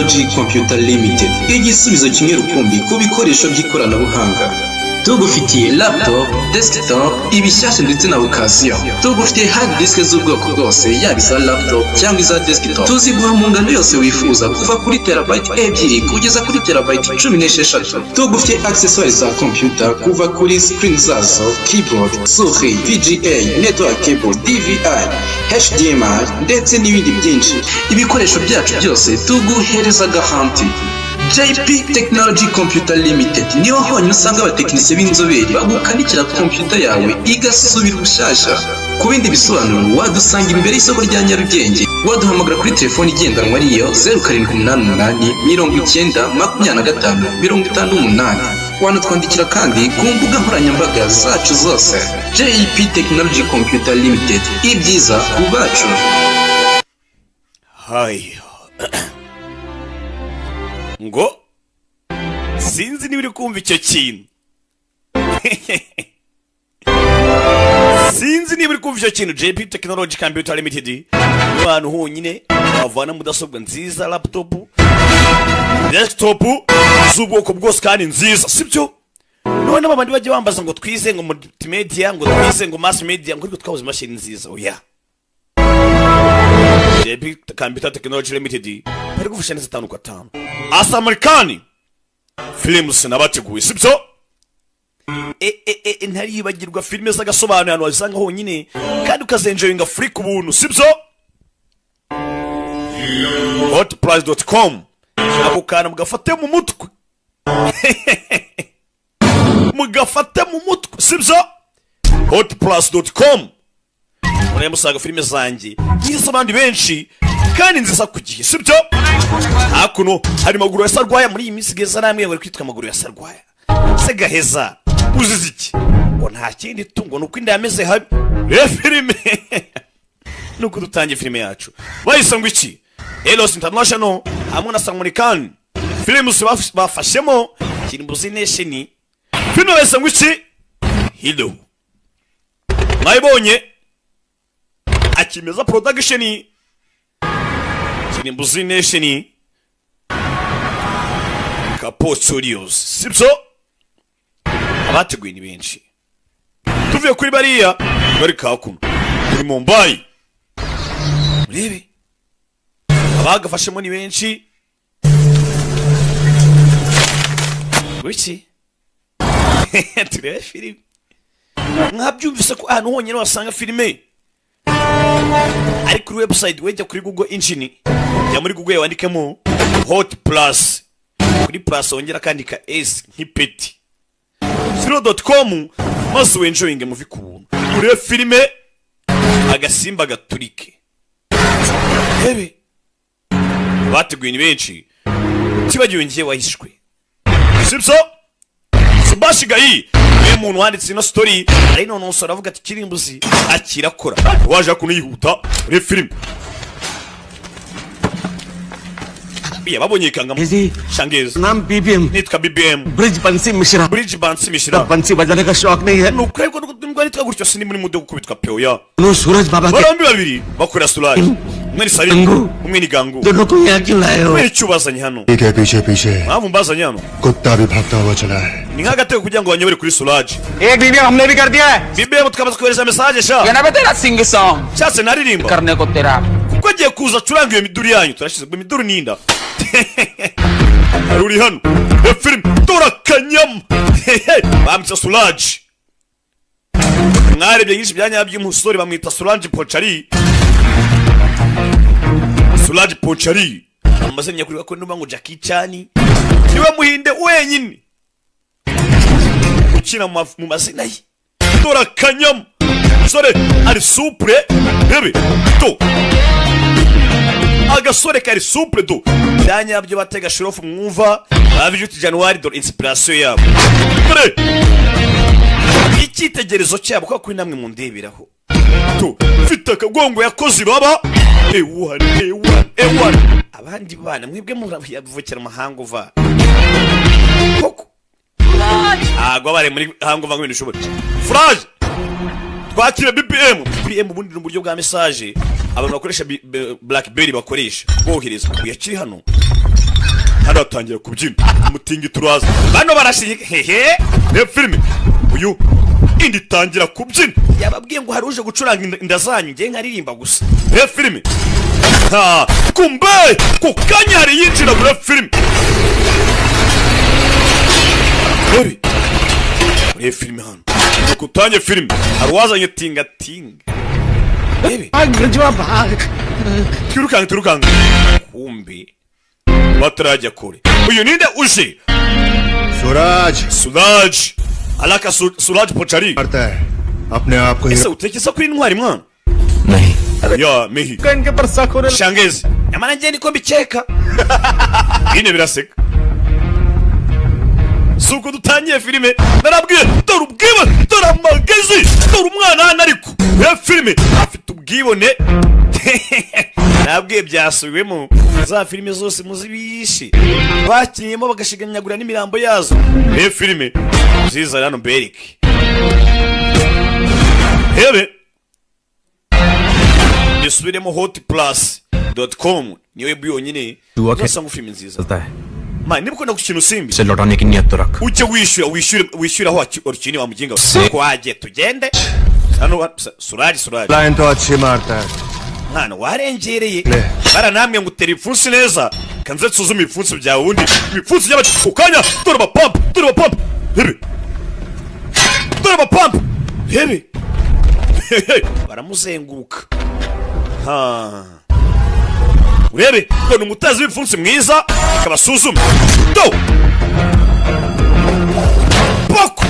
Computer Limited, igisubizo kimwe rukumbi ku bikoresho by'ikoranabuhanga. Tugufitiye laptop, desktop, ibishyashya ndetse na occasion. Tugufitiye hard disk z'ubwoko bwose, yaba iza laptop cyangwa iza desktop. Tuziguha mu ngano yose wifuza, kuva kuri terabyte 2 kugeza kuri terabyte 16. Tugufitiye accessoires za computer, kuva kuri screen zazo, keyboard, souris, VGA, network cable, DVI, HDMI ndetse n'ibindi byinshi. Ibikoresho byacu byose tuguhereza garanti. JP Technology Computer Limited niho honyine usanga abatekinisiye b'inzobere bagukanikira computer yawe igasubira ubushyashya. Ku bindi bisobanuro wadusanga imbere y'isoko rya Nyarugenge, waduhamagara kuri telefoni igendanwa ariyo 0788 90 25 58. Wanatwandikira kandi ku mbuga nkoranyambaga zacu zose. JP Technology Computer Limited, ibyiza ku bacu. Hayo ngo sinzi niba uri kumva icyo kintu, sinzi niba uri kumva icyo kintu. JP Technology Computer Limited ni ahantu honyine wavana mudasobwa nziza, laptop, desktop z'ubwoko bwose kandi nziza, sibyo? None abandi bajya bambaza ngo twize ngo multimedia, ngo twize ngo mass media, ngo ariko twabuze imashini nziza. Oya, JP Computer Technology Limited bari gufasha neza 5 kwa 5. Asamarikani films nabateguye, sibyo? Ntaribagirwa filime z'agasobanuye, ahantu wazisanga honyine kandi ukazenjoyinga free ku buntu, sibyo? Hotprice.com, ako kantu mugafate mu mutwe, mugafate mu mutwe, sibyo? Hotplus.com murebe musanga filime zanjye nziza, abandi benshi kandi nziza ku gihe, sibyo? Hakuno hari maguru ya Sarwaya. Muri iyi minsi geza namwe bari kwitwa maguru ya Sarwaya. Se gaheza uzize iki? Ngo nta kindi tungo nuko inda yameze habi. Reba filime nuko dutangiye filime yacu bahise ngo iki? Elos International hamwe na Samurikan Films bafashemo Kirimbuzi Nation. Filime bahise ngo iki? Hilo mwayibonye, Akimeza Production, Kirimbuzi Nation, Kapo Studios, sibyo? Abateguye ni benshi. Tuvuye kuri bariya bari kakuno kuri Mumbai, murebe abagafashemo ni benshi. Wiki turebe filime, mwabyumvise ko ahantu honyine wasanga filime ari kuri website. Wejya kuri Google Engine, jya muri Google wandikemo Hot Plus, kuri plus wongera akandika S nk'ipeti 0.com, maze wenjoyinge muvi ku buntu, urebe filime agasimba gaturike. Hebe bateguye ni benshi, utibagiwe ngiye wahishwe, sibyo? Subashi Gayi niwe muntu wanditse ino story, ari none umusore avuga ati Kirimbuzi akirakora waje kuno yihuta. Urebe filime babonye ikanga Shangezi. नाम BBM, nitwa BBM, Brij Bansi Mishra, Bridge Bansi Mishra. बंसी बजाने का शौक नहीं है। Nuko ariko nubwo nitwa gutyo sindi muri mude gukubitwa pe oya. No Suraj Baba के Barombi babiri bakorera Suraj, umwe ni Salim, Gangu. umwe ni Gangu. दोनों को यहाँ क्यों लाए हो? Kubera icyo ubazanye hano? के पीछे पीछे Mpamvu mbazanye hano कुत्ता भी भागता हुआ चला है। ni nk'agatego kugira ngo banyobore kuri Suraj. एक बीबीएम हमने भी कर दिया है। BBM tukamaze kohereza message sha. ये ना बे तेरा सिंग सॉन्ग Nshatse naririmba करने को तेरा kuko agiye kuza acuranga iyo miduri yanyu. Turashize ubwo imiduri ninda hari uri hano iyo filime dore akanyama bamwita Suraj. Mwarebye nyinshi bya nyabyo, umusore bamwita Suraj Pochari. Suraj Pochari amazina nyakuri ko ndumva ngo Jackie Chan niwe muhinde wenyine ukina mu mazina ye. Dore akanyama sore ari supure bebe to agasore kari supure do bya nyabyo batega shirofu mwumva babijuti January. Dore inspiration yabo, dore icyitegererezo cyabo kuko kuri namwe mundeberaho to mfite akagongo yakoze ibaba ewana ewana ewana. Abandi bana mwebwe muravukira amahanga uva koko ntabwo bari muri hanga uva ngo ibintu ushobora. Furaje twakira BBM. BBM ubundi ni uburyo bwa message abantu bakoresha BlackBerry bakoresha bohereza. Uyakiri hano Hano atangira kubyina umutingito uraza, bano barashinyika hehe. Reba filime, uyu indi itangira kubyina. Yababwiye ngo hari uje gucuranga inda zanyu, ngiye nkaririmba gusa. Reba filime, ha kumbe ku kanya hari yinjira muri filime. Rebe muri filime hano, kutanye filime hari uwazanye tingatinga. Rebe, twirukanke twirukanke, kumbe batarajya kure. Uyu ninde uje? Suraj. Suraj alaka Suraj Pochari. करता है अपने आप को। Ese utekereza kuri intwari mwana? नहीं। Ya mihi. इनके पर शक होने Shangezi, nyamara njye niko mbikeka bine biraseka. Si uko dutangiye filime, narabwiye, dore ubwibone, dore amagezi, dore umwana hano. Ariko iyo filime afite ubwibone, nabwiye byasubiwemo za filime zose muzibishe bakinyemo bagashiganyagura n'imirambo yazo. Iyo filime nziza hano mbereke hebe isubiremo hotplus.com niyo web yonyine uzasanga filime nziza. चलता है। Man, niba ukunda gukina usimbi से लौटाने की नियत तो रख। Ujye wishyura, wishyure, wishyure aho warukiniye wa muginga we. Twagiye, tugende hano Suraji, Suraji. Line तो अच्छी मारता है। Mwana warengereye. Ne. Baranambwe ngo utera ibipfunsi neza, kanze nsuzume ibipfunsi byawe. Ubundi ibipfunsi by'abacu ku kanya, dore abapampa, dore abapampa hebe, dore abapampa hebe. Baramuzenguruka. Ha, urebe ngo ni umutezi w'ibipfunsi mwiza, akabasuzume do poko.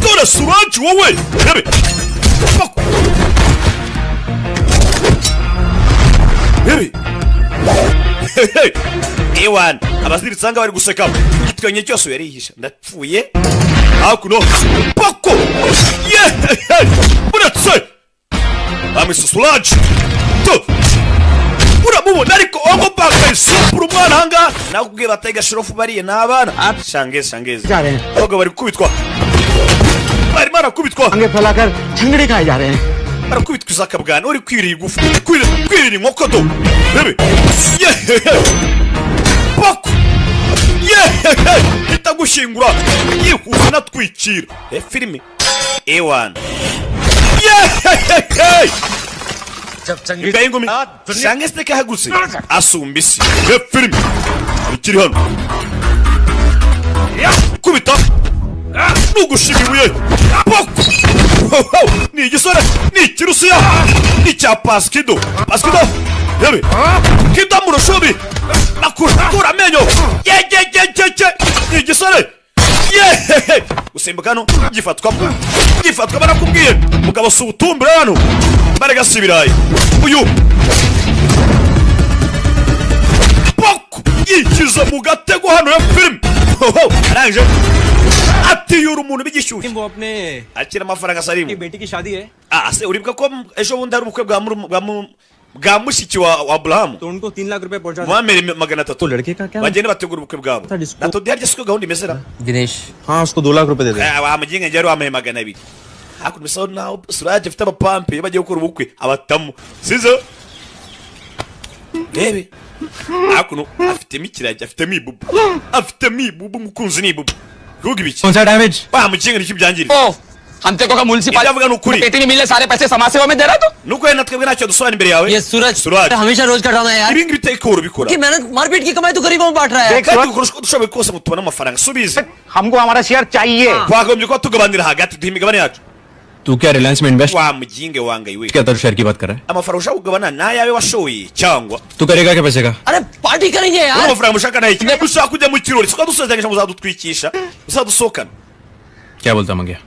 Dore Suraji wowe, rebe poko, rebe ewana abaziritse aha ngaha bari guseka igitwenge cyose yarihisha. Ndapfuye hakuno poko ye uretse bamwise Suraji to uramubona, ariko ongo baka isupura umwana ahangaha. Nakubwiye batega shirofu bariye n'abana. Shangezi, shangezi. जा रहे हैं। Abagabo bari gukubitwa, barimo barakubitwa। अंगे फैलाकर छंगड़ी खाए जा रहे हैं। Barakubitwa izakabwana uri kwirira igufa, kwirira inkoko do. Rebe yehehe poko yehehe itagushyingura yihuse natwikira. E filime ewana yehehe imbwa y'ingumi shangezi kahagutse asumba isi. E filime ikiri hano kubita nugushima ibuye poko. Ni igisore, ni ikirusiya, ni icya Pasikido, Pasikido yewe kido mu rushubi bakura amenyo yegegegege. Ni igisore yehehe gusimbuka hano gifatwamo, gifatwa. Barakubwiye mugabo si ubutumbure hano, mbaraga si ibirayi. Uyu poko yikiza mu gatego hano ya filime arangije atiyura umuntu b'igishyushyu. वो अपने Akira amafaranga Salimu. बेटी की शादी है। Ah, se uribuka ko ejo bundi hari ubukwe bwa mushiki wa Aburahamu? तो उनको 3 लाख रुपए पहुंचा। Mwamere 300. तो लड़के का क्या? Bagende bategura ubukwe bwabo. Disco- Na todi harya siko gahunda imeze ra? Dinesh. हाँ, उसको 2 लाख रुपए दे दे। Eh, wa muginga njye yari wampaye 200. Hakuno bisa naho Suraje afite abapampe iyo bagiye gukora ubukwe abatamu sizo. Rebe hakuno afitemo ikiragi, afitemo ibubu, afitemo ibubu. Umukunzi ni ibubu kuvuga ibiki? कौन सा damage? Wa muginga nicyo byangiriza. ओ हम तेरे को municipal Ibyo avuga ni ukuri. पेटी नहीं मिले, सारे पैसे समाज सेवा में दे रहा तो Nuko wenda twebwe ntacyo dusobanura imbere yawe. ये सूरज Suraj. हमेशा रोज का ड्रामा है यार। Ibi ngibi iteka uhora ubikora. कि मेहनत मारपीट की कमाई तो गरीबों में बांट रहा है। Kandi dukora uko dushoboye kose ngo tubone amafaranga, subize. हमको हमारा शेयर चाहिए। Twagombye kuba tugabanira hagati, duha imigabane yacu. तू क्या रिलायंस में invest Wa muginge wangaye we. क्या शेयर की बात कर रहा है? Amafaranga ushaka kugabana ni ayawe washoye cyangwa? तू करेगा क्या पैसे का? अरे पार्टी करेंगे Urumva यार। amafaranga mushaka nayo iki? Ushaka kujya mu kirori, siko dusezeranyije ngo uzadutwikisha, uzadusohokana. क्या बोलता मंगया?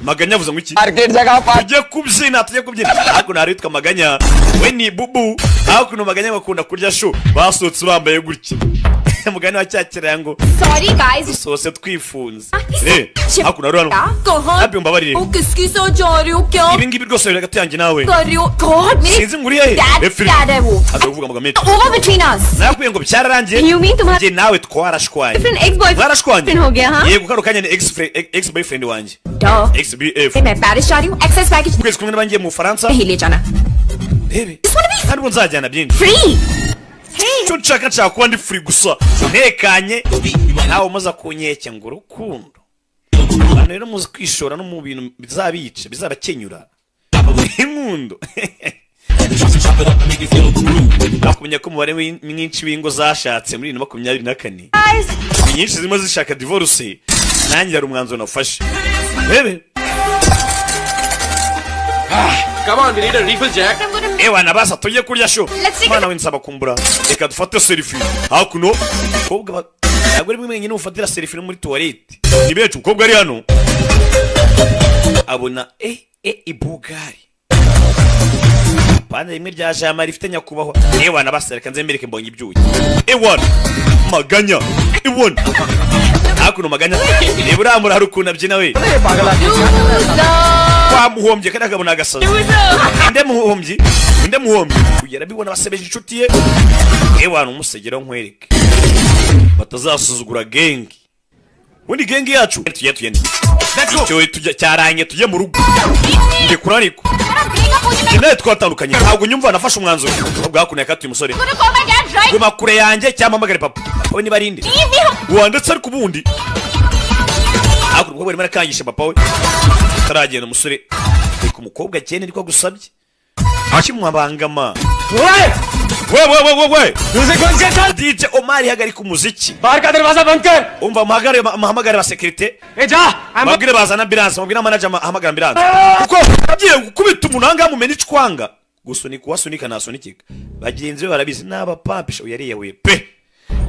Maganya avuze ngo iki? Market जगह पर। Tujye kubyina, tujye kubyina. Hakuno hari witwa Maganya, we ni bubu. Hakuno Maganya bakunda kurya shu, basohotse bambaye gutya mugani wa cya kirango. Sorry guys. Dusohotse twifunze. Eh, hakuno hari hano कहाँ? Happy, umbabarire. ओ किसकी साथ जा रही हो? क्या Ibi ngibi rwose biri hagati yanjye nawe. कर रही हो? God, मेरी Sinzi ngo uri hehe. Dad Eh, filime. Dad है वो। Aza kuvuga amagambo menshi. Over between us. Nakubwiye ngo byararangiye. You mean तुम्हारा Njye nawe twarashwanye. Different ex boyfriend Mwarashwanye. हो गया? हाँ। Yego, kano kanya ni ex boyfriend wanjye, ex bf. मैं पेरिस जा रही हूँ, access package Ukwezi kumwe n'abangiye mu Bufaransa. नहीं ले जाना। Rebe, ntabwo nzajyana byinshi. Free. Hey. Icyo nshaka, nshaka kuba ndi free gusa, ntekanye, nawe umaze kunkeke ngo urukundo. Abantu rero muzi kwishora no mu bintu bizabica, bizabakenyura inkundo. Bakumenya ko umubare mwinshi w'ingo zashatse muri 2024, ni nyinshi zirimo zishaka divorce. Nanjye hari umwanzuro nafashe, rebe. Come on, we need a refill, Jack. I'm gonna Ewa nabasa, tujye kurya sho. Let's take a- Mwana we, nsaba kumbura, reka dufate selfie hakuno. Umukobwa ntabwo ari mwenyine ufatira selfie no muri toilette, ni benshi. Umukobwa ari hano abona ibugari pana rimwe rya jama rifite nyakubahwa. Ewa nabasa, reka nze mbonye ibyuki. Ewa maganya, ewa hakuno maganya, reba uramura, hari ukuntu abyina we. Wamuhombye kandi akabona agasazi. Inde muhombyi, inde muhombyi? Uyu arabibona, basebeje inshuti ye. Ewana, umusegera nkwereke batazasuzugura gang. Ubundi gang yacu, tujye tugende, icyo tujya cyarangiye, tujye mu rugo. Ndekura ariko. Njye nawe twatandukanye, ntabwo nyumva? Nafashe umwanzuro. Ubwo hakuno yakatuye umusore. gonna call my dad right. Guma kure yanjye cyangwa mpamagare papa. Papa we niba ari inde? Leave me. Wandetse ariko ubundi hakuno umukobwa arimo arakangisha papa we ataragenda. Umusore, reka umukobwa agende, niko agusabye kimwabangama. We we we we we, DJ Omar, hagarika umuziki. बाहर का दरवाजा बंद कर. Umva, muhagarare, muhamagare ba sécurité. ए जा. Mabwire bazana ambulance, mabwire manager ahamagara ambulance, kuko agiye gukubita umuntu ahangaha mumena icwanga. Gusunika uwasunika ntasunikika, bagenzi be barabizi n'abapampisha. Uyu yariyahuye pe,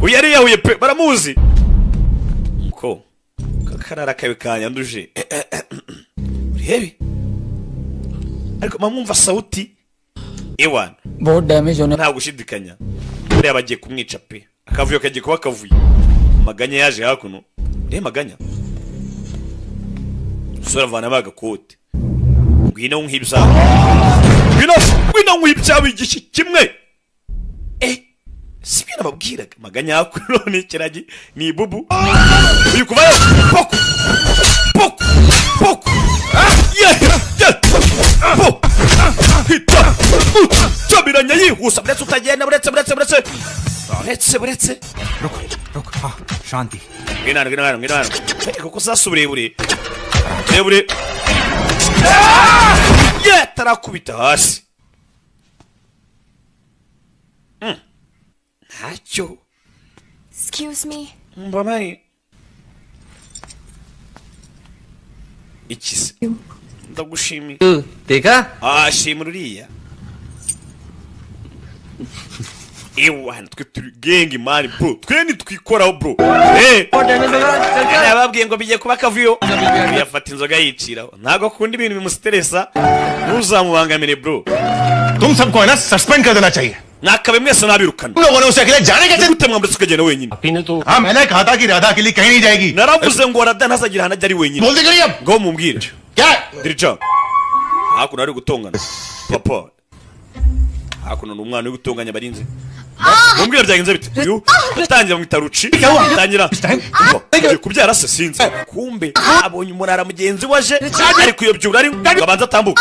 uyu yariyahuye pe, baramuzi ko kakarara kawe kanyanduje. Urebe ariko mwumva sauti ewana. बहुत damage होने Nta gushidikanya, buriya bagiye kumwica pe, akavuyo kagiye kuba akavuyo. Maganya yaje hakuno, urebe maganya. Umusore avanamo agakote. Ngwino nk'ibyawe, ngwino, ngwino nk'ibyawe, igishyi kimwe. Sibyo nababwiraga? Maganya hakuno ni ikiragi, ni ibubu. Uyu kuvayo poko poko poko. Yeah, yeah. Po hita utabiranya yihuse. Buretse utagenda, buretse, buretse, buretse, buretse, buretse. रुको रुको, हाँ, शांति. Ngwino hano, ngwino hano, ngwino hano. Kuko sasa uburebure burebure ye tarakubita hasi. Ntacyo. Excuse me. Mbamaye iki se? Ndagushimiye. देखा. Ah, shimira uriya. Ewana, twe turi gang man bro, twe ntitwikoraho bro. Nababwiye ngo bigiye kuba akavuyo. Yafata inzoga yiciraho, ntabwo akunda ibintu bimustressa, ntuzamubangamire bro. तुम सबको है ना सस्पेंड कर देना चाहिए. Mwakabe mwese nabirukana. तुम लोगों ने उसे अकेले जाने कैसे? Gute mwambutse ukagenda wenyine? हाँ, मैंने कहा था कि राधा अकेली कहीं नहीं जाएगी. Naravuze ngo Rada ntazagira ahantu ajya ari wenyine. बोलते करिए अब. Ngo mumbwire. क्या? Dirija hakuno ari gutongana papa, hakuno ni umwana uri gutonganya abarinzi. Mumbwire byagenze bite? Uyu atangira mwita Ruci, atangira. Umva, ugiye kubyara se? Sinzi. Kumbe abonye umurara mugenzi we aje ari kuyobyura, ari ngo abanze atambuke.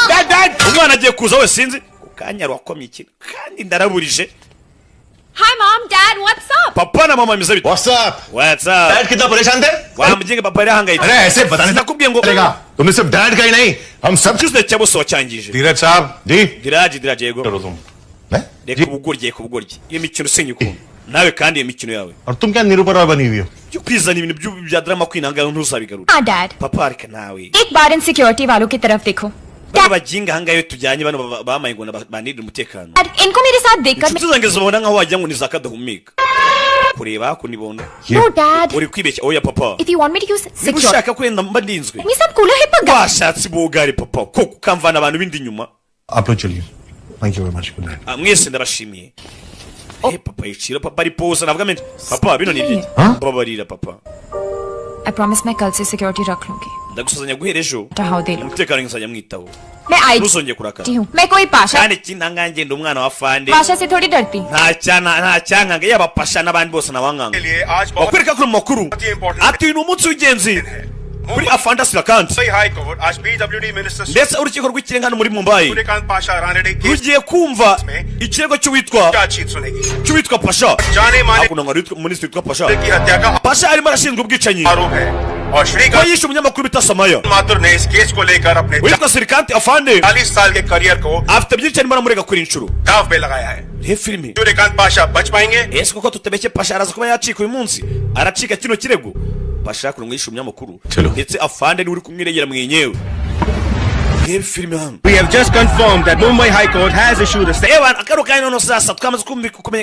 Umwana agiye kuza we, sinzi ku kanya wakomye ikintu kandi ndaraburije. Hi mom, dad, what's up? Papa na mama, bimeze bite? What's up? What's up? Dad कितना परेशान थे. Wa muginga, papa yari ahangayitse. अरे ऐसे बताने Sinakubwiye ngo चलेगा. तुमने सिर्फ डैड का ही नहीं, हम सब. Icyizere cya bose wacyangije. धीरज साहब जी. Diraji, Diraji, yego. करो तुम. हैं? Reka ubugoryi, reka ubugoryi, iyo mikino sinyikunda nawe kandi iyo mikino yawe. और तुम क्या निरूपा रॉय बनी हुई हो? Byo kwizana ibintu bya drama kwinanga, ntuzabigarure. हाँ dad. Papa, reka nawe. एक बार इन सिक्योरिटी वालों की तरफ देखो. Bano baginga ahangaha iyo tujyanye, bano bamaye ngo banirire umutekano. Dad, इनको मेरे साथ देखकर Inshuti zanjye zibona nkaho wagira ngo ni za kadahumeka kureba hakuno ibona. No dad. Uri kwibeshya, oya papa. If you want me to use Niba security ushaka kwenda mba ndinzwe, me some cooler hipper guy. Washatse ibugari papa, koko ukamvana abantu bindi inyuma. आप लोग चलिए. Thank you very much, good night. Ah, mwese ndabashimiye. Papa yicira, papa ari poza navuga menshi. Papa, bino ni ibyiki? Huh? Babarira papa. I promise मैं कल से सिक्योरिटी रख लूंगी. Ndagusuzanya guhera ejo, how they look. umutekano nzajya mwitaho. मैं आई Ntuzongere kurakara. हूँ, मैं कोई Pasha Kandi ikindi, ahangaha ngenda umwana wa fande. Pasha से थोड़ी डरती. Nta cyana, nta cyankanga, yaba pasha n'abandi bose nabankanga. Bakwereka ko mu makuru ati uyu ni umunsi w'ingenzi. Kuri afande Srikanth. High court आज PWD minister Ndetse urukiko rw'ikirenga hano muri Mumbai Suryakant Pasha Ranade case rugiye kumva ikirego cy'uwitwa chargesheet सुनेगी। cy'uwitwa Pasha. जाने माने Hakuno ngo hari minisitiri witwa Pasha. की हत्या का Pasha arimo arashinjwa ubwicanyi आरोप है और ko Shrikant yishe umunyamakuru bita Samaya. Mathur ने इस केस को लेकर अपने Witwa Srikanth afande 40 साल के करियर को afite byinshi arimo aramurega kuri inshuro. दाव पे लगाया है। Reba filime. Suryakant Pasha बच पाएंगे? Ese koko tutabeshye, Pasha araza kuba yacika uyu munsi, aracika kino kirego? Pasha hakuno ngo yishe umunyamakuru, Chalo. ndetse afande niwe uri kumwiregera mwenyewe. Reba filime hano. We have just confirmed that Mumbai High Court has issued a Ewa akaro kanya noneho sasa twamaze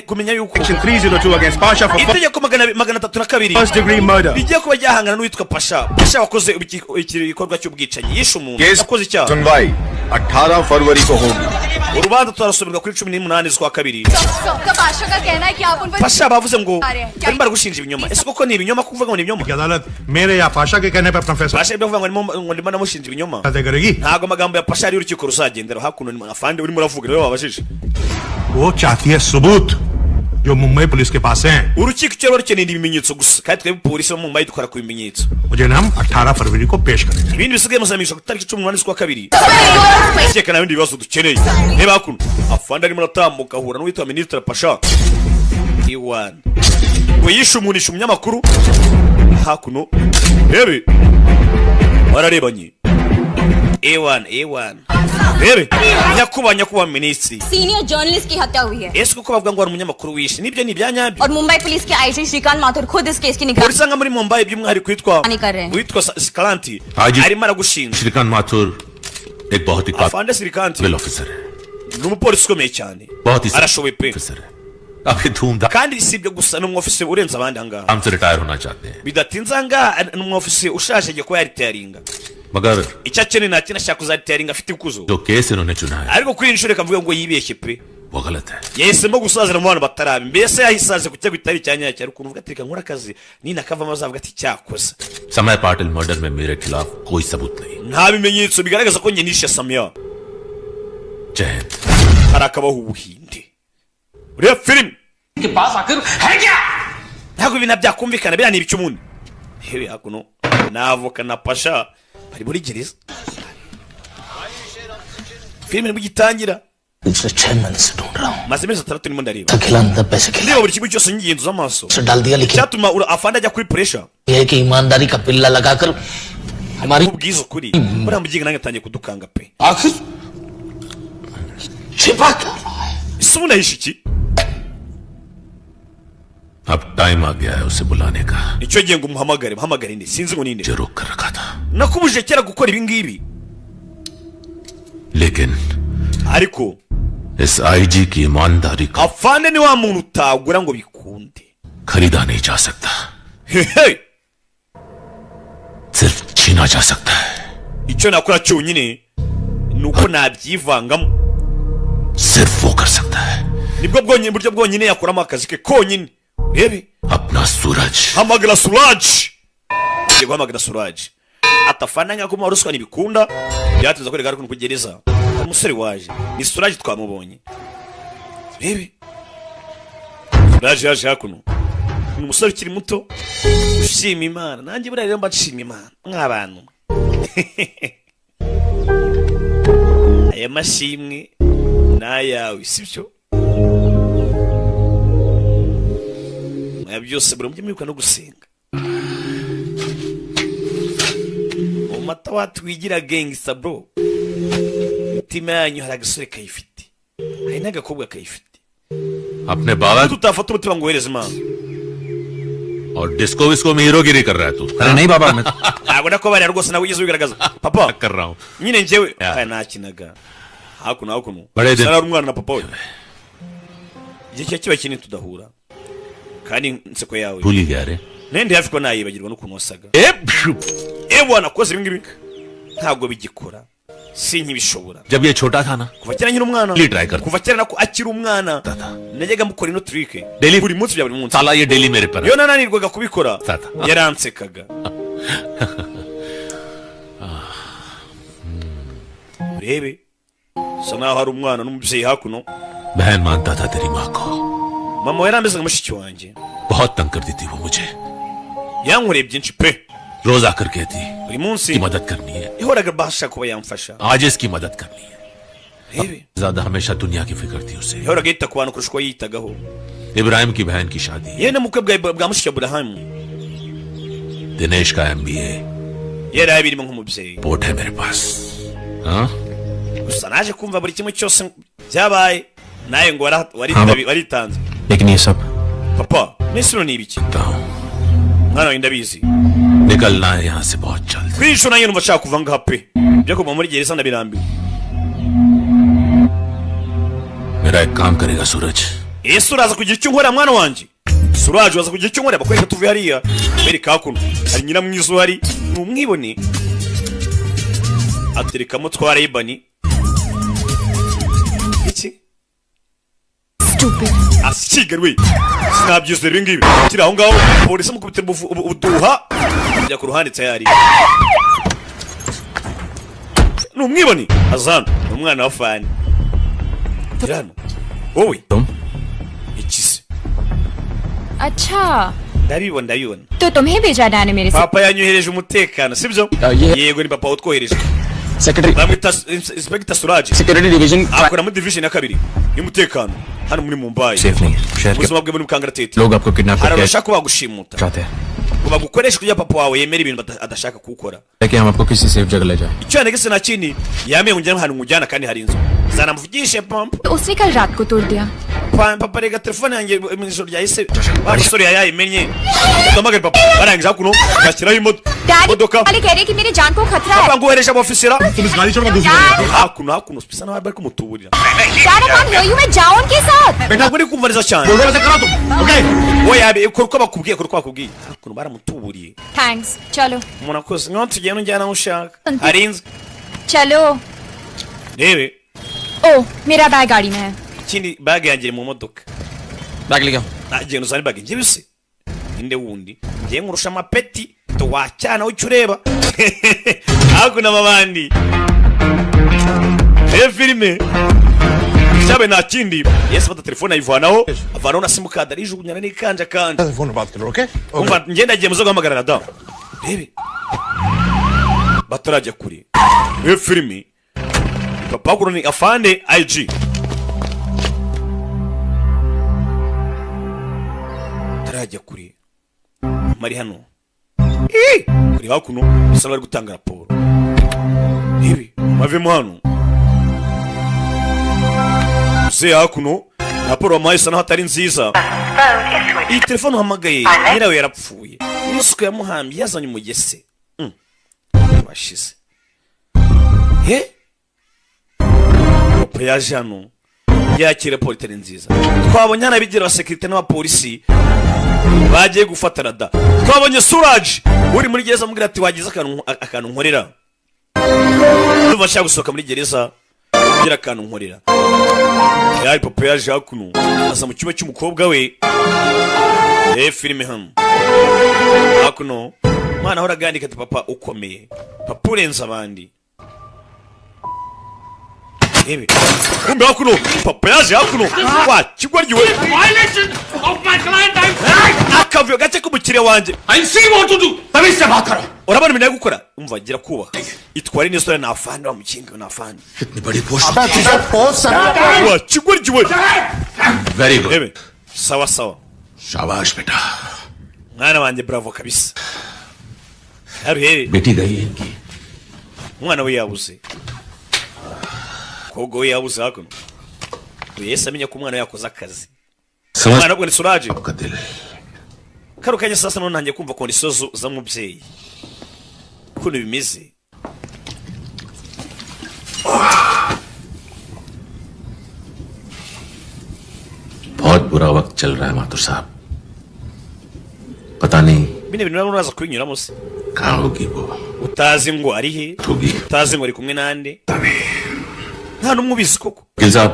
kumenya yuko section 302 against Pasha for itegeko 302 first degree murder. rigiye kuba ryahangana n'uwitwa Pasha. Pasha wakoze igikorwa cy'ubwicanyi, yishe umuntu, yakoze icyaha. सुनवाई 18 फरवरी को होगी। Urubanza turasomerwa kuri 18 z'ukwa kabiri. Pasha का कहना है कि आप उन पर Pasha bavuze ngo barimo baragushinja ibinyoma. Ese koko ni ibinyoma, kuvuga ngo ni ibinyoma? की अदालत मेरे या पाशा के कहने पर अपना फैसला Pasha ibyo avuga ngo ngo ndimo ndamushinja ibinyoma, तय करेगी। ntabwo amagambo ya Pasha ari urukiko ruzagendera. Hakuno ni afande urimo uravuga, niwe wabajije. वो चाहती है सबूत जो मुंबई पुलिस के पास हैं। Urukiko icyo ruba rukeneye ni ibimenyetso gusa, kandi twebwe polisi bo mu Mumbai dukora ku bimenyetso. मुझे हम 18 फरवरी को पेश करेंगे। Ibindi bisigaye muzamisha ku itariki 18 z'ukwa kabiri. Keka nta bindi bibazo dukeneye. Reba hakuno afande arimo aratambuka ahura n'uwitwa minisitiri Pasha iwana ngo yishe umuntu, yishe umunyamakuru. Hakuno rebe bararebanye, ewana ewana, rebe nyakubahwa, nyakubahwa minisitiri, senior journalist की हत्या हुई है ese kuko bavuga ngo hari umunyamakuru wishe, nibyo ni ibya nyabyo? और मुंबई पुलिस के आईजी श्रीकांत माथुर खुद इस केस की निगरानी Polisi nka muri Mumbai by'umwihariko witwa कर रहे हैं। witwa Sikalanti Haji- arimo aragushinja. Shrikant Mathur एक बहुत ही Afande Sirikanti काबिल ऑफिसर है, ni umupolisi ukomeye cyane, बहुत ही arashoboye pe. Officer है। काफी धूमधाम Kandi si ibyo gusa, ni umwofisi urenze abandi ahangaha. से रिटायर होना चाहते हैं, Bidatinze ahangaha ni umwofisi ushaje, agiye kuba yaritayaringa. मगर Icyo akeneye nta kintu, ashaka kuzaritayaringa afite ikuzo. जो केस इन्होंने चुना है Ariko kuri iyi nshuro reka mvuge ngo yibeshye pe. वो गलत है। Yahisemo gusazira mu bantu batarabe, mbese yahisaze ku cyago kitari icya nyacyo. Ariko ukuntu uvuga ati reka nkore akazi, ninakavamo azavuga ati cyakoze. समय पाटिल मर्डर में मेरे खिलाफ कोई सबूत नहीं। Nta bimenyetso bigaragaza ko njye nishe Samiya. जय Hind. Hari akabaho ubuhinde. Ureba filime के पास आखिर है क्या? Ntabwo ibintu byakumvikana, biriya ni ibice ubundi. Hewe hakuno na avoka na Pasha bari muri gereza, filime nibwo igitangira. पिछले 6 महीने से ढूंढ रहा हूँ। Maze amezi 6 ndimo ndareba, खिला अंदर पैसे खिला ndeba buri kimwe cyose nyigenzuza amaso से डाल दिया, लेकिन icyatuma afande ajya kuri pressure. यह है कि ईमानदारी का पिल्ला लगाकर हमारी Ubwiza ukuri, buriya muginga nanjye atangiye kudukanga pe. आखिर छिपा क्या रहा है? Ese ubundi ahishe iki? अब टाइम आ गया है उसे बुलाने का। Icyo gihe ngo umuhamagare, muhamagare nde? Sinzi ngo ninde. मुझे रोक कर रखा था, Nakubujije kera gukora ibi ngibi, लेकिन ariko इस आईजी की ईमानदारी को afande ni wa muntu utagura ngo bikunde, खरीदा नहीं जा सकता, hehe, सिर्फ छीना जा सकता है। Icyo nakora cyonyine ni uko nabyivangamo. सिर्फ वो कर सकता है। Nibwo bwonyine buryo bwonyine yakuramo akazi ke konyine. Urebe अपना सूरज। Hamagara Suraji, ugiye guhamagara Suraji atafana nka kumuha ruswa ntibikunda. Byatinze kwereka ariko ku gereza hari umusore waje, ni Suraji twamubonye. Urebe Suraji yaje hakuno, ni umusore ukiri muto ushima Imana. Nanjye buriya rero mba nshima Imana mw'abantu, aya mashimwe ni ayawe, sibyo? Aya byose buri mujye mwibuka no gusenga mu mata watwigira gangsta bro. Imitima yanyu hari agasore kayifite, hari n'agakobwa kayifite. अपने बाबा Tutafata umutima ngo wohereze Imana. और disco visco में हीरोगिरी कर रहा है तू? अरे नहीं बाबा, मैं Ntabwo ndakubabarira rwose, nawe wigeze ubigaragaza papa. कर रहा हूँ। Nyine njyewe aya nakinaga hakuno hakuno. Barede. Usa n'ari umwana na papa we, igihe kiba kiba kinini tudahura, kandi inseko yawe भूल ही गया रे। nende hafi ko nayibagirwa n'ukuntu wasaga. Ewa nakoze ibi ngibi ntabwo bigikora, sinkibishobora. जब ये छोटा था ना, Kuva kera nkiri umwana, Daily try karta. kuva kera nako akiri umwana najyaga mukora ino trick Daily- buri munsi bya buri munsi. साला ये डेली मेरे पर Iyo nananirwaga kubikora Tata. yaransekaga. Urebe bisa naho hari umwana n'umubyeyi hakuno. बहन मानता था तेरी माँ को। Mama we yarameze nka mushiki wanjye. बहुत तंग करती थी वो मुझे। Yankoreye byinshi pe. रोज आकर कहती Buri munsi की मदद करनी है, yahoraga bashaka kuba yamfasha. आज इसकी मदद करनी है। Rebe, ज्यादा हमेशा दुनिया की फिक्र थी उसे। yahoraga yita ku bantu kurusha uko yiyitagaho. Ibrahim की बहन की शादी, Yewe n'ubukwe bwa mushiki wa Burahamu Dinesh का MBA yari abirimo nk'umubyeyi. Report है मेरे पास। हाँ Gusa naje kumva buri kimwe cyose byabaye nawe ngo waritanze. लेकिन ये सब Papa, mbese ni ibiki? Mwana wanjye ndabizi निकलना है यहाँ से बहुत जल्द। Kuri iyi nshuro nanjye numva nshaka kuva ngaha pe, byo kuva muri gereza ndabirambiwe. मेरा एक काम करेगा सूरज। Ese uraza kugira icyo unkora mwana wanjye? Suraje uraza kugira icyo unkora? Bakwereka tuvuye hariya bereka hakuno hari nyiramwiza uhari, ni umwibone aterekamo twara ibani iki asikigarwe sinabyizera ibi ngibi kiri aho ngaho. Polisi amukubitira ubuduha ajya ku ruhande tayari. Ni umwibone azana ni umwana wa fani hano wowe iki se? अच्छा Ndabibona ndabibona. तो तुम्हें भेजा डैड ने मेरे से। Papa yanyohereje umutekano sibyo? Yego ni papa utwohereje. Secretary Bamwita Inspector Suraj, security division akora muri division ya kabiri y'umutekano hano muri Mumbai. Safe नहीं है शहर के Ubuzima bwe muri Kangaratete. लोग आपको kidnap Hari करके abashaka bagushimuta चाहते हैं ngo bagukoreshe kugira papa wawe yemere ibintu adashaka kuwukora. कि हम आपको किसी सेफ जगह ले जाएं। Icyo yanegese nta kindi yamenye ngo njyane ahantu nkujyana kandi hari inzu zanamuvugishe pampa. तो उसने कल रात को तोड़ दिया। Papa rega telefone yanjye mu ijoro ryahise wa musore yayimenye. Ndamagara papa barangije hakuno bashyiraho daddy imodoka. वाले कह रहे कि मेरे जान को खतरा है। Papa ngohereje abofisera तुम इस गाड़ी छोड़ो दूसरी गाड़ी। hakuno hakuno bisa naho bari kumutuburira. Dad I can't hear you, मैं जाऊं उनके साथ। Ntabwo uri kumva neza cyane. बोल रहे वैसे करो तुम okay. Oya kora uko bakubwiye, kora uko bakubwiye. Hakuno baramutuburiye. Thanks चलो Umuntu akoze nkaho tugenda unjyana aho ushaka hari inzu. चलो। Rebe ओ मेरा बैग गाड़ी में है। Ikindi bag yanjye iri mu modoka. Bag ले आओ। Nagenda uzane bag njyewe se inde wundi ngiye nkurusha amapeti wacyana icyo ureba hakuno amabandi. Reba filime cyabe nta kindi yesi afata telefone ayivanaho avanaho na simukadi arijugunyana n'ikanja kanja. Phone पर बात करो okay. Umva ngenda agiye muzo guhamagara na damu. Rebe batarajya kure. Reba filime papa hakuno ni afande IG batarajya kure mari hano kuri hakuno bisa bari gutanga raporo. Ibi bavemo hano se hakuno raporo wamuhaye isa naho atari nziza. Iyi telefone uhamagaye nyirayo yarapfuye n'isuku yamuhambye yazanye umugese. Washize he papa yaje hano yakira raporo itari nziza. Twabonye hano abigira abasekirite n'abapolisi bagiye gufata rada. Twabonye Suraj uri muri gereza amubwira ati wagize akantu nkorera, ndumva nshaka gusohoka muri gereza ngira akantu nkorera. Yari papa yaje hakuno aza mu cyumba cy'umukobwa we. Filime hano hakuno umwana ahora agandika ati papa ukomeye, papa urenze abandi. Rebe kumbe hakuno papa yaje hakuno wa kigoryi we akavuyo gake k'umukiriya wanjye. तभी से बात करो। Urabona ibintu ari gukora umva gira kubaha itware neza uriya ni afande wa mukinga ni afande इतनी बड़ी post. Wa kigoryi we. Very good. Rebe sawa sawa शाबाश बेटा। Mwana wanjye bravo kabisa. Haruhere बेटी गई है इनकी। Umwana we yabuze, umukobwa we yabuze hakuno. Uyu yahise amenya ko umwana we yakoze akazi. समझ Umwana we ni Suraje. आपका दिल Kano kanya sasa none ntangiye kumva kondisiyo z'umubyeyi ukuntu bimeze. बहुत बुरा वक्त चल रहा है माथुर साहब। पता नहीं Bino bintu urabona uraza kubinyuramo se कहाँ होगी वो utazi ngo ari he, होगी। utazi ngo ari kumwe nande, nta n'umwe ubizi koko. वकील साहब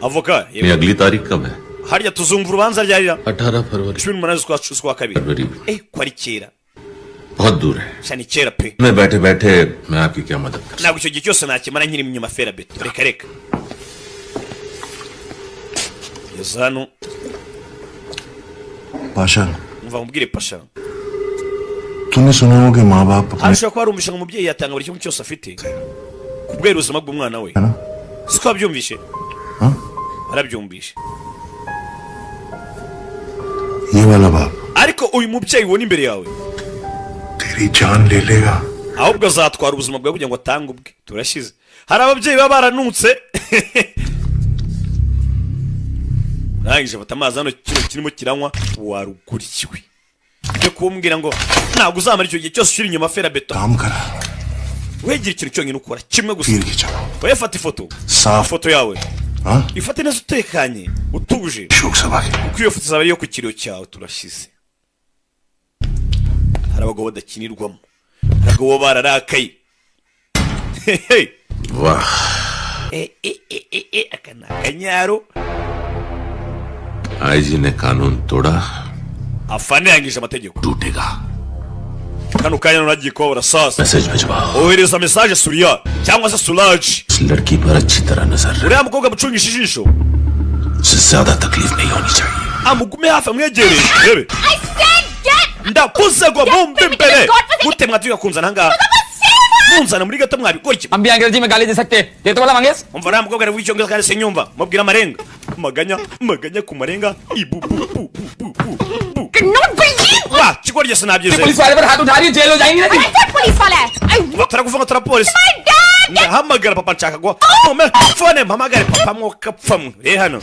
Avoka ये अगली तारीख कब है? harya tuzumva urubanza ryarira 18 फरवरी। 18 z'ukwa kabiri. फरवरी Ko ari kera बहुत दूर है। Sha ni kera pe. मैं बैठे बैठे मैं आपकी क्या मदद कर Ntabwo icyo gihe cyose nakimara nkiri inyuma fera beto. Reka reka geza hano Pasha umva mubwire Pasha तूने सुना हो कि माँ बाप अपने Hashobora kuba hari umushinga umubyeyi yatanga buri kimwe cyose afite kubera ubuzima bw'umwana we, है ना? Siko wabyumvishe? Huh? Arabyumvishe. ये वाला बाप Ariko uyu mubyeyi ubona imbere yawe तेरी जान ले लेगा। Ahubwo azatwara ubuzima bwawe kugira ngo atange ubwe. Turashize. Hari ababyeyi baba baranutse. Rangije afata amazi hano, kino kirimo kiranywa warugurikiwe byo kumbwira ngo ntabwo uzamara icyo gihe cyose ushyira inyuma ferabeto. काम करा। Wegera ikintu cyonyine ukora kimwe gusa. तीर खींचा। Wowe fata ifoto. साफ। Ifoto yawe हाँ ifate neza utekanye utuje, शोक सभा के kuko iyo foto izaba ari iyo ku kiriyo cyawe. Turashize. Hari abagabo badakinirwamo, hari abagabo baba bararakaye. Hehe. वाह। Eh, eh, eh, eh, eh, aka ni akanyaro. IG ने कानून तोड़ा। Afande yangije amategeko. टूटेगा। Kano kanya none agiye kubabura sasa. Message भिजवाओ। Ohereza message Suriya cyangwa se Suraji. इस लड़की पर अच्छी तरह नजर रख। Uriya mukobwa mucungisha ijisho. उसे ज्यादा तकलीफ नहीं होनी चाहिए। Amugume hafi amwegereye rebe. I said get Ndakuze ngo mumve imbere gute mwatuye kunzana ahangaha munzana muri gato mwabikora iki? हम भी अंग्रेजी में गाली दे सकते ये तो वाला मांगे। Umva uriya mukobwa ari w'icyongereza kandi sinyumva mubwira amarenga maganya maganya ku marenga ibu bu bu bu bu bu bu. Cannot believe Wa kigoryi sinabyizeye. Police वाले पर हाथ उठा रही है, जेल हो जाएंगी ना। I said police वाला है। I Ngo turakuvuga ngo turapolisi. My dad. Ndahamagara papa nshaka guha mome phone mpamagare papa mwoka pfamwe rero hano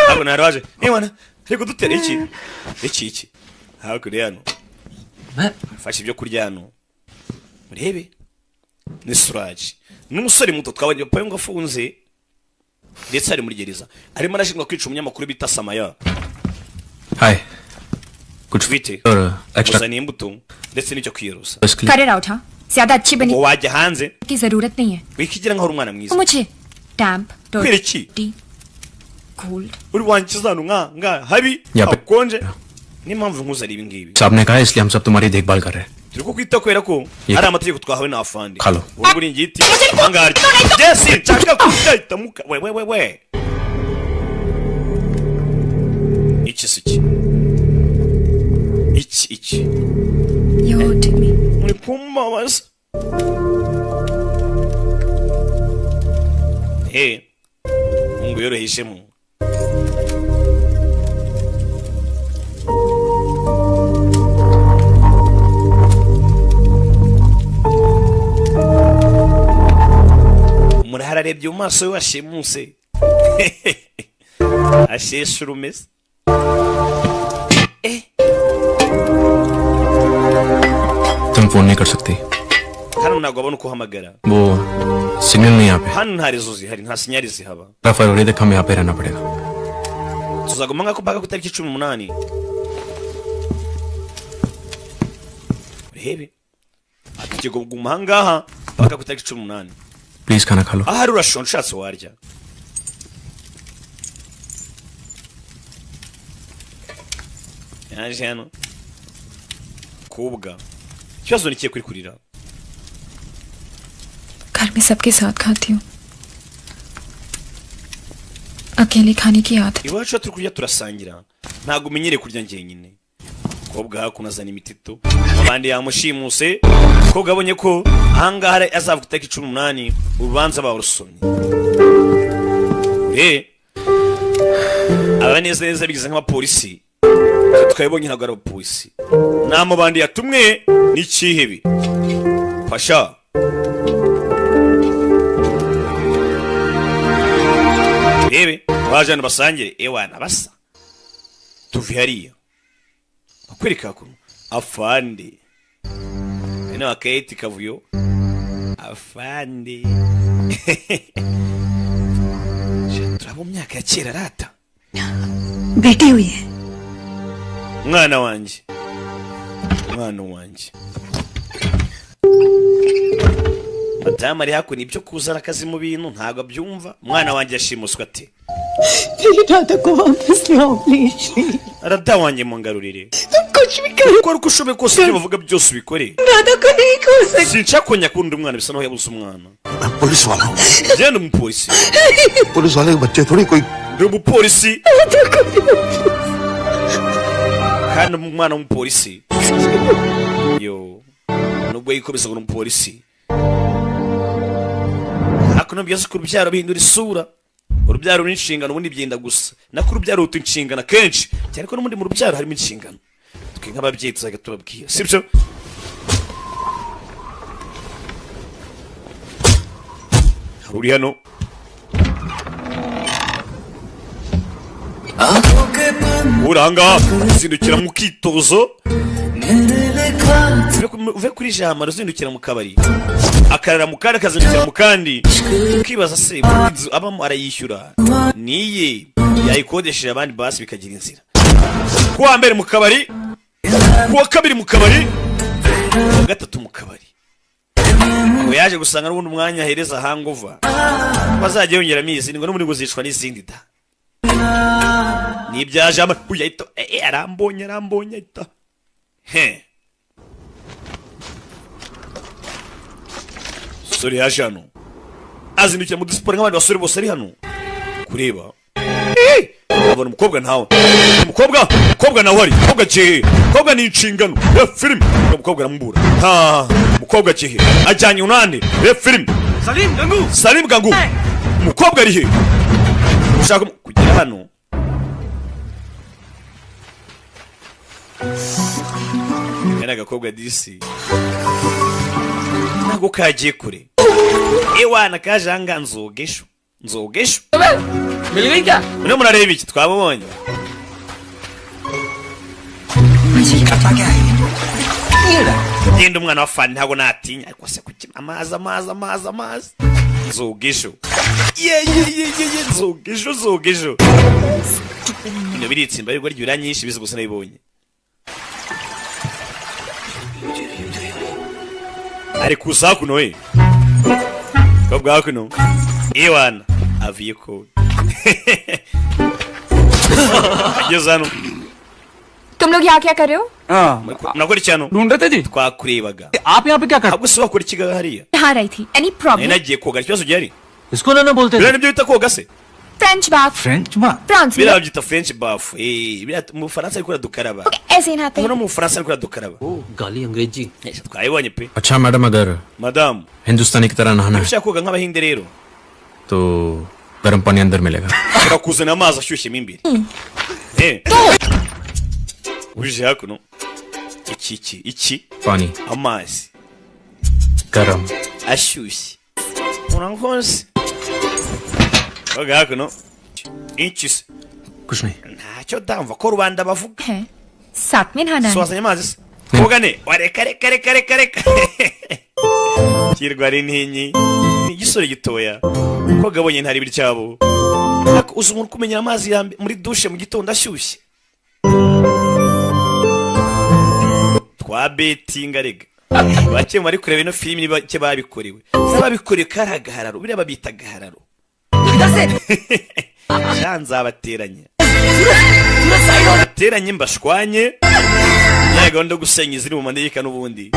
ntabwo naraje niba ari kudutera iki iki iki hakurya hano fashe ibyo kurya hano urebe ni Suraji n'umusore muto twabonye papa ngo afunze ndetse ari muri gereza arimo arashinjwa kwica umunyamakuru bita Samaya. हाय कुछ Bite? और extra Uzaniye imbuto ndetse n'icyo kwiyerusa. Cut it out. हाँ ज्यादा अच्छी बनी Ngo wajya hanze की जरूरत नहीं है। wikigira nkaho uri umwana mwiza. मुझे damp Kubera iki? Dirty cold. Uri wankiza hano nka nga habi Ya pe- hakonje niyo mpamvu nkuzana ibi ngibi. साहब ने कहा है, इसलिए हम सब तुम्हारी देखभाल कर रहे हैं। Turi kukwita kubera ko Ye- ari amategeko twahawe na afande. Kalo. Uri buringiti ahangaha jesi nshaka kujya muka we we we we iki si iki iki iki. You hurting me. Muri kumbabaza he ngo yorohejemo. Umurahara arebye mu maso ye washimuse asheshe urumeze. तुम फोन नहीं कर सकती। Hano ntabwo wabona uko uhamagara. वो सिग्नल नहीं यहाँ पे। Hano nta rezo zihari, nta sinyari zihaba. 15 फरवरी तक हमें यहाँ पे रहना पड़ेगा। Tuzaguma nk'ako mpaka ku itariki 18. Urebe ati kuguma ahangaha mpaka ku itariki 18. Please खाना खा लो। Ahari urashonje ushatse warya. Yaje hano kubwa ikibazo ni ikihe kuri kurira? घर में सबके साथ खाती हूँ, अकेले खाने की आदत। Iwacu iyo turi kurya turasangira, ntabwo umenyereye kurya njyenyine. Kobwa hakuno azana imitito abandi yamushimuse. Kobwa abonye ko ahangaha azavuga itariki 18 urubanza barusomye aba neza neza bigize nk'abapolisi twabibonye ntabwo ari abapolisi ni amabandi yatumwe n'ikihebe fasha. Rebe baje hano basangire ewana basa tuve hariya bakwereka ko afande ino akayiti kavuyo afande. Turabo mu myaka ya kera rata. बेटी हुई है। Mwana wanjye, mwana wanjye, madamu ari hakuno ibyo kuzana akazi mu bintu ntabwo abyumva. Umwana wanjye yashimuswe ate? मेरी राधा को वापस ले आओ please. Rada wanjye mungarurire. तुम कुछ भी करो। Ukora uko ushoboye kose ibyo bavuga byose ubikore. Radha को नहीं खो सकती। Sinshaka kongera kubona undi mwana bisa naho yabuze umwana. Police वाला हूँ। Genda umupolisi. Police वाले के बच्चे थोड़ी कोई। Ndi umupolisi kandi umwana w'umupolisi Yo, nubwo yikomeza ngo ni umupolisi, ariko nubwo ku rubyaro bihindura isura. Urubyaro n'inshingano ubundi byenda gusa, nako urubyaro ruta inshingano akenshi cyane ko n'ubundi mu rubyaro harimo inshingano. Twe nk'ababyeyi tuzajya tubabwira, sibyo? Hari uri hano uranga uzindukira mu kitozo, uve kuri jamara uzindukira mu kabari, akarara mu kandi akazindukira mu kandi, ukibaza se inzu abamo arayishyura niye yayikodesheje abandi, basi bikagira inzira. Kuwa mbere mu kabari, kuwa kabiri mu kabari, kuwa gatatu mu kabari. Ngo yaje gusanga n'ubundi umwanya ahereza hangover bazajya yongera amezi ngo n'ubundi ngo zicwa n'izindi da. Nibyaje ama uya ito arambonye arambonye ita he sori yaje hano azindukira mu dusiporo nk'abandi basore bose ari hano kureba. Abona umukobwa ntawe, umukobwa umukobwa nawe ari umukobwa kihe, umukobwa ni inshingano ya filime. Umukobwa aramubura, ha umukobwa kihe ajyanye unande ya filime. Salim Gangu, Salim Gangu, umukobwa ari he? Ushaka kugera hano yana agakobwa disi ntabwo kagiye kure. Ewana kaje anga nzogesho nzogesho mune murareba iki twabonye. Genda umwana wa fani ntabwo natinya, ariko se kuki amazi amazi amazi amazi nzogesho ye ye ye ye nzogesho nzogesho ino biritsimba ariko ryura nyinshi bizi gusa nabibonye. Ari kuza hakuno we kobwa hakuno ewana aviye ko ageze hano. तुम लोग यहाँ क्या कर रहे हो? Mnakora iki hano? ढूंढ रहे थे जी। Twakurebaga. आप यहाँ पे क्या कर? Ahubwo se wakora iki hariya? नहा रही थी। Any problem? Nari nagiye koga, ikibazo gihari? इसको ना ना बोलते Biriya nibyo bita koga se? French bath. French bath. France में Biriya babyita French bath. Biriya mu Bufaransa ariko dukaraba. ऐसे ही नहाते हैं। No mu Bufaransa ariko dukaraba. गाली अंग्रेजी। Twabibonye pe. अच्छा मैडम, अगर Madamu, हिंदुस्तानी की तरह नहाना है ushaka koga nk'abahinde rero तो गर्म पानी अंदर मिलेगा। ushobora kuzana amazi ashyushye mo imbere. Uje hakuno iki iki iki पानी amazi गर्म ashyushye urankoze koga hakuno iki se कुछ नहीं। Ntacyo ndamva ko rubanda bavuga. है साथ में नहाना है। So wazanye amazi se koga ne wareka reka reka reka reka kirwa ari ntinyi ni igisore gitoya koga abonye ntari ibiryabo. Uzi umuntu kumenya amazi ya muri dushe mu gitondo ashyushye twa betinga rega. Bake bari kureba ino filimi bake babikorewe babikorewe kari agahararo, biriya babita agahararo. Nzabateranya bateranye mbashwanye ya gahunda yo gusenya iziri mu manegeka n'ubundi.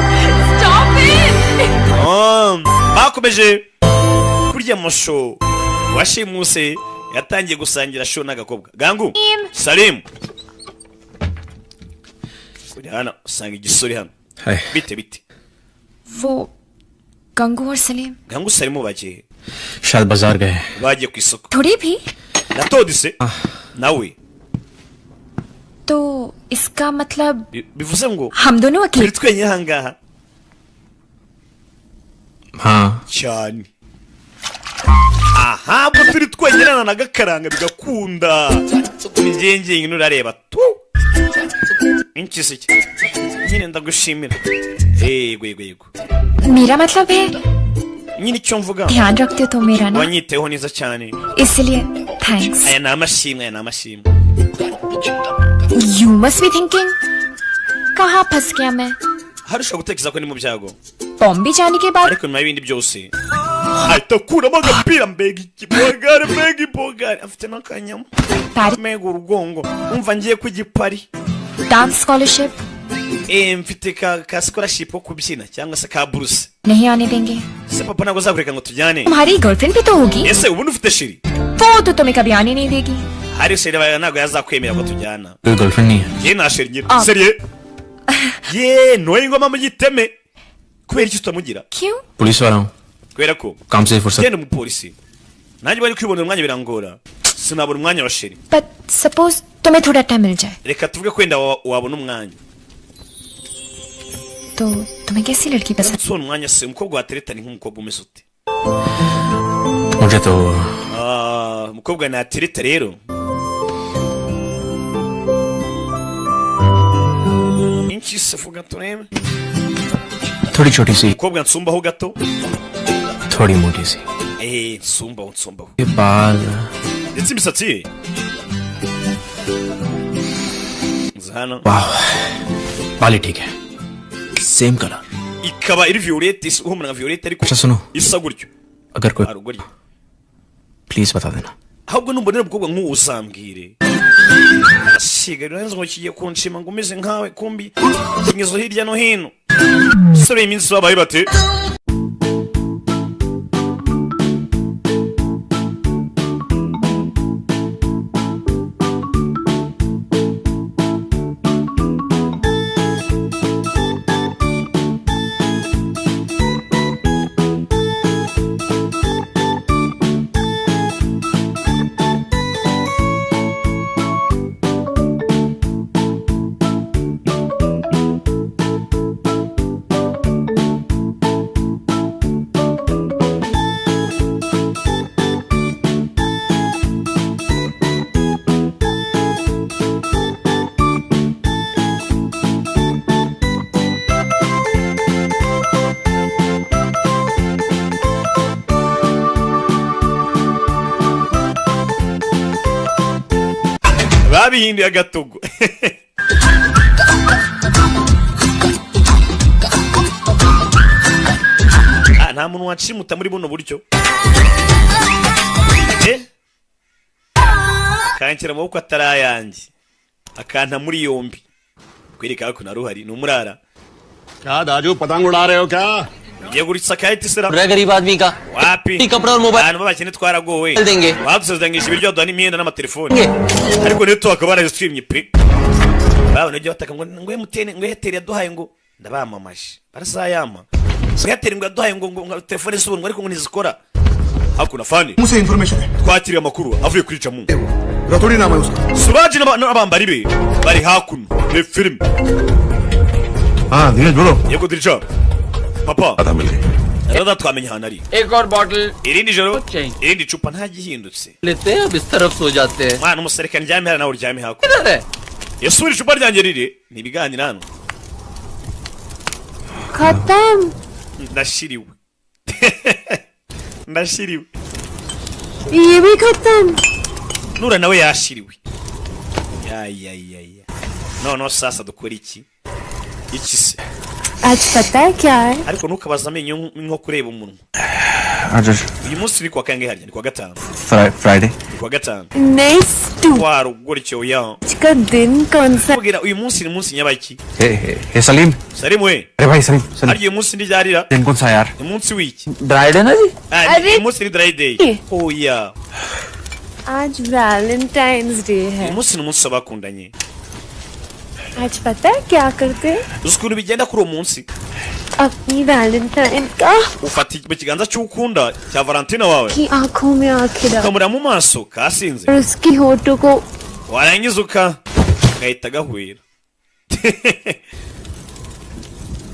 Bakomeje kurya amasho washimuse yatangiye gusangira show n'agakobwa Gangu Salim. Kuri hano usanga igisore hano. Bite bite. वो Gangu और Salim. Gangu Salim bagiye शायद बाजार गए। Bagiye ku isoko. थोड़ी भी natodise nawe तो इसका मतलब bivuze ngo हम दोनों अकेले turi twenyine aha ngaha हाँ cyane. Aha ubwo turi twenyine na gakaranga bigakunda njye nurareba tu inkisi nyine ndagushimira. Yego yego yego. मेरा मतलब है nyine icyo mvuga ध्यान रखते हो तो मेरा ना, wanyiteho neza cyane इसलिए thanks. Aya ni amashimwe, aya ni amashimwe. You must be thinking कहाँ फंस गया मैं। Hari ushobora gutekereza ko ni mu byago, Bombay जाने के बाद ariko nyuma y'ibindi byose ahita akuramo agapira. Mbega ikibogari, mbega ibogari afite n'akanyama, mbega urugongo. Umva ngiye ku gipari dance scholarship mfite ka scholarship ko kubyina cyangwa se ka buruse. नहीं आने देंगे। Se papa ntabwo azakureka ngo tujyane. तुम्हारी गर्लफ्रेंड भी तो होगी। Ese ubundi ufite shiri? वो तो तुम्हें कभी आने नहीं देगी। Hari shiri bawe ntabwo yazakwemera ko tujyana. कोई गर्लफ्रेंड नहीं है। Njye nta shiri ngira. Seriye? Ye noye ingoma mu giteme kubera iki tutamugira? क्यों? Police वाला हूँ Kubera ko काम से फुर्सत genda umupolisi nanjye bari kwibonera umwanya birangora sinabona umwanya wa chérie. But suppose तुम्हें थोड़ा टाइम मिल जाए Reka tuvuge ko wenda wabona umwanya. तो तुम्हें कैसी लड़की पसंद? Uramutse ubona umwanya se umukobwa watereta ni nk'umukobwa umeze ute? मुझे तो Ah, umukobwa natereta rero inchi se vuga turebe. थोड़ी छोटी सी Umukobwa nsumbaho gato. थोड़ी मोटी सी Eh, nsumbaho nsumbaho. ये बाल Ndetse imisatsi ye nza hano. वाह बाल ही ठीक है same colour Ikaba iri violette ihumura nka violette ariko अच्छा सुनो isa gutyo. अगर कोई Hari ugoryi. Please बता देना Ahubwo numbonera umukobwa nk'uwo uzambwire. Asiga rero ngo kigiye kunshima ngo umeze nkawe kumbi kinyizo hirya no hino. Sore iminsi babaye bate? Babihinduye agatogo. Ah, nta muntu wanshimuta muri buno buryo. Eh? Kanshyira amaboko atari ayanjye akanta muri yombi kwereka ko naruhari ni umurara. क्या दाजू पतंग उड़ा रहे हो क्या? Ugiye guritsa kayiti sera रहा गरीब आदमी का wapi कपड़ा और mobile abantu b'abakene twaragowe देंगे badusezeranyije ibiryo baduha n'imyenda n'amatelefoni ariko niyo tukaba barazitwimye pe babona ibyo bataka ngo ngo MTN ngo Airtel yaduhaye ngo ndabamamaje barasayama ngo Airtel ngo yaduhaye ngo ngo telefone z'ubuntu ariko ngo ntizikora hakuno fani मुझसे information है twakiriye amakuru avuye kuri Jamu Raturi नाम है उसका Suraji n'abambari be bari hakuno ni filime. हाँ धीरज बोलो Yego dirija papa आधा मिल गई rada twamenya ahantu ari. एक और bottle Irindi joro irindi cupa nta gihindutse. लेते हैं अब इस तरफ सो जाते हैं Mwana umusore ndyame hano nawe uryame hakuno. किधर है Yasubira icupa ryanjye riri ni ibiganiro hano. खत्म Ndashiriwe ndashiriwe. ये भी खत्म Nura nawe yashiriwe. Ya ya ya ya. Noneho sasa dukora iki? Iki se? आज पता है क्या है? Ariko ntukabaze amenyo nko kureba umunwa. आज Uyu munsi ni kuwa kangahe harya? Ni kuwa gatanu. Friday Ni kuwa gatanu. Next Warugoryo ya. आज का दिन कौन सा? Kubwira uyu munsi ni munsi nyabaki. Hey hey hey Salim Salimu we. अरे भाई सलीम Salim Harya uyu munsi ntiryarira? दिन कौन सा यार Ni munsi w'iki? Dry day ना जी Ah, ni Ari- umunsi ni dry day. Oya. आज वैलेंटाइंस डे है Uyu munsi ni umunsi w'abakundanye. आज पता है क्या करते हैं? Uzi ukuntu bigenda kuri uwo munsi? अपनी वैलेंटाइन का Ufata mu kiganza cy'ukunda cya Valentina wawe की आंखों में आंखें डाल ukamureba mu maso kasinze और उसकी होठों को warangiza uka gahita gahwera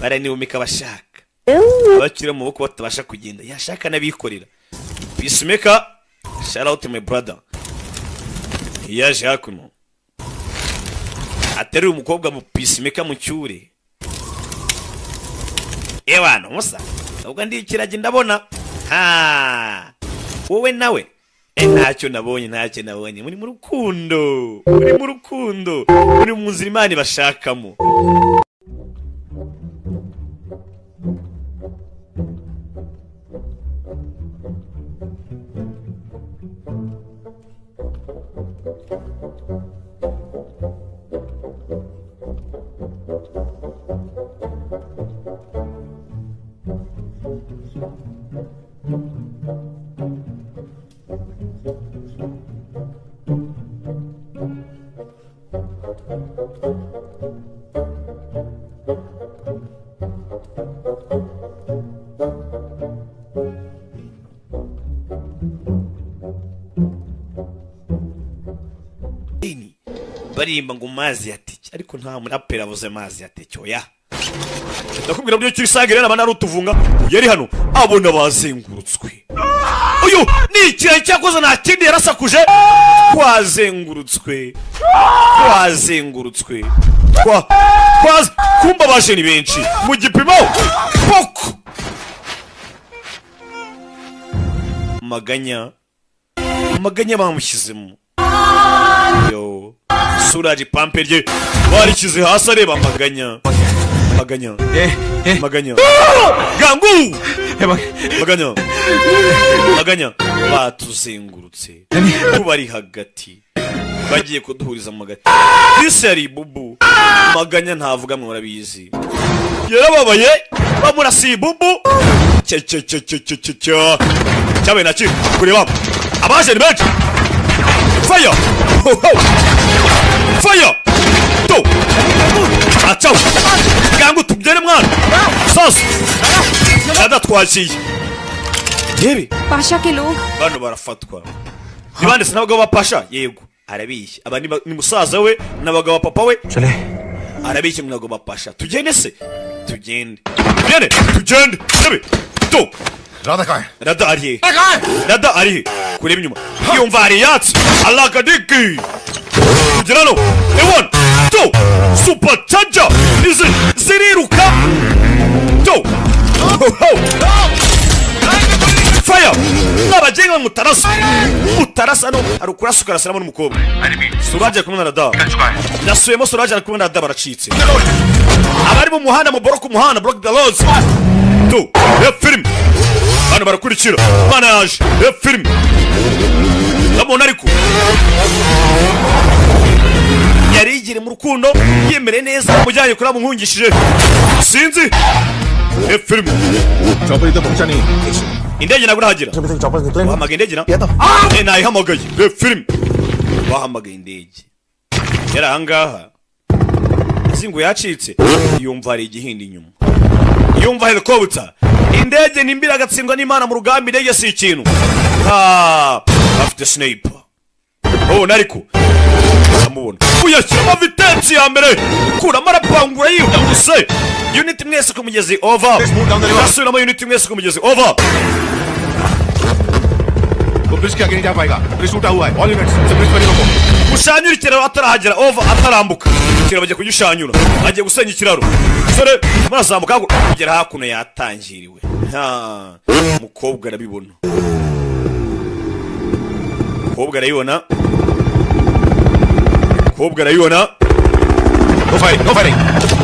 baranihumika abashaka abakiri mu maboko batabasha kugenda yashaka n'abikorera. Peacemaker, shout out to my brother. Yaje hakuno ateruye umukobwa mu peacemaker mu cyure. Ewana musa ubwo ndi ikiragi ndabona ha wowe nawe ntacyo nabonye ntacyo nabonye muri mu rukundo muri mu rukundo muri mu nzira Imana ibashakamo. Baririmba ngo mazi ya teke, ariko nta muraperi avuze mazi ya teke. Oya, ndakubwira buryo ki usanga rero abana ari utuvunga. Yari hano abona bazengurutswe. Uyu ni ikiraro cyakoze, nta kindi, yarasakuje. Twazengurutswe, twazengurutswe, twa twa kumba baje ni benshi mu gipimo poko. Maganya, maganya bamushyizemo. Yo, Suraji pampe rye barishyize hasi, areba maganya, maganya, maganya, gangu, maganya, maganya. Batuzengurutse, tubari hagati, bagiye kuduhuriza mu hagati. Bisi yari ibubu. Maganya ntavuga, mwe murabizi, yarababaye. Bamurasiye ibubu cye cye cye cye cye cye cye cyabaye naki kureba abaje ni benshi. Fire! Ho, ho! Fire! To acaho gangu, tubyere mwana sasu adatwakiye yebi. Pasha के लोग Bano barafatwa ni bande? Se n'abagabo ba Pasha? Yego, arabishye. Aba ni musaza we n'abagabo ba papa we. Arabishye ngo ntabwo ba Pasha. Tugende se, tugende, tugende, tugende yebi to. Radha कहाँ है? Rada ari he? Rada ari he? Kureba inyuma yumva hari yatsi alakadiki kugera no ewan to super charger izi ziriruka to. Ho, ho. Fire n'abagenga mutarasa, mutarasa no hari ukurasa ukarasiramo n'umukobwa. Suraje ari kumwe na Rada. Nasubiyemo, Suraje ari kumwe na Rada. Baracitse abari mu muhanda, mu boroka umuhanda, block the roads to ya film. Hano barakurikira, bana yaje ya film, ndamubona, ariko yarigire mu rukundo yemere neza mujyanye kuri amuhungishije sinzi ya film. Chopper इधर पहुंचा नहीं. Indege ntabwo irahagera. Wahamagaye indege na? Eh, nayihamagaye. Ya film, wahamagaye indege. Yari ahangaha azi ngo yacitse, yumva hari igihindi inyuma, yumva helicopter, indege. Nimbira agatsindwa n'Imana mu rugamba, indege si ikintu. Ha, afite sniper ubona, ariko ndamubona uyashyiramo vitesse ya mbere, kuramo arapangura yihuse. Unit mwese ku mugezi, over. Ndasubiramo, unit mwese ku mugezi, over. वो ब्रिज के आगे नहीं जा पाएगा, ब्रिज टूटा हुआ है. All units उसे ब्रिज पर ही रोको. Mushanyura ikiraro atarahagera, over. Atarambuka ikiraro, bagiye kugishanyura, agiye gusenya ikiraro. Sore murazamuka kugera hakuno, yatangiriwe. Ha, umukobwa arabibona, umukobwa arayibona, umukobwa arayibona. No firing, no firing.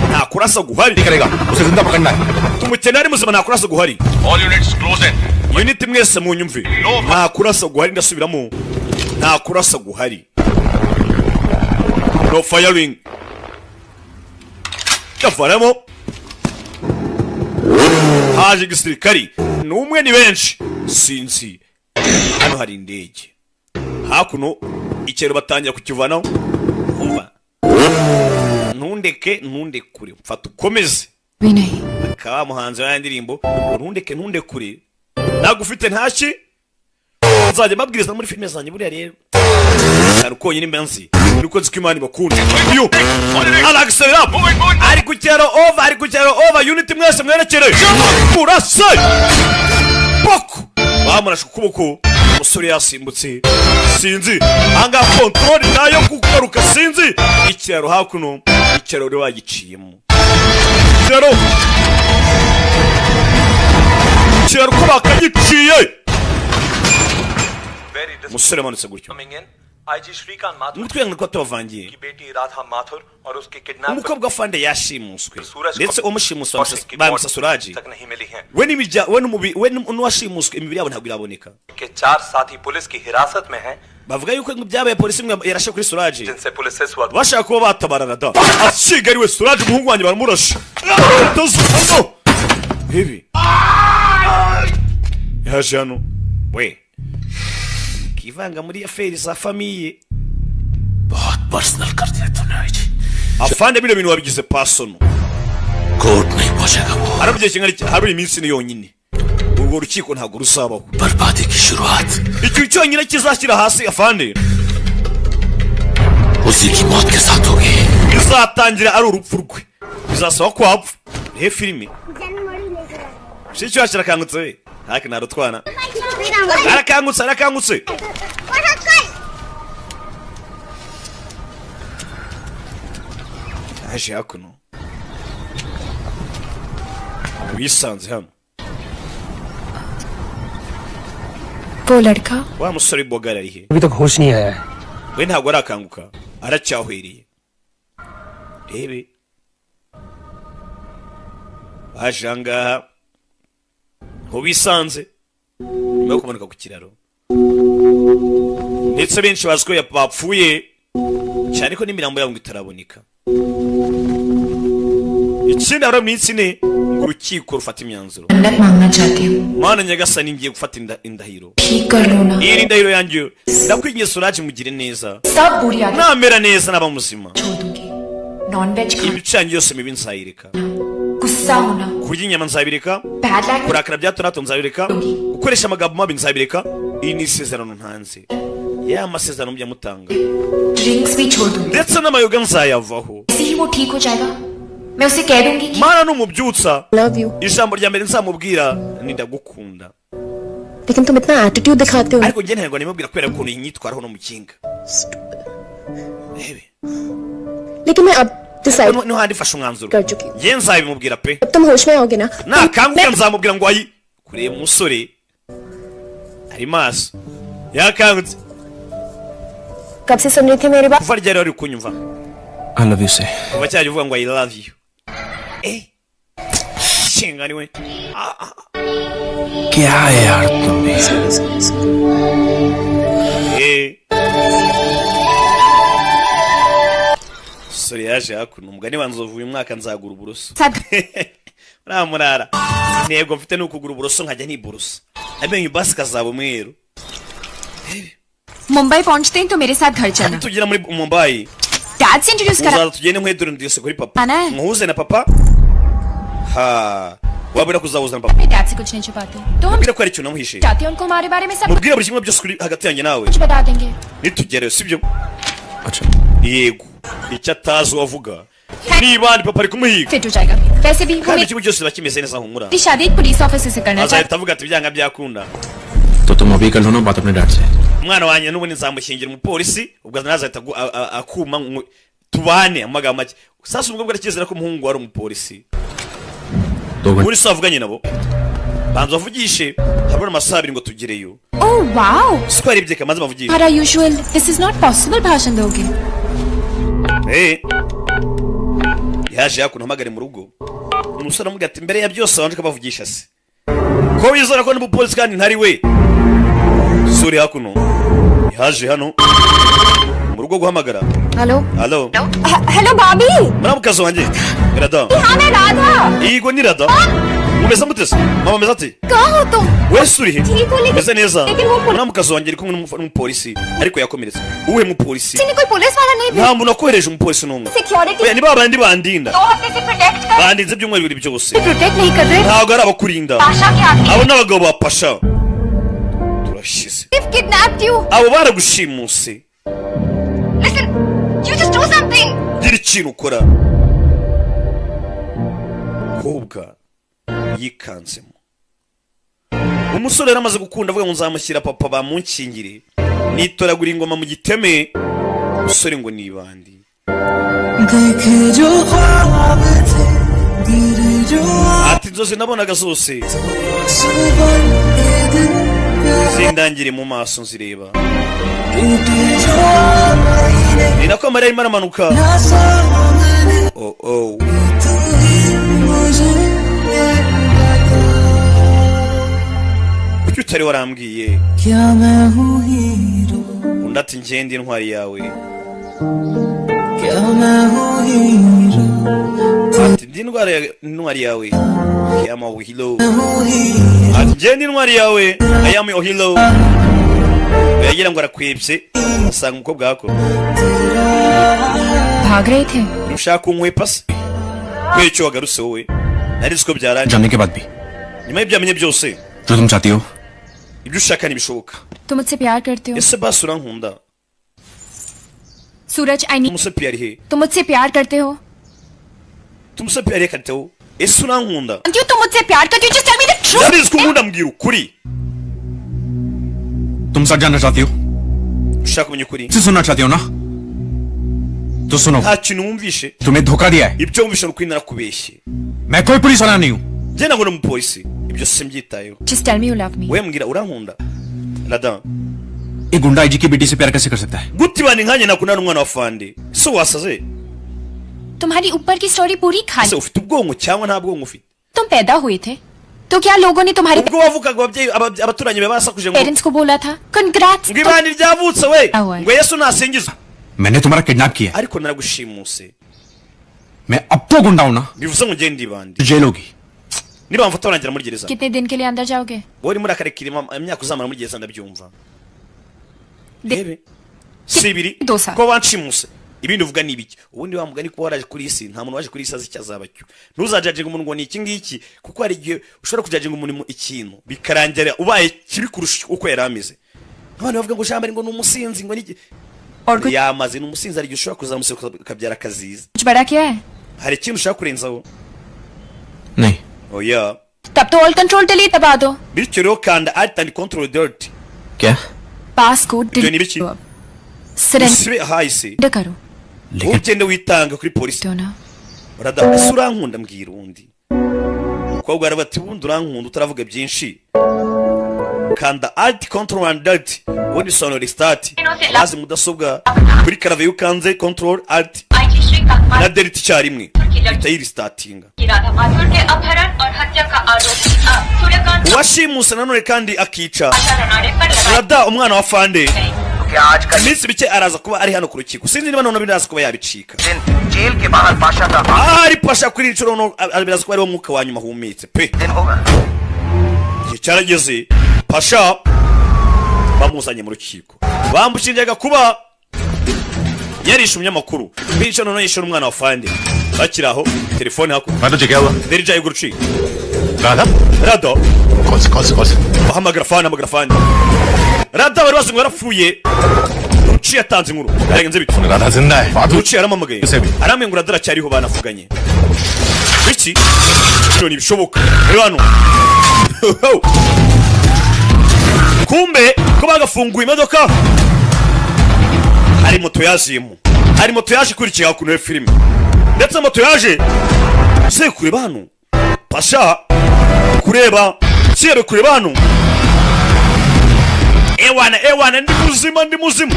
Nta kurasa guhari. करेगा, उसे जिंदा पकड़ना है. Tumukene ari muzima, nta kurasa guhari. All units close in. Unit mwese munyumve, nta kurasa guhari. Ndasubiramo, nta kurasa guhari, no firing. Yavanamo haje igisirikari, ni umwe, ni benshi sinzi. Hano hari indege hakuno, ikiraro batangira kukivanaho. Umva, ntundeke, ntundekure, mfata ukomeze. भी नहीं. Akaba muhanzi wa ndirimbo ntundeke ntundekure ntabwo ufite ntaki. Nzajya mbabwiriza muri filime zanjye. Buriya rero hari konyine mba nzi nuko nzi ko Imana ibakunda. Uyu aragiserera, ari ku kiraro, over. Ari ku kiraro, over. Unit mwese mwerekere kurase poko. Bamurashe ukuboko, umusore yasimbutse sinzi. Ahangaha control nayo kugaruka sinzi. Ikiraro hakuno, ikiraro rero bagiciyemo, ikiraro, ikiraro ko bakagiciye. Umusore amanutse gutyo umutwe ngo tubavangiye. Umukobwa fande yashimuswe, ndetse umushimuswe bamusa Suraji we n'ibijya we n'umubi we n'uwashimuswe, imibiri yabo ntabwo iraboneka. के चार साथी पुलिस की हिरासत में हैं, Bavuga yuko ngo byabaye polisi imwe yarashe kuri Suraji, जिनसे पुलिस इस वक्त bashaka kuba batabarana da akigariwe. Suraji umuhungu wanjye baramurashe no bibi yaje hano we kivanga muri affaires za famille. बहुत personal कर दिया तूने आज. Afande, bino bintu wabigize personal. Court नहीं पहुंचेगा वो. Harabye kingana iki? Habura iminsi ni yonyine, urwo rukiko ntabwo ruzabaho. बर्बादी की शुरुआत. Ikintu cyonyine kizashyira hasi afande उसी की मौत के साथ होगी। Bizatangira ari urupfu rwe, bizasaba ko wapfa. Rehe filime, mushiki wacu arakangutse we, ntake ntarutwana, arakangutse, arakangutse. Yaje hakuno, wisanze hano. वो लड़का Wa musore bogara ari he? अभी तक होश नहीं आया है। We ntabwo arakanguka, aracyahweriye. Rebe, baje ahangaha aho bisanze nyuma yo kumanuka ku kiraro, ndetse benshi bazi ko bapfuye cyane ko n'imirambo yabo ngo itaraboneka. Ikindi habura iminsi 4 ngo urukiko rufate imyanzuro. मन्नत मांगना चाहती हूँ। Mana nyagasani, ngiye gufata indahiro. ठीक कर लो ना। Iyi ndahiro yanjye, ndakwinginze Suraje, mugire neza. सब बुरी आदत Namera neza, naba muzima, छोड़ दूंगी। Non veg खाना, imico yanjye yose mibi nzayireka, गुस्सा होना, kurya inyama nzabireka, bad language kurakara bya hato na hato nzabireka, gukoresha amagambo mabi nzabireka. Iyi ni isezerano ntanze, ya masezerano mujya mutanga. Drinks भी छोड़ दूंगी। Ndetse n'amayoga nzayavaho. ऐसे ही वो ठीक हो जाएगा, मैं उसे कह दूंगी कि Mana, numubyutsa, Love you. ijambo rya mbere nzamubwira ni ndagukunda. लेकिन तुम इतना एटीट्यूड दिखाते हो। Ariko njye ntabwo nimubwira kubera ukuntu yitwaraho no mukinga. Rebe. लेकिन मैं अब decide Niho handi mfashe umwanzuro, कर चुकी हूँ। njye nzabimubwira pe. अब तुम होश में आओगे ना? Nakanguka nzamubwira ngo ayi kureba. Umusore ari maso, yakangutse. कब से सुन रही थी मेरी बात? Kuva ryari wari kunyumva? I love you से। Kuva cyajya uvuga ngo I love you. Shinga niwe. क्या है यार तुम भी। Sore yaje hakuno, umugani wa nzovu, uyu mwaka nzagura uburoso. Uriya murara, intego mfite ni ukugura uburoso nkajya niborosa amenyo, basi kazaba umweru. Mumbai पहुंचते ही तो मेरे साथ घर चलना। Tugera muri Mumbai, dad से introduce करा uzaza tugende nkwedure ndiyose kuri papa. Ana. Muhuze na papa, ha wabura kuzahuza na papa. अपने डैड से कुछ नहीं छुपाते तो हम Mubwire ko hari ikintu namuhishe. चाहते हैं उनको हमारे बारे में सब Mubwire buri kimwe byose kuri hagati yanjye nawe कुछ बता देंगे। nitugerayo, sibyo? Yego, icyo atazi uwavuga niba ni papa ari kumuhiga. Fit हो जाएगा, वैसे भी वो Kandi ikigo cyose kiba kimeze neza, humura. मेरी शादी एक पुलिस ऑफिसर से करना चाहती Azahita avuga ati byanga byakunda, तो तुम अभी कर लो ना बात अपने डैड से। umwana wanjye n'ubundi nzamushyingira umupolisi, ubwo nazahita akuma tubane. Amagambo make, sasa ubwo aracyizera ko umuhungu wari umupolisi. दो घंटे Muri se wavuganye nabo, banza bavugishe, habura amasaha 2 ngo tugereyo. Oh wow. Siko yarebye kamaze bavugishe. हमारा usual this is not possible भाषण दोगे। Yaje hakuno, hamagare mu rugo. Umusore amubwira ati mbere ya byose wanje ukabavugisha se ko wizera ko n'umupolisi kandi ntari we. Suri hakuno yaje hano mu rugo guhamagara. Hello. Halo. Hello भाभी। Muramukazi wanjye Rada. हाँ, मैं Radha. Yego, ni Rada. Mumeze mute se mama? Meze ati? कहाँ हो तुम? Wese uri he? ठीक हो लेकिन Meze neza. लेकिन वो police Muramukazi wanjye ari kumwe n'umupolisi ariko yakomeretse. Uwuhe mupolisi? ने कोई पुलिस वाला नहीं Nta muntu wakohereje umupolisi n'umwe. Security Oya, ni ba bandi bandinda. 2 हफ्ते से protect कर Bandinze ibyumweru 2 byose. Protect नहीं कर रहे। Ntabwo ari abakurinda. Pasha के आदमी। Abo ni abagabo ba Pasha, turashize. Kidnapped you. Abo baragushimuse. Listen, you just do something. Gira ikintu ukora. Kobwa yikanzemo umusore yari amaze gukunda, avuga ngo nzamushyira papa bamunkingire, nitoragura ingoma mu giteme. Umusore ngo ni ibandi. देखे जो ख्वाब थे गिरे जो Ati inzozi nabonaga zose सुबह के दिन zindangire mu maso nzireba. टूटे जो आईने Ni nako amarira arimo aramanuka. ना सामने Oh oh. तू ही मुझे ये बता Kuki utari warambwiye? क्या मैं हूँ hero? Undi ati ngende intwari yawe. क्या मैं हूँ hero? Ati ndi intwari yawe, I am your hero. मैं हूँ hero. Ati ngende intwari yawe, I am your hero. Yagira ngo arakwibye, asanga umukobwa wako. भाग रहे थे। Ntushaka kunkwepa se? Kubera icyo wagarutse wowe, nari nzi ko byarangiye. जानने के बाद भी Nyuma y'ibyamenye byose, जो तुम चाहती हो ibyo ushaka ntibishoboka. तुम मुझसे प्यार करते हो? Ese basi urankunda? Suraj I need तुमसे प्यार है। तुम मुझसे प्यार करते हो? तुमसे प्यार करते हो? Ese urankunda? क्यों तुम मुझसे प्यार करते हो? Just tell me the truth. Ndabizi ko unkunda, mbwira ukuri. तुम सच जानना चाहती हो? Ushaka kumenya ukuri? से सुनना चाहती हो ना? तो सुनो। Nta kintu wumvishe. तुम्हें धोखा दिया है। Ibyo wumvishe ni ukuri, narakubeshye. मैं कोई पुलिस वाला नहीं हूँ। Njye ntabwo ndi umupolisi, ibyo simbyitayeho. Just tell me you love me. We mbwira urankunda, Rada. एक गुंडा आईजी की बेटी से प्यार कैसे कर सकता है? Gute ibana nkanjye nakundana n'umwana wa fande? So wasaze? तुम्हारी ऊपर की स्टोरी पूरी खाली। Ese ufite ubwonko cyangwa nta bwonko ufite? तुम पैदा हुए थे तो क्या लोगों ने तुम्हारे Ubwo wavukaga ababyeyi abaturanyi bawe basakuje ngo parents को बोला था congrats? Ngo ibana ryavutse we, ngo Yesu nasingizwe. मैंने तुम्हारा किडनैप किया। Ariko naragushimuse. मैं अब तो गुंडा हूं ना। Bivuze ngo ngende ibandi. Jail होगी। Niba mfata barangira muri gereza. कितने दिन के लिए अंदर जाओगे? Wowe urimo urakarekera imyaka uzamara muri gereza, ndabyumva. Rebe si ibiri ko wanshimuse, ibindi uvuga ni ibiki? Ubundi wa mugani kuba waraje kuri isi, nta muntu waje kuri isi azi icyo azaba cyo. Ntuzajajinga umuntu ngo ni iki ngiki, kuko hari igihe ushobora kujajinga umuntu ikintu bikarangira ubaye kibi kurusha uko yari ameze. Abantu bavuga ngo Jambari ngo ni umusinzi, ngo ni yamaze ni umusinzi, hari igihe ushobora kuzamuseka ukabyara akaziza. कुछ बड़ा किया है? Hari ikintu ushaka kurenzaho? नहीं। Oya. तब तो all control delete दबा दो। Bityo rero kanda alt and control delete. क्या? पास को Ibyo ni ibiki? Surrender Usibe hahise करो। ugende witanga kuri polisi. Rada, ese urankunda? Mbwira. Undi umukobwa aravuga ati ubundi urankunda utaravuga byinshi. Kanda alt control and delete, ubundi bisobanura restart. Maze mudasobwa kuri karave iyo ukanze control alt na delete icyarimwe ihita yirestartinga. Uwashimuse nanone kandi akica Rada umwana wa fande, iminsi mike araza kuba ari hano ku rukiko. Sinzi niba none biraza kuba yabicika. Ahari Pasha kuri inshuro no biraza kuba ariwo mwuka wa nyuma ahumetse pe. Igihe cyarageze Pasha bamuzanye mu rukiko, bamushinjaga kuba yarishe umunyamakuru, bityo none yishe umwana wa fande. Bakiri aho telefone hakurya Derija y'uruciko. Rada bahamagara fande, hamagara fande. Rada bari bazi ngo yarapfuye. Ruci yatanze inkuru byagenze bite? Ruci yaramamagaye arambwira ngo Rada aracyariho, banavuganye. Biki bino ntibishoboka. Reba hano kumbe ko bagafunguye imodoka, hari moto yaziyemo, hari moto yaje ikurikiye hakuno ya filime, ndetse moto yaje se kureba hano Pasha kureba kirebe kureba hano. Ewana ewana, ndi muzima, ndi muzima.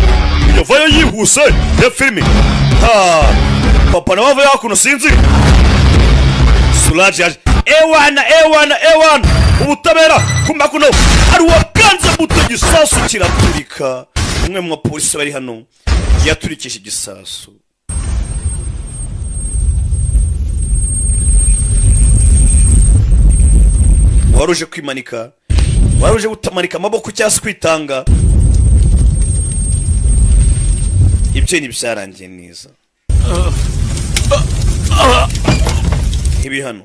Yavayo yihuse ya filime. Ha papa nawe avayo hakuno, sinzi Suraje yaje. Ewana ewana ewana, ubutabera kumba kuno hari uwakanze buto igisasu kiraturika. Umwe mu bapolisi bari hano yaturikisha igisasu. Waruje kwimanika, waruje gutamanika amaboko cyangwa se kwitanga, ibyo ntibyarangiye neza. Ibi hano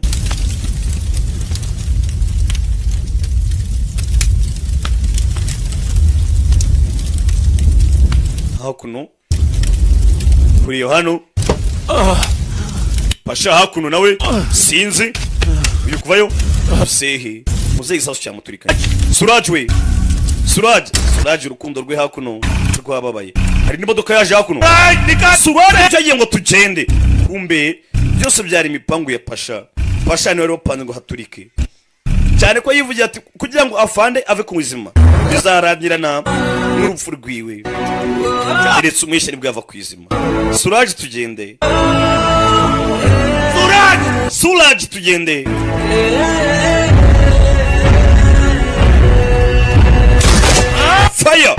hakuno kuri iyo hano Pasha hakuno nawe sinzi uyu kuvayo sehe muzeyi isasu cyamuturikanye. Suraj we, Suraj, Suraj urukundo rwe hakuno rwababaye. Hari n'imodoka yaje hakuno. Suraj yagiye ngo tugende, kumbe byose byari imipangu ya Pasha. Pasha niwe wari wapanze ngo haturike, cyane ko yivugira ati kugira ngo afande ave ku buzima bizarangirana n'urupfu rwiwe, keretse umwishe nibwo yava ku izima. Suraj tugende, Suraj, Suraj tugende. Fire!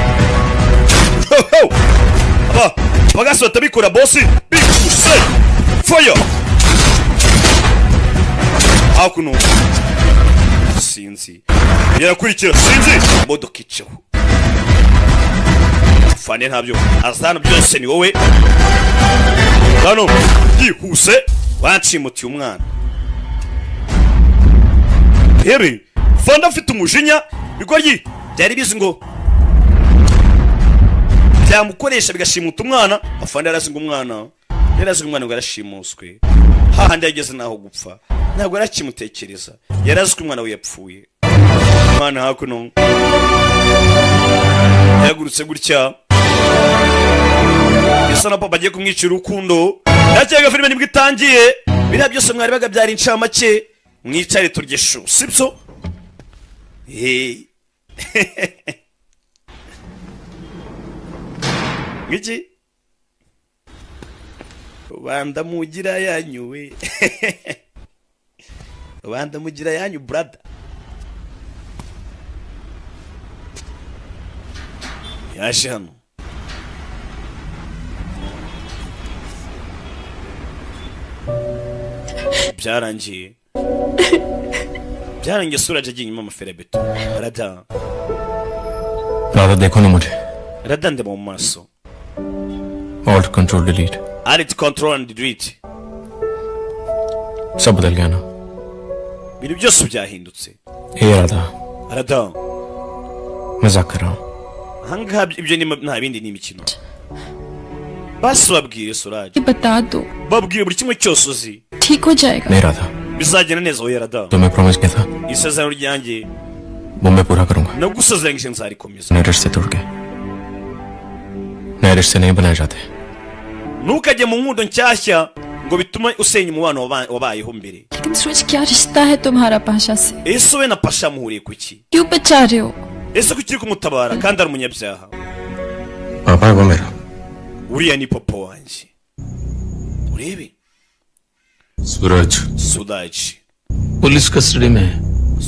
Aba bagasi batabikora bosi bikuse. Fire! Hakuno sinzi yarakurikira, sinzi imodoka icaho. Fane ntabyo azana byose ni wowe hano yihuse wancimutiye umwana. Heri fanda afite umujinya bigoryi byari bizi ngo Byamukoresha bigashimuta umwana. Afande yarazinga umwana, yarazinga umwana ngo yarashimuswe. Hahandi yageze naho gupfa ntabwo yarakimutekereza, yarazi ko umwana we yapfuye. Umwana hakuno yagurutse gutya, bisa na papa agiye kumwicira urukundo. Ndakeka filime nibwo itangiye. Biriya byose mwari bagabyara incamake, mwicare turye shu, sibyo? Ngiki rubanda mugira yanyu we, rubanda mugira yanyu brother. Yaje hano byarangiye, byarangiye. Suraje agiye inyuma amaferebeto. Rada Radha देखो ना मुझे. Rada ndeba mu maso. Alt control delete. Alt control and delete. सब बदल गया ना. Ibintu byose byahindutse. Hey Radha. Radha मजाक कर रहा हूँ. Ahangaha ibyo ni nta bindi, ni imikino. Basi babwiye Suraje, बता दो. Babwiye buri kimwe cyose uzi. ठीक हो जाएगा. नहीं Radha, Bizagenda neza. Oya Radha, तुम्हें प्रॉमिस किया था isezerano ryanjye वो मैं पूरा करूंगा. nagusezeranyije nzarikomeza. नए रिश्ते टूट गए, नए रिश्ते नहीं बनाए जाते. Ntukajye mu nkundo nshyashya ngo bitume usenya umubano wabayeho mbere. लेकिन सूरज क्या रिश्ता है तुम्हारा पाशा से? Ese we na Pasha muhuriye ku ki? क्यों बचा रहे हो? Ese kuki uri kumutabara kandi ari umunyabyaha? पापा है वो मेरा. Uriya ni papa wanjye. Urebe Suraj. Suraj police custody में है.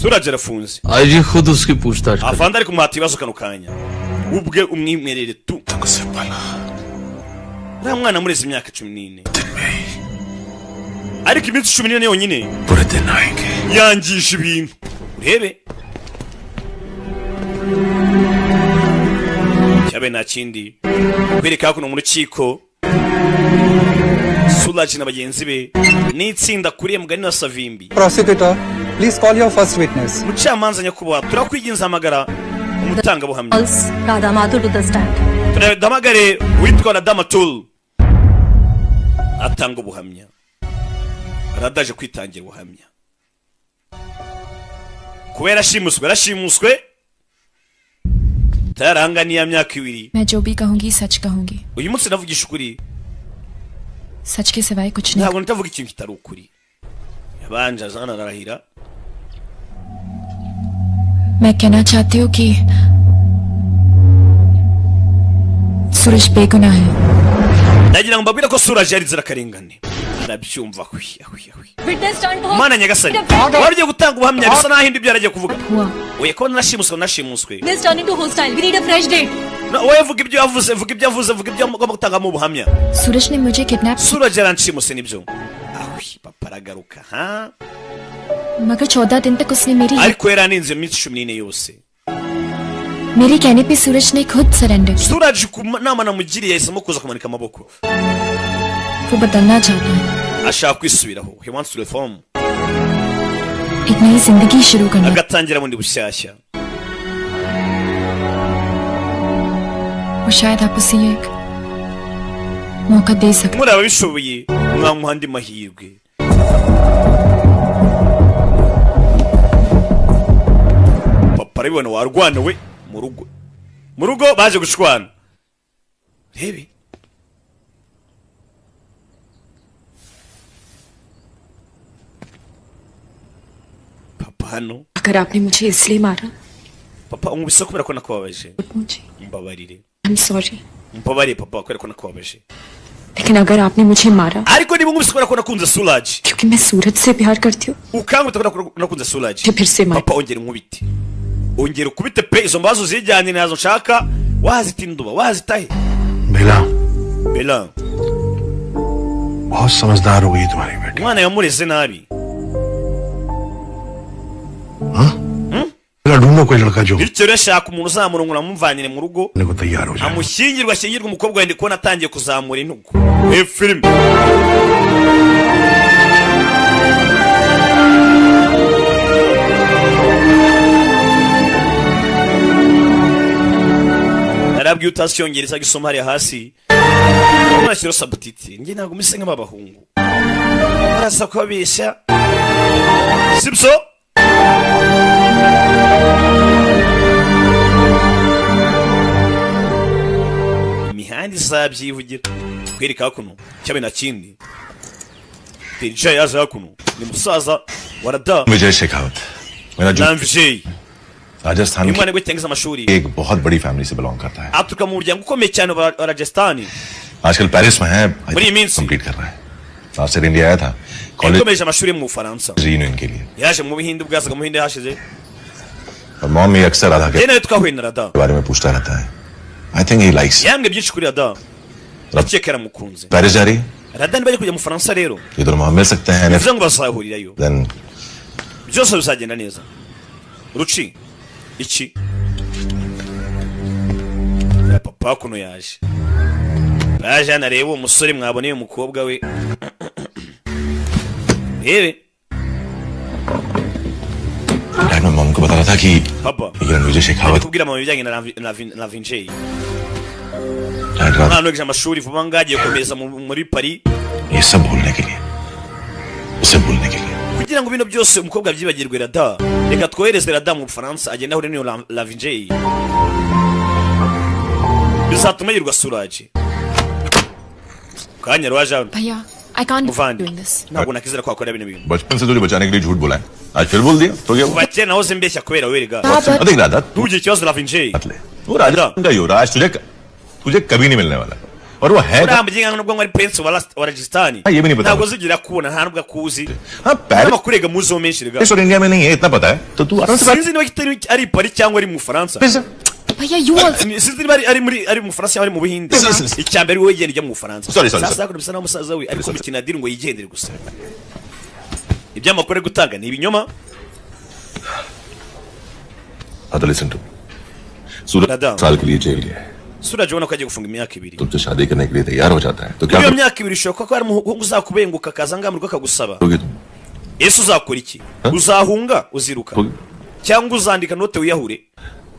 Suraj arafunze. IG खुद उसकी पूछताछ कर. Afande ari kumuhata ibibazo kano kanya, ubwe umwimerere tu. Uriya mwana amureze imyaka 14, ariko iminsi 14 yonyine yangije ibintu. Urebe cyabe nta kindi kwereka hakuno mu rukiko. Suraj na bagenzi be n'itsinda kuriye mugani na Savimbi. Prosecutor, please call your first witness. Mucamanza nyakubahwa, turakwiginza hamagara umutangabuhamya. Radha Mathur to the stand. Turahamagare witwa Radha Mathur atanga ubuhamya. Radha aje kwitangira ubuhamya kubera ashimuswe, yarashimuswe tarahanganiye ya myaka 2. मैं जो भी कहूँगी सच कहूँगी. Uyu munsi navugisha ukuri, सच के सिवाय कुछ नहीं. ntabwo ntavuga ikintu kitari ukuri. Yabanje azana ararahira. मैं कहना चाहती हूँ कि सूरज बेगुनाह है. Ndagira ngo mbabwire ko Suraj yari inzirakarengane. Arabyumva ahwi ahwi ahwi. Witness stand. Mana nyagasani, wari ugiye gutanga ubuhamya bisa naho indi ibyo yaragiye kuvuga. Oya ko nashimuswe, nashimuswe. This turn into hostile. We need a fresh date. Wowe vuga ibyo yavuze, vuga ibyo yavuze, vuga ibyo ugomba gutangamo ubuhamya. सूरज ने मुझे kidnap. Suraj yaranshimuse nibyo. Ahwi papa aragaruka ha. मगर 14 दिन तक उसने मेरी Ariko yaraninze iminsi 14 yose. मेरे कहने पे सूरज ने खुद सरेंडर किया. Suraj ku nama namugiriye yahisemo kuza kumanika amaboko. वो बदलना चाहता है. Ashaka kwisubiraho. He wants to reform. एक नई जिंदगी शुरू करना. Agatangira bundi bushyashya. और शायद आप उसे एक मौका दे सकते. Muri ababishoboye mwamuha andi mahirwe. Papa arabibona warwana we mu rugo. Mu rugo baje gushwana. Rebe papa hano. अगर आपने मुझे इसलिए मारा. Papa unkubise kubera ko nakubabaje. मुझे Mbabarire. I'm sorry. Mbabarire papa kubera ko nakubabaje. लेकिन अगर आपने मुझे मारा Ariko niba unkubise kubera ko nakunze Suraj, क्योंकि मैं सूरज से प्यार करती हूँ, ukankubita kubera ko nakunze Suraj, मुझे फिर से मार. Papa ongera unkubite, ongera ukubite pe. Izo mbazo uzijyanye nazo nshaka, wazita induba wazitahe. Bela, Bela, बहुत समझदार हो गई तुम्हारी बेटी. Umwana yamureze nabi. Bela ढूंढो कोई लड़का जो Bityo rero shaka umuntu uzamurongora amumvanire mu rugo, को तैयार हो जाए. amushyingirwe, ashyingirwe umukobwa wenda kubona atangiye kuzamura intugu. Filime Narabwiye utazi icyongereza gisoma hariya hasi, nashyiraho subtitle. Njye ntabwo mise nk'abahungu barasa kubabeshya, sibyo? Imihanda izabyivugira kwereka hakuno cyabe na kindi. Terija yaje hakuno, ni musaza warada. Vijay Shekhawat मेरा जो Na Vijay Rajasthan uyu mwana we cyangwa amashuri की एक बहुत बड़ी फैमिली से बिलोंग करता है। Aturuka mu muryango ukomeye cyane wa Rajasthan. आजकल पेरिस में है। Muri iyi minsi complete कर रहा है। Last year India आया था college yakomeje amashuri mu Bufaransa. Reunion के लिए। Yaje mu Buhinde ubwo yazaga mu Buhinde hashize. और मॉम ये अक्सर राधा के Njye nawe twahuye na Rada. बारे में पूछता रहता है। I think he likes. Yambwiye byinshi kuri Rada, ndakeka yaramukunze. Paris जा रही है। Rada niba ari kujya mu Bufaransa rero, ये दोनों वहां मिल सकते हैं। bivuze ngo bazahurirayo, then byose bizagenda neza. Ruci iki ya papa kuno yaje hano areba uwo musore mwaboneye umukobwa we, rebe. Dad मैं मॉम को बता रहा था कि papa ये रणविजय Shekhawat ari kubwira mama ibijyanye na Vinjay. Dad रात umwana wiga amashuri vuba ngaha agiye gukomeza muri Paris. ये सब भूलने के लिए, उसे भूलने के लिए। Kugira ngo bino byose umukobwa abyibagirwe, Rada reka twohereze Rada mu Bufaransa agende ahure n'iyo Lavinjay, bizatuma yirwa Suraje kanya rwaje hano. भैया, I can't Muvandi doing this. ntabwo nakizera ko wakora bino bintu. बचपन से तुझे बचाने के लिए झूठ बोला है, आज फिर बोल दिया तो क्या हुआ? Kuva kera nahoze mbeshya kubera werega. देख राधा, ntugire ikibazo Lavinjay. वो राजस्थान का युवराज तुझे तुझे कभी नहीं मिलने वाला और वो है uriya muginga nubwo ngo ari prince wa Rajasthan, ये भी नहीं पता। ntabwo uzigira kubona, nta nubwo akuzi. हाँ Paris n'amakuru muziho menshi rega. और इंडिया में नहीं है इतना पता है, तो तू आराम से Sinzi niba kitari ari Paris cyangwa ari mu Bufaransa. भैया, you also Sinzi niba ari muri ari mu Bufaransa cyangwa ari mu Buhinde. Icya mbere wowe genda ujya mu Bufaransa. Sorry, sorry, Sasa sorry. hakuno bisa naho musaza we ari kumukina diri ngo yigendere gusa. Ibyamakuru ari gutanga ni ibinyoma. Radha listen to Suraj Radha. साल के लिए जेल गया है। Suraj ubona ko agiye gufunga imyaka 2. तुमसे शादी करने के लिए तैयार हो जाता है तो क्या Muri iyo myaka 2 ushobora kuba hari umuhungu uzakubenguka akaza ngaha mu rugo akagusaba. करोगे तुम? Ese uzakora iki? Uzahunga, uziruka cyangwa uzandika note wiyahure?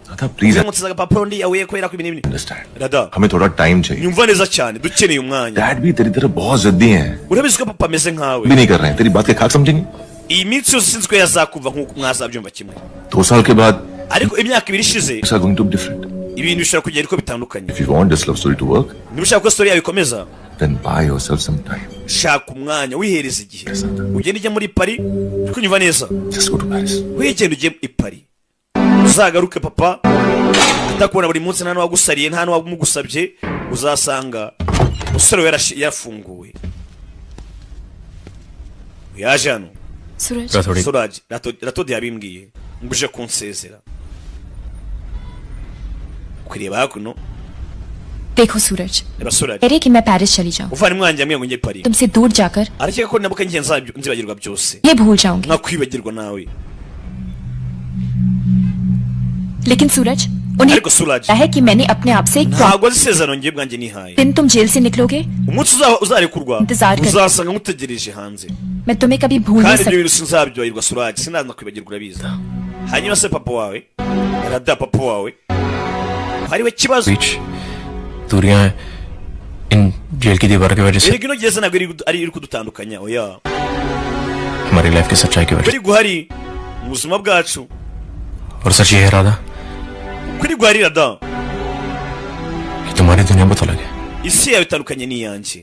Radha please Uramutse agapapuro ndiyahuye kubera ko ibi n'ibi. Understand Rada हमें थोड़ा टाइम चाहिए। nyumva neza cyane, dukeneye umwanya. Dad भी तेरी तरह बहुत जिद्दी हैं, Urabizi ko papa ameze nkawe. भी नहीं कर रहे हैं, तेरी बात के खाक समझेंगे। Iyi minsi yose sinzi ko yazakumva nk'uko mwazabyumva kimwe, 2 साल के बाद ariko imyaka 2 ishize things are going to be different. ibintu bishobora kugenda uko bitandukanye. If you want this love story to work, Niba ushaka ko story yawe ikomeza, then buy yourself some time. shaka umwanya wihereza igihe, ugende ujye muri Paris. Uri kunyumva neza? Just go to Paris. Wigende ujye i Paris, uzagaruke papa atakubona buri munsi, nta n'uwagusariye, nta n'uwamugusabye. Uzasanga umusore we yarafunguwe yaje hano. Suraj. Suraj Ratodi yabimbwiye ngo uje kunsezera kureba hakuno. देखो सूरज, Reba Suraj, कह रही कि मैं पेरिस चली जाऊं, umuvandimwe wanjye yambwiye ngo njye Paris. तुमसे दूर जाकर Arakeka ko nabuka njye nzibagirwa byose, ये भूल जाऊंगी। nkakwibagirwa nawe. लेकिन सूरज, उन्हें Ariko Suraj, पता है कि मैंने अपने आप से एक ntabwo azi isezerano njye bwanjye nihaye. दिन तुम जेल से निकलोगे, Umunsi uzarekurwa Intizar kare. uzasanga nkutegereje hanze, मैं तुम्हें कभी भूल नहीं kandi ibyo सकती। bintu sinzabyibagirwa Suraj, sinazakwibagirwa urabizi. Hanyuma se papa wawe Rada, papa wawe hariwe kibazo. बीच दूरियां हैं इन जेल की दीवारों की वजह से Erega ino gereza ntabwo ari iri kudutandukanya, oya. हमारी लाइफ की सच्चाई की वजह Kuri guhari mu buzima bwacu. से। और सच ये है राधा Kuri guhari Rada, कि तुम्हारी दुनिया बहुत अलग है। isi yawe itandukanye n'iyanjye.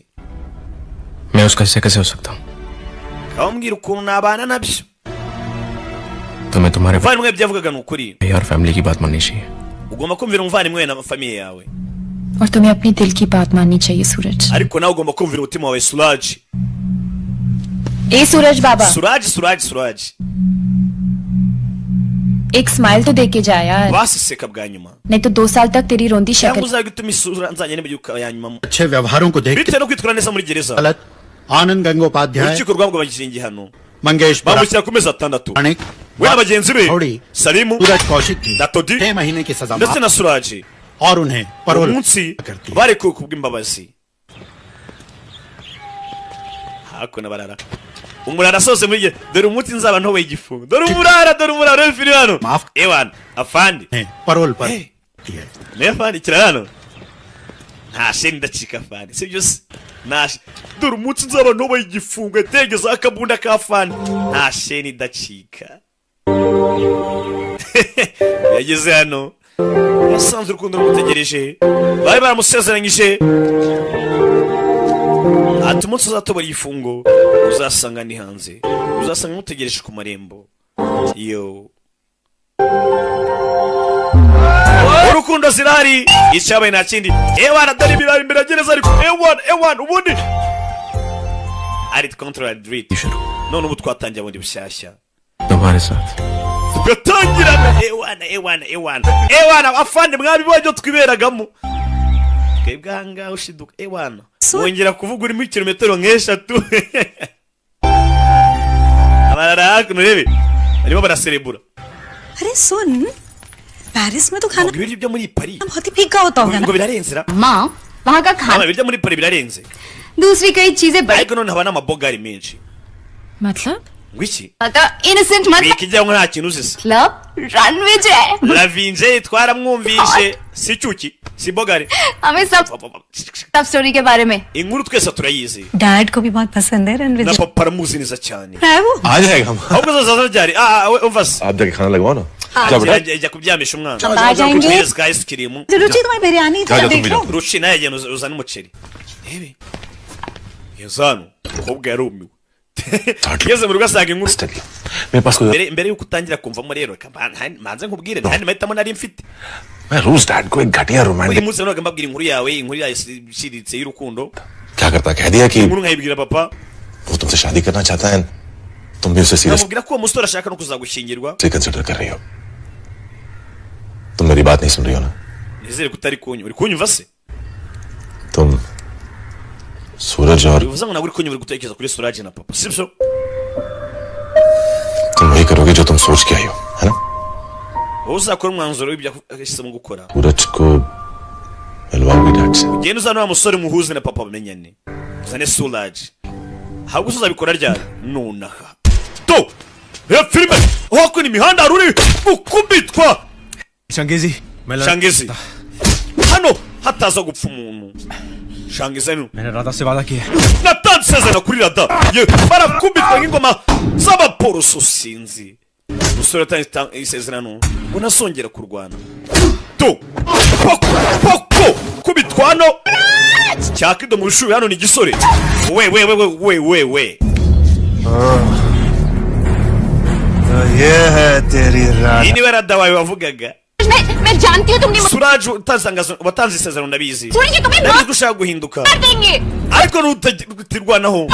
मैं उसका हिस्सा कैसे हो सकता हूँ? Kawambwira ukuntu nabana nabyo. तुम्हें तुम्हारे Umuvandimwe ibyo yavugaga ni ukuri. भाई और फैमिली की बात माननी चाहिए। Ugomba kumvira umuvandimwe na famiye yawe, और तुम्हें अपने दिल की बात माननी चाहिए सूरज। ariko nawe ugomba kumvira umutima wawe Suraj. ए सूरज बाबा, Suraj, Suraj, Suraj, एक स्माइल तो दे के जा यार, basi seka bwa nyuma, नहीं तो 2 साल तक तेरी रोंदी cyangwa शक्ल। uzajya utuma isura nzajya niba ya nyuma अच्छे व्यवहारों को देखते bitewe no kwitwara neza muri gereza. गलत आनंद Gangopadhyay, Urukiko rwamugabanyije igihano, Mangesh bamushyira ku mezi 6 Puranik, we na bagenzi be Thodi, Salimu, Suraj Kaushik की Datodi 6 महीने की सजा ndetse माफ na Suraj और उन्हें parole umunsi barekuwe kubw'imbabazi. Hakuno barara umurara asohotse muri dore umunsi nzaba ntobeye igifungo, dore umurara, dore umurara uri hano ewana afandi parole पर Niyo fani kira hano, nta sheni ndacika fani, sibyo se? Nta dore umunsi nzaba ntoboye igifungo yategezeho akabunda ka fani, nta sheni idacika. Yageze hano yasanze urukundo rumutegereje, bari baramusezeranyije ati umunsi uzatobora igifungo uzasanga ni hanze, uzasanga mutegereje ku marembo. Yo, urukundo zirahari, icyabaye nta kindi. Ewana, dore ibirayi imbere ya gereza, ariko ewana ewana ubundi ari control delete. None ubu twatangiye bundi bushyashya, तुम्हारे साथ tugatangirana. Ewana ewana ewana ewana, afande mwabibonye twiberagamo twebwe ahangaha, ushiduka ewana wongera kuvuga urimo kilometero nk'eshatu. Abarara hakuno, urebe barimo baraserebura. अरे सुन, Paris में तो खाना Ngo ibiryo byo muri Paris बहुत ही फीका होता होगा ना? ngo birarenze ra. माँ, वहाँ का Mama, खाना ibiryo muri Paris birarenze, दूसरी कई चीजें बड़ी ariko none haba n'amabogari menshi. मतलब? Ngo iki? Innocent मतलब Bikijya ngo nta kintu uzi se. Ranvijay Ravinje twaramwumvishe, si cyuki si bogari. हमें सब लव स्टोरी के बारे में Inkuru twese turayizi. Dad को भी बहुत पसंद है Na Ranvijay. papa aramuzi neza cyane. है वो आ जाएगा हम। Ahubwo azaza ryari? Ah, we umva se. आप जाके खाना लगवाओ ना। जा बेटा। Jya kuryamisha umwana. आ जाएंगे। Muhereze ka ice cream. रुचि, तुम्हारी बिरयानी जा, जा, तुम भी जाओ। Ruci nawe yagenda uzane umuceri. Rebe yazano umukobwa yarumiwe, ngeze mu rugo asanga inkuru. मेरे पास कोई Mbere yuko utangira kumvamo rero, reka manze nkubwire, nta yandi mahitamo nari mfite. मैं रोज डैड को एक घटिया Buri romantic munsi nabaga mbabwira inkuru yawe, inkuru yawe iciriritse y'urukundo. क्या करता, कह दिया कि Inkuru nkayibwira papa, वो तुमसे शादी करना चाहता है, तुम भी उसे seriously nkamubwira ko uwo musore ashaka no kuzagushyingirwa. Consider कर रही हो। तुम मेरी बात नहीं सुन रही हो ना? Nizere ko utari kunyumva. Uri kunyumva se? तुम सूरज और Bivuze ngo ntabwo uri kunyumva, uri gutekereza kuri Suraje na papa, sibyo? तुम वही करोगे जो तुम सोच के आई हो, है ना? Wowe uzakora umwanzuro w'ibyo yahisemo gukora. सूरज को मिलवाओगी डैड से? Ugende uzane wa musore muhuze na papa bamenyane, uzane Suraje. Ahubwo se uzabikora ryari? Nonaha. To reba filime aho hakuna imihanda hari uri gukubitwa. Changezi. Shangezi hano hataza gupfa umuntu, Shangezi hano. मैंने राधा से वादा किया है। Natanze isezerano kuri Rada ye. Barakubitwa nk'ingoma z'abaporoso. Sinzi, umusore yatanze isezerano ngo ntazongera kurwana. To poko poko kubitwa hano cyakido mu bishubi hano ni igisore. We we we we we we we. ये है तेरी Iyi niwe Rada wawe wavugaga. मैं जानती हूँ तुमने Suraje watanze isezerano, ndabizi. Suraje, तुम्हें Ndabizi ko ushaka guhinduka, मार देंगे। ariko nutirwanaho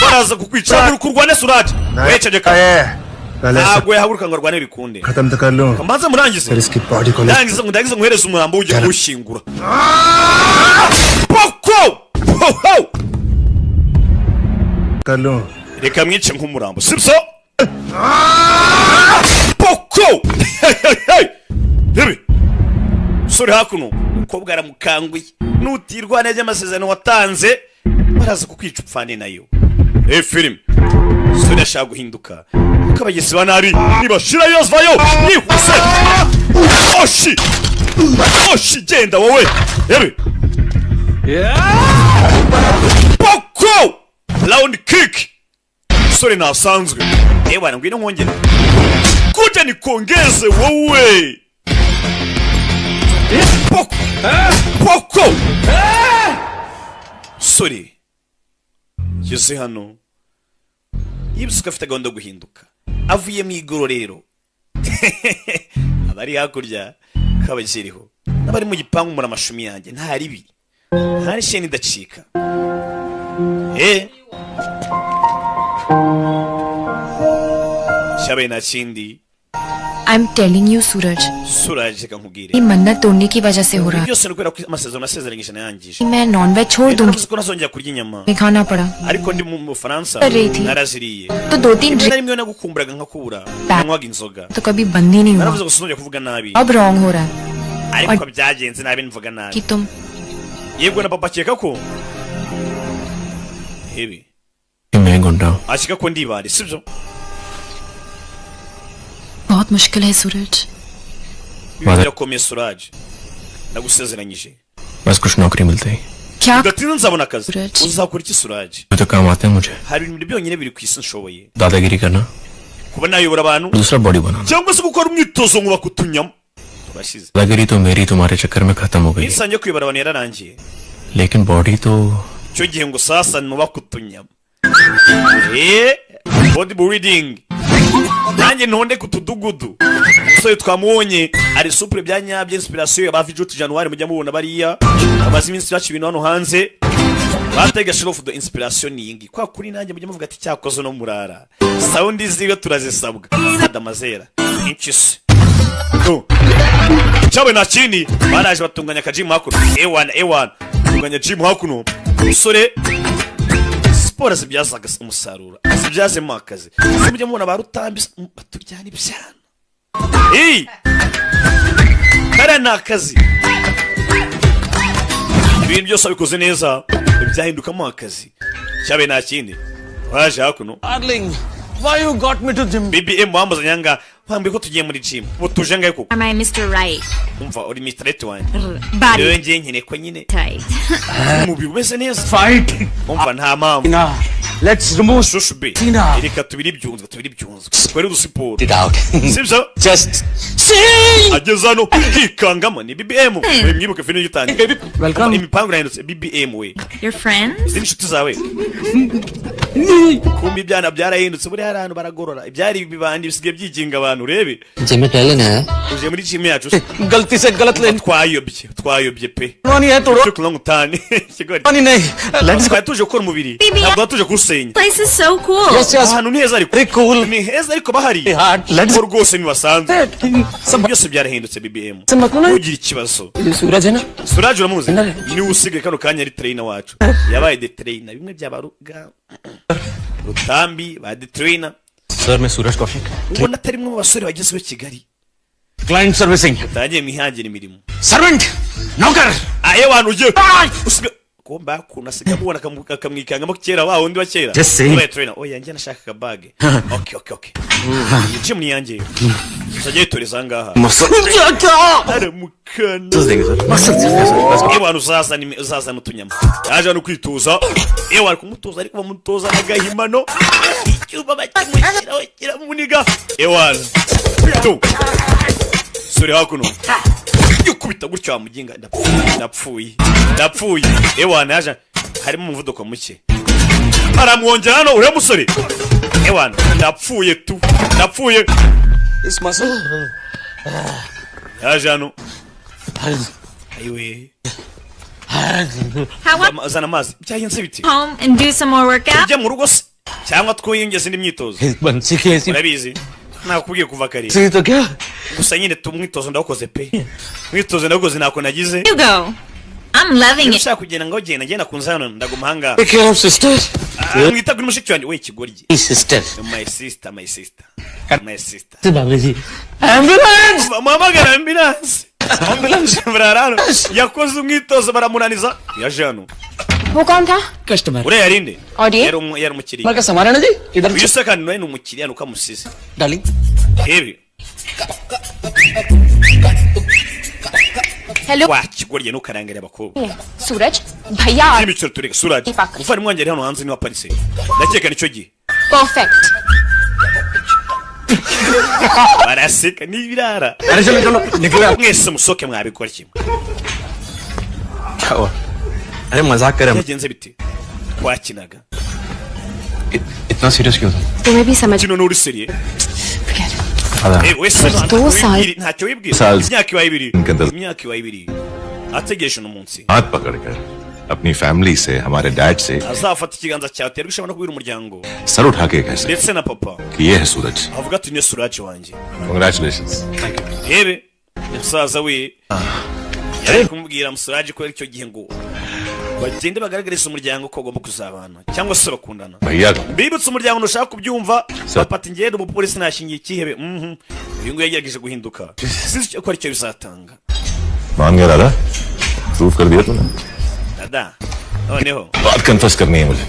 baraza kukwica. Haguruka urwane, Suraje wececeka. पहले Ntabwo yahaguruka ngo arwane bikunde. खत्म तो कर लूं। Mbanze murangize. फिर इसकी बॉडी को ले Ndangize ngo ndangize nguhereze umurambo ujye kuwushyingura. Poko ho. कर लूं। Reka mwice nk'umurambo, sibyo? Poko rebe sore hakuno, umukobwa aramukanguye, nutirwana by'amasezerano watanze baraza kukwica upfane nayo. Eh, filime sore ashaka guhinduka kuko abagizi ba nabi nibashirayo vayo yihuse. Oshi oshi, genda wowe. Rebe poko round kick, sore ntasanzwe. Ewana, ngwino nkongere kuja nikongeze wowe. Poko poko, sore ngeze hano yibutse ko afite gahunda yo guhinduka, avuye mu igororero. Abari hakurya kabakiriho n'abari mu gipangu muri amashumi yanjye, nta ribi nta sheni idacika. Eh, cyabaye nta kindi. I am telling you Suraj, Suraj, reka nkubwire. ये मन्नत तोड़ने की वजह से हो रहा Ibi byose ni ukubera ko amasezerano nasezeranyije nayangije. है। मैं नॉन वेज छोड़ दूंगी। Navuze ko ntazongera kurya inyama, मैं खाना पड़ा ariko ndi mu Bufaransa कर रही थी। naraziriye. तो दो तीन Rimwe na drink rimwe nagukumburaga nkakubura, nanywaga inzoga. तो कभी बंद ही नहीं हुआ। Naravuze ngo sinzongera kuvuga nabi, अब रॉन्ग हो रहा है ariko byagenze nabi mvuga nabi. कि तुम Yego, na papa akeka ko hebe मैं गुंडा हूँ। akeka ko ndibare, sibyo? बहुत मुश्किल है सूरज। Ibi birakomeye Suraj. Ndagusezeranyije. बस कुछ नौकरी मिलते ही। क्या? Bidatinze nzabona akazi. Uzakora iki, Suraj? तो काम आते हैं मुझे। Hari ibintu byonyine biri ku isi nshoboye: दादागिरी करना, kuba nayobora abantu, दूसरा body बनाना। cyangwa se gukora umwitozo nkubaka utunyama turashize. दादागिरी तो मेरी तुम्हारे चक्कर में खत्म हो गई, Nisangiye kuyobora abantu yararangiye, लेकिन body तो icyo gihe ngo sasa nubaka utunyama, body building, nanjye ntonde ku tudugudu. Umusore twamubonye ari supure bya nyabyo, inspiration ya ba Vijuti January mujya mubona bariya bamaze iminsi baca ibintu hano hanze batega shirofu do. Inspiration ni iyi ngiyi kwa kuri nanjye mujya muvuga ati cyakoze no murara sound ziwe turazisabwa. Adamazera inchisi do cyawe nta kindi. Baraje batunganya akagym hakuno, ewana ewana, batunganya gym hakuno. Umusore siporo zibyazaga umusaruro, azibyazemo akazi. Ese mujya mubona ba Rutambi baturyana ibyana? Hey! Kariya ni akazi. Ibintu byose wabikoze neza byahindukamo akazi. Cyabe nta kindi, waje hakuno. Darling, why you got me to gym? BBM wambuzanye nga wambwiye ko tugiye muri gym, ubu tuje ngahe koko? Am I Mr. Right? Umva, uri Mr. Right wanjye. Body Rero ngiye nkeneye ko nyine tight. umubiri umeze neza. Fight. Umva, nta mpamvu. Tina, let's remove Shushu be. Tina. Reka tubiri ibyunzwe, tubiri ibyunzwe, twere udusiporo. It out. Sibyo? Just sing. Ageze hano hikangamo ni BBM. We mwibuke filime gitangiye. Welcome. Imipango irahindutse, BBM we. Your friends? Izi ni inshuti zawe. Kumbi ibyana byarahindutse, buriya hari ahantu baragorora ibyari ibibandi bisigaye byiginga abantu, urebe. Gym में टहलने आया। Uje muri gym yacu se? गलती से गलत lane. Twayobye, twayobye pe. नहीं है तोड़ो। Turi kunywa utani ikigori. नहीं नहीं, let's Twari tuje gukora umubiri, BBM. ntabwo tuje kuwusenya. Place is so cool. Yes, yes. Ahantu ni heza ariko. Very cool. Ni heza ariko bahari Hard. Let's ko rwose ntibasanzwe, byose byarahindutse. BBM, ntugire ikibazo. ये सूरज है ना? Suraj uramuzi, niwe usigaye kano kanya ari trainer wacu, yabaye the trainer, bimwe by'abaruga Rutambi ba the trainer. Sir, मैं सूरज Kaushik. Ubona atari mwe mu basore bagezweho i Kigali. Client servicing. Utangiye mwihangira imirimo. Servant, नौकर। Aye wantu ugiye usiga kumba kuntu asigaye amubona akamwikangamo kera wa wundi wa kera. Just saying. Wabaye trainer. Oya, njye nashakaga bag. Okay, iyi gym ni iyanjye, uzajya yitoreza aha ngaha. Aramukana. Ewana uzazana uzazana utunyama. Yaje hano kwituza, ewana kumutoza ariko bamutoza n'agahimano, icyuma bakimushyiraho kiramuniga. Ewana tu sore hakuno yukubita gutyo wamuginga. Ndapfuye, ndapfuye, ndapfuye. Ewana yaje harimo umuvuduko muke, aramwongera hano uriya musore. Ewana ndapfuye tu, ndapfuye. इस muscle. Yaje hano, ayiwe. How about Zana amazi. Byagenze bite? home and do some more workout? Tujye mu rugo se cyangwa twiyongeze indi myitozo? बंसी की ऐसी Urabizi nakubwiye kuva kare. तो क्या? Gusa nyine tu umwitozo ndawukoze pe, umwitozo ndawukoze, ntako nagize. You go. I'm loving Niba it. ushaka kugenda ngo genda, ngenda kunza hano, ndaguma ahangaha. Take care of sister. Ah, mwita kuri mushiki wanjye we, ikigoryi. Sister. My sister, my sister, my sister. भाभी जी, ambulance. Muhamagara ambulance. Ambulance. Barara hano yakoze umwitozo baramunaniza, yaje hano. वो कौन था? Customer. Uriya yarinde. और ये? Yari umukiriya. का सामान है ना जी इधर। Uyu se kandi nawe ni umukiriya, nuko amusize. Darling. Ebi. Hello. Wa kigoryi, ntukarangare abakobwa. सूरज भैया। By'imikino tureka. Suraj, umuvandimwe wanjye ari hano hanze, niwe waparitse, ndakeka nicyo gihe. Perfect. Baraseka n'ibirara. अरे चलो चलो, निकलो। Mwese musoke, mwabikora kimwe. क्या हुआ? अरे मजाक कर रहे हैं। Byagenze bite? Twakinaga. इतना सीरियस क्यों था? तुम्हें भी समझ Kino nturi sérieux. Eh, wese दो साल ntacyo wibwira. साल Imyaka ibaye 2, इनके अंदर imyaka ibaye 2 ategereje uno munsi. हाथ पकड़कर अपनी फैमिली से, हमारे डैड से Azafata ikiganza cyawe aterwa ishema no kubwira umuryango sir उठा के कह सके ndetse na papa, कि ये है सूरज। avuga ati niyo Suraj wanjye. Congratulation. Rebe musaza we yari kumubwira Musuraje ko icyo gihe ngo bagende bagaragariza umuryango ko bagomba kuzabana cyangwa se bakundana. भैया को Mbibutse umuryango ntushaka kubyumva. Sa- Papa ati ngende umupolisi nashingiye ikihebe. Uyu nguyu yagerageje guhinduka, sinzi ko aricyo bizatanga. मान गया दादा, प्रूव कर दिया तूने। Dada, noneho बात कन्फेस करनी है मुझे।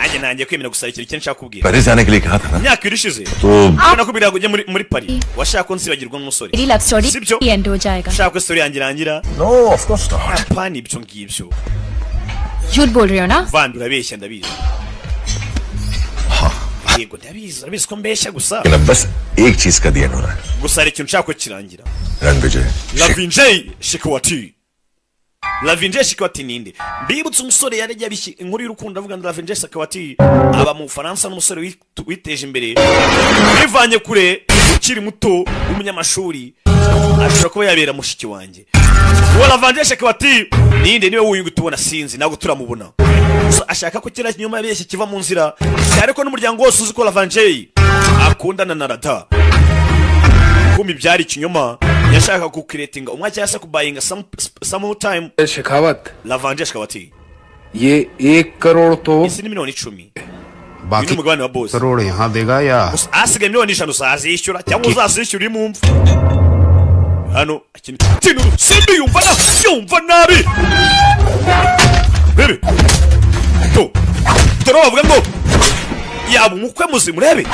Nanjye ntangiye kwemera gusa ikintu kimwe nshaka kubwira. Paris जाने के लिए कहा था ना? Imyaka 2 ishize तो nakubwira ngo ujye muri Paris, washaka ko nsibagirwa n'umusore. मेरी love story Sibyo? And हो जाएगा. Ushaka ko story yanjye irangira? No, of course not. Apana ibyo ngibyo. झूठ बोल रहे हो ना? Vandi, urabeshya, ndabizi. Yego, ndabizi, urabizi ko mbeshya gusa. लेकिन अब बस एक चीज का ध्यान हो रहा है. Gusa hari ikintu nshaka ko kirangira. Ranvijay. Lavinjay Shikwati. Lavinjay Shikwati ninde? Mbibutse umusore yari yabishye inkuru y'urukundo avuga ngo Lavinjay Shikwati aba mu Bufaransa, n'umusore witeje imbere, wivanye kure, ukiri muto w'umunyamashuri, ashobora kuba yabera mushiki wanjye. Uwo Lavinjay Shikwati ninde? Niwe wuyu tubona, sinzi, ntabwo turamubona. Gusa ashaka ko kiriya kinyoma yabeshye kiva mu nzira, cyane ko n'umuryango wose uzi ko Lavinjay akundana na Rada. Kumi byari ikinyoma, yashaka kukiretinga umwe cyangwa se kubayinga some time. Shekhawat, Lavanje Shikawati, ये 1 करोड़ तो isi ni miliyoni 10. Uyu ni बाकी umugabane wa boss. Crore यहाँ देगा या Gusa asigaye miliyoni 5 uzazishyura cyangwa uzazishyura uri mu mva. Hano ikintu kintu simbi yumva na yumva nabi bebe to dore bavuga ngo yaba umukwe muzima, urebe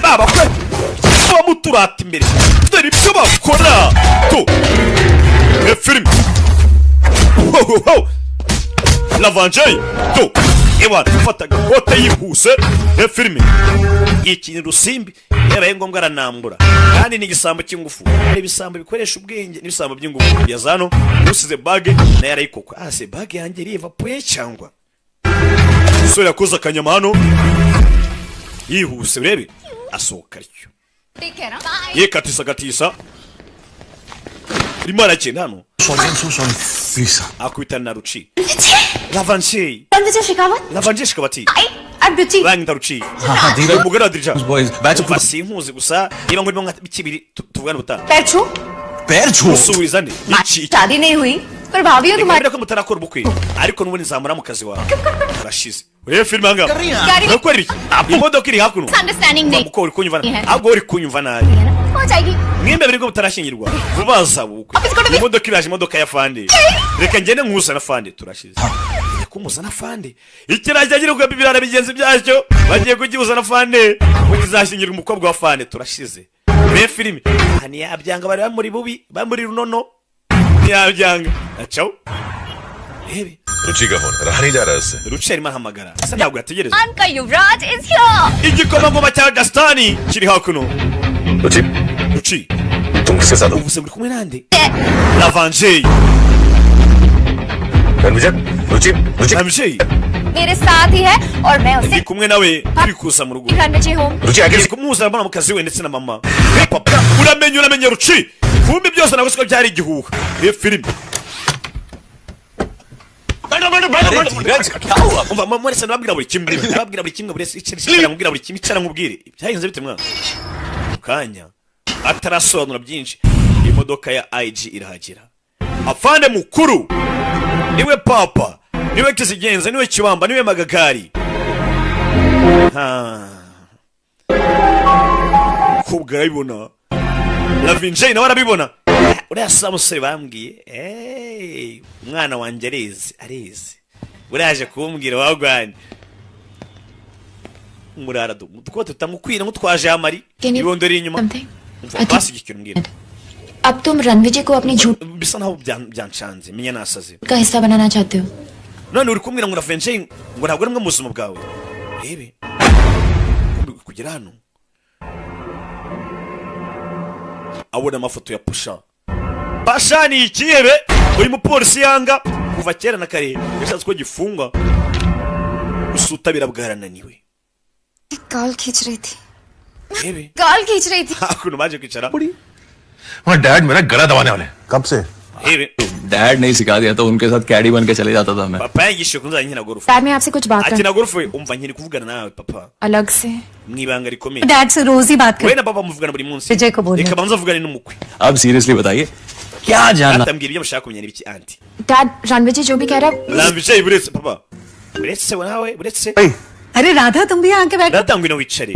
babakwe bamuturata imbere, dore ibyo bakora to. E filime ho ho ho, Lavanje to ewa fata agakote yihuse. E filime yikinira urusimbi, yabaye ngombwa aranambura, kandi ni igisambo cy'ingufu. Hari ibisambo bikoresha ubwenge n'ibisambo by'ingufu. Yazano usize bag nayo arayikokwa. Ah, se bag yanjye iriva puye cyangwa umusore yakoze akanyama hano yihuse, urebe asohoka atyo yekatisa gatisa, arimo aragenda hano akubitana na Ruci Lavanshi. Ranvijay Shekhawat. Lavanshi Shikawati. I'm Ruchi. Banyita Ruci, umugore wa Dirija. Umva, sinkuzi, gusa niba ngurimo nka kibiri tuvugane ubutaha. पैर छू. पैर usubiza nde iki? शादी नहीं हुई पर भाभी हूँ Reka तुम्हारी. mbere ko mutarakora ubukwe, ariko n'ubundi nzamura mu kazi wawe. Urashize, urebe filime ahangaha. Gari- Urakora ibiki? Imodoka iri hakuno. Understanding नहीं Muko uri kunyumva nabi. Yeah. Ahubwo uri kunyumva nabi. हो जाएगी. Mwembe biri bwo mutarashyingirwa, vuba hazaba ubukwe. Imodoka iraje, imodoka ya fande. Reka ngende nkuzana fande. Turashize kumuzana fande. Ikirayi cyagira kuba ibirara bigenzi byacyo bagiye kugihuzana fande ngo kizashyingirwa umukobwa wa fande. Turashize, urebe filime aha. Ntiyabyanga, bari bamuri bubi, bamuri runono, ntiyabyanga acaho rebe. रुचि का फोन रहा नहीं जा रहा उससे. Ruci arimo ahamagara, asa ntabwo yategereza. का युवराज is here. Igikomangoma cya Gasitani kiri hakuno. Ruchi. Ruci, तुम किसके साथ हो? Ubu se muri kumwe nande? Lavanjey. Ranvijay, Ruchi, Ruchi. Lavanjey. मेरे साथ ही है और मैं उसे Ndi kumwe nawe, turi kuza mu rugo. Ranvijay home. Ruchi आगे. Ngiye kumuzana mbona mu kazi we ndetse na mama. Hey, papa, uramenye, uramenye Ruci, kumbe byose ntabwo siko byari igihuha. Reba filime. Umva, mwese ndababwira buri kimwe, ndababwira buri kimwe, buri wese icara nkubwira buri kimwe, icara nkubwire byagenze bite mwana. Mu kanya atarasobanura byinshi, imodoka ya IG irahagera. Afande mukuru niwe papa, niwe kizigenza, niwe kibamba, niwe magagari. Ha. Kubwa arabibona, Lavinjay nawe arabibona. Uriya sa musore bambwiye. Hey, umwana wanjye arizi, arizi, uraje kumbwira wagwanye umurara du dukote tutamukwira nk'utwaje amari Can you ibondo iri inyuma. something? Umva, basi ikintu mbwira. अब तुम रणविजय को अपनी झूठ Bisa naho byancanze, menya nasaze. का हिस्सा बनाना चाहते हो. None uri kumbwira ngo Lavinjay ngo ntabwo ari mwe mu buzima bwawe. Rebe kugera hano abona amafoto ya Pusha. Pasha ni ikihebe uyu mupolisi yanga kuva kera na kare, yashatse ko gifungwa gusa ubutabera bwarananiwe. गाल खींच रही थी. Rebe गाल खींच रही थी. Hakuno baje kwicara. वहाँ डैड मेरा गला दबाने वाले हैं. कब से? Rebe. Dad नहीं सिखा दिया तो उनके साथ कैडी बन के चले जाता था मैं. Papa yanyigishije ko nzajya nkina golf. Dad, मैं आपसे कुछ बात कर Akina golf. Umva, nkiri kuvugana nawe papa अलग से. mu ibanga rikomeye. Dad से रोज ही बात We कर na papa muvugana buri munsi. Vijay को बोल. Reka banza avugane n'umukwe. अब सीरियसली बताइए, क्या जानना? Atambwira ibyo mushaka kumenya n'ibiki aunty? Dad, Ranvijay जो भी कह रहा है Ranvijay, buretse papa, buretse nawe, buretse. अरे राधा, तुम भी आके बैठो. Rata, ngwino wicare,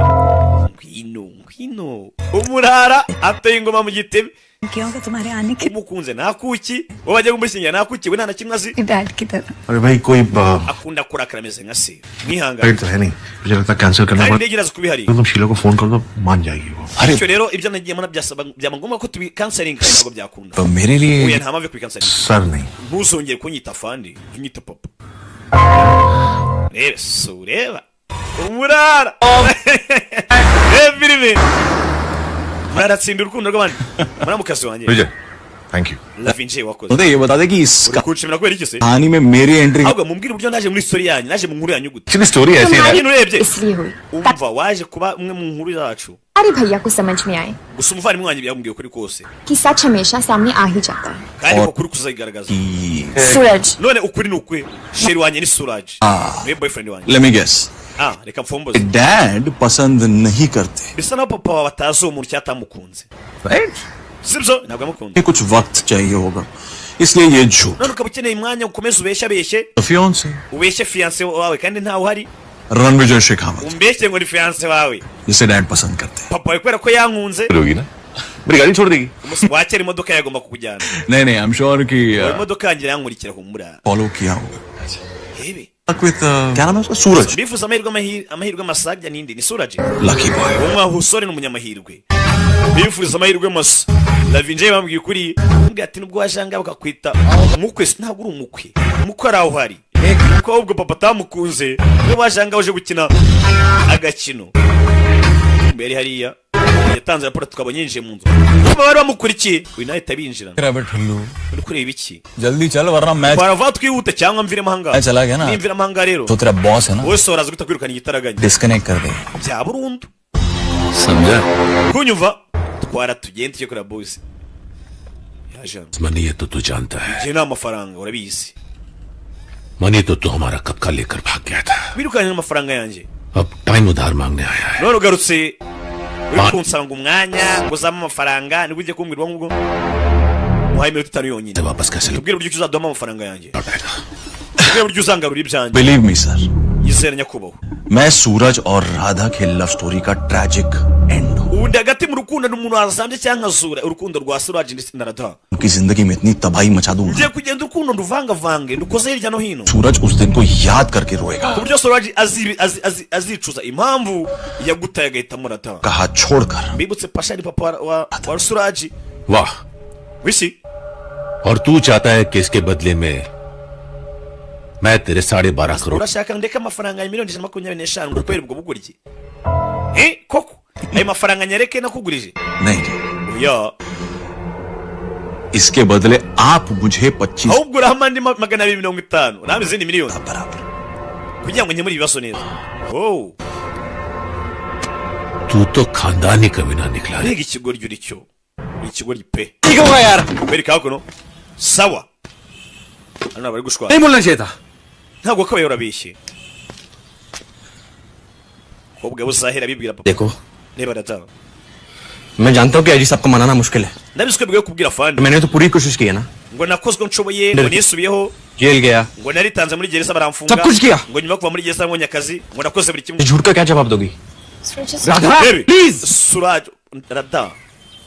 ngwino, ngwino. Umurara ateye ingoma mu gitebe. क्या होगा तुम्हारे आने के Umukunze ntakuki, wowe bagiye kumushyingira ntakuki, we nta na kimwe azi. Dad की तरह। अरे भाई कोई Akunda kurakara ameze nka se, mwihangane. Flight तो है नहीं, मुझे लगता है कैंसिल करना Kandi indege iraza kuba ihari. पड़ेगा। तुम शीला को फोन कर दो, मान जाएगी वो। Bityo rero ibyo nagiyemo byasaba byaba ngombwa ko tubikanselinga, ntabwo byakunda. तो मेरे लिए Oya, nta mpamvu yo kubikanselinga. Sir नहीं। Ntuzongere kunyita fandi, unyita papa. Reba si ureba umurara, reba filime, muratsinda urukundo rw'abandi, muramukazi wanjye. Vijay, thank you. Lavinje, wakoze. तो ये बता दे कि इस Uri kunshimira kubera iki se? कहानी में मेरी entry Ahubwo mumbwire uburyo naje muri story yanyu, naje mu nkuru yanyu gute? Actually story ऐसी है ना। Nyine urebye इसलिए हुई umva waje kuba umwe mu nkuru zacu. अरे भैया को समझ में आए Gusa umuvandimwe wanjye byamubwiye ukuri kose, कि सच हमेशा सामने आ ही जाता है। kandi ko kuri kuzayigaragaza. Suraj. None ukuri ni ukwe, chéri wanjye ni Suraj, niwe boyfriend wanjye. Let me guess, Ah, reka mfomboze. Dad पसंद नहीं करते। Bisa naho papa wawe atazi uwo muntu cyangwa atamukunze. Right, Sibyo, ntabwo yamukunze. कुछ वक्त चाहिए होगा, इसलिए ये झूठ। None ukaba ukeneye umwanya ukomeze ubeshye abeshye, fiance ubeshye fiance wawe kandi ntawe uhari. Ranvijay Shekhawat, Umbeshye ngo ni fiance wawe, जिसे डैड पसंद करते। papa wawe kubera ko yankunze. होगी ना, मेरी गाड़ी छोड़ देगी। Umunsi wakera imodoka yagomba kukujyana. नहीं नहीं, I am sure कि Uwo imodoka yanjye irankurikira, humura. Follow किया होगा। Hebe. With क्या नाम है उसका, सूरज। Bifuza amahirwe, amahirwe masajya n'indi ni Suraje. Lucky boy. Uwo musore ni umunyamahirwe, bifuza amahirwe masa. Lavinje bambwiye ukuri, mbwira ati nubwo wajanga bakakwita umukwe, si ntabwo uri umukwe, umukwe ari aho uhari, kuko ahubwo papa atamukunze, we wajanga uje gukina agakino mbere hariya yatanze raporo, tukabonye yinjiye mu nzu, kuba bari bamukurikiye, uyu nawe ahita abinjirana. Uri kureba iki? जल्दी चल वरना match Twarava twihute cyangwa mviremo ahangaha. चला गया ना। Nimviramo ahangaha rero, तो तेरा बॉस है ना, wowe soraza guhita kwirukana igitaraganya disconnect कर दे। Bya burundu. समझा? Kunyumva, twara tugende tujye kureba bosi yaje hano. Money है तो तू जानता है। Njye nta mafaranga, urabizi. Money तो तू हमारा कब का लेकर भाग गया था। Wirukanye n'amafaranga yanjye. अब टाइम उधार मांगने आया है। None ugarutse uri kunsanga umwanya ngo uzame amafaranga, nibwo ugiye kumbwira ubwo ngubwo muhaye iminota 5 yonyine. वापस कैसे Tubwire uburyo ki uzaduhamo amafaranga yanjye, tubwire uburyo uzangarura ibyanjye. Believe me sir, Yizera nyakubahwa, मैं सूरज और राधा के लव स्टोरी का tragic and. Ubu ndi hagati mu rukundo n'umuntu wasambye cyangwa nkazura urukundo rwa Suraj ndetse na Radha. उनकी जिंदगी में इतनी तबाही मचा दूंगा, Ngiye kugenda urukundo nduvangavange ndukoze hirya no hino, सूरज उस दिन को याद करके रोएगा। ku buryo Suraj azicuza impamvu yagutaye agahitamo Radha. का हाथ छोड़कर Mbibutse Pasha ni papa wa Suraj. वाह। Wisi. और तू चाहता है कि इसके बदले में मैं तेरे 12.5 crore Urashaka ndeke amafaranga ya miliyoni 125 ngo kubera ubwo buguryi? Eh, koko ayo mafaranga nyareke nakugurije? नहीं, Oya. इसके बदले आप मुझे 25 Ahubwo urahama andi 250, urahama izindi miliyoni kugira ngo nkemure ibibazo neza. Oh, तू तो खानदानी कभी ना निकला रे। Mbega ikigoryi uri cyo, uri ikigoryi pe. ठीक होगा यार। Bereka hakuno. Sawa, hano bari gushwana. नहीं बोलना चाहिए था। Ntabwo kabaye, urabeshye kobwa buzahera bibwira papa. देखो, Reba data, मैं जानता हूँ कि अजी साहब को मनाना मुश्किल है। Ndabizi ko bigoye kubwira fandi. मैंने तो पूरी कोशिश की है ना। Ngo nakozwe nshoboye, ngo nisubiyeho, jail गया, ngo naritanze muri gereza baramfunga, Sab kuch kiya. ngo nyuma yo kuva muri gereza mbonye akazi, ngo nakoze buri kimwe. झूठ का क्या जवाब दोगी? Radha, Rebe, please. Suraj, Radha,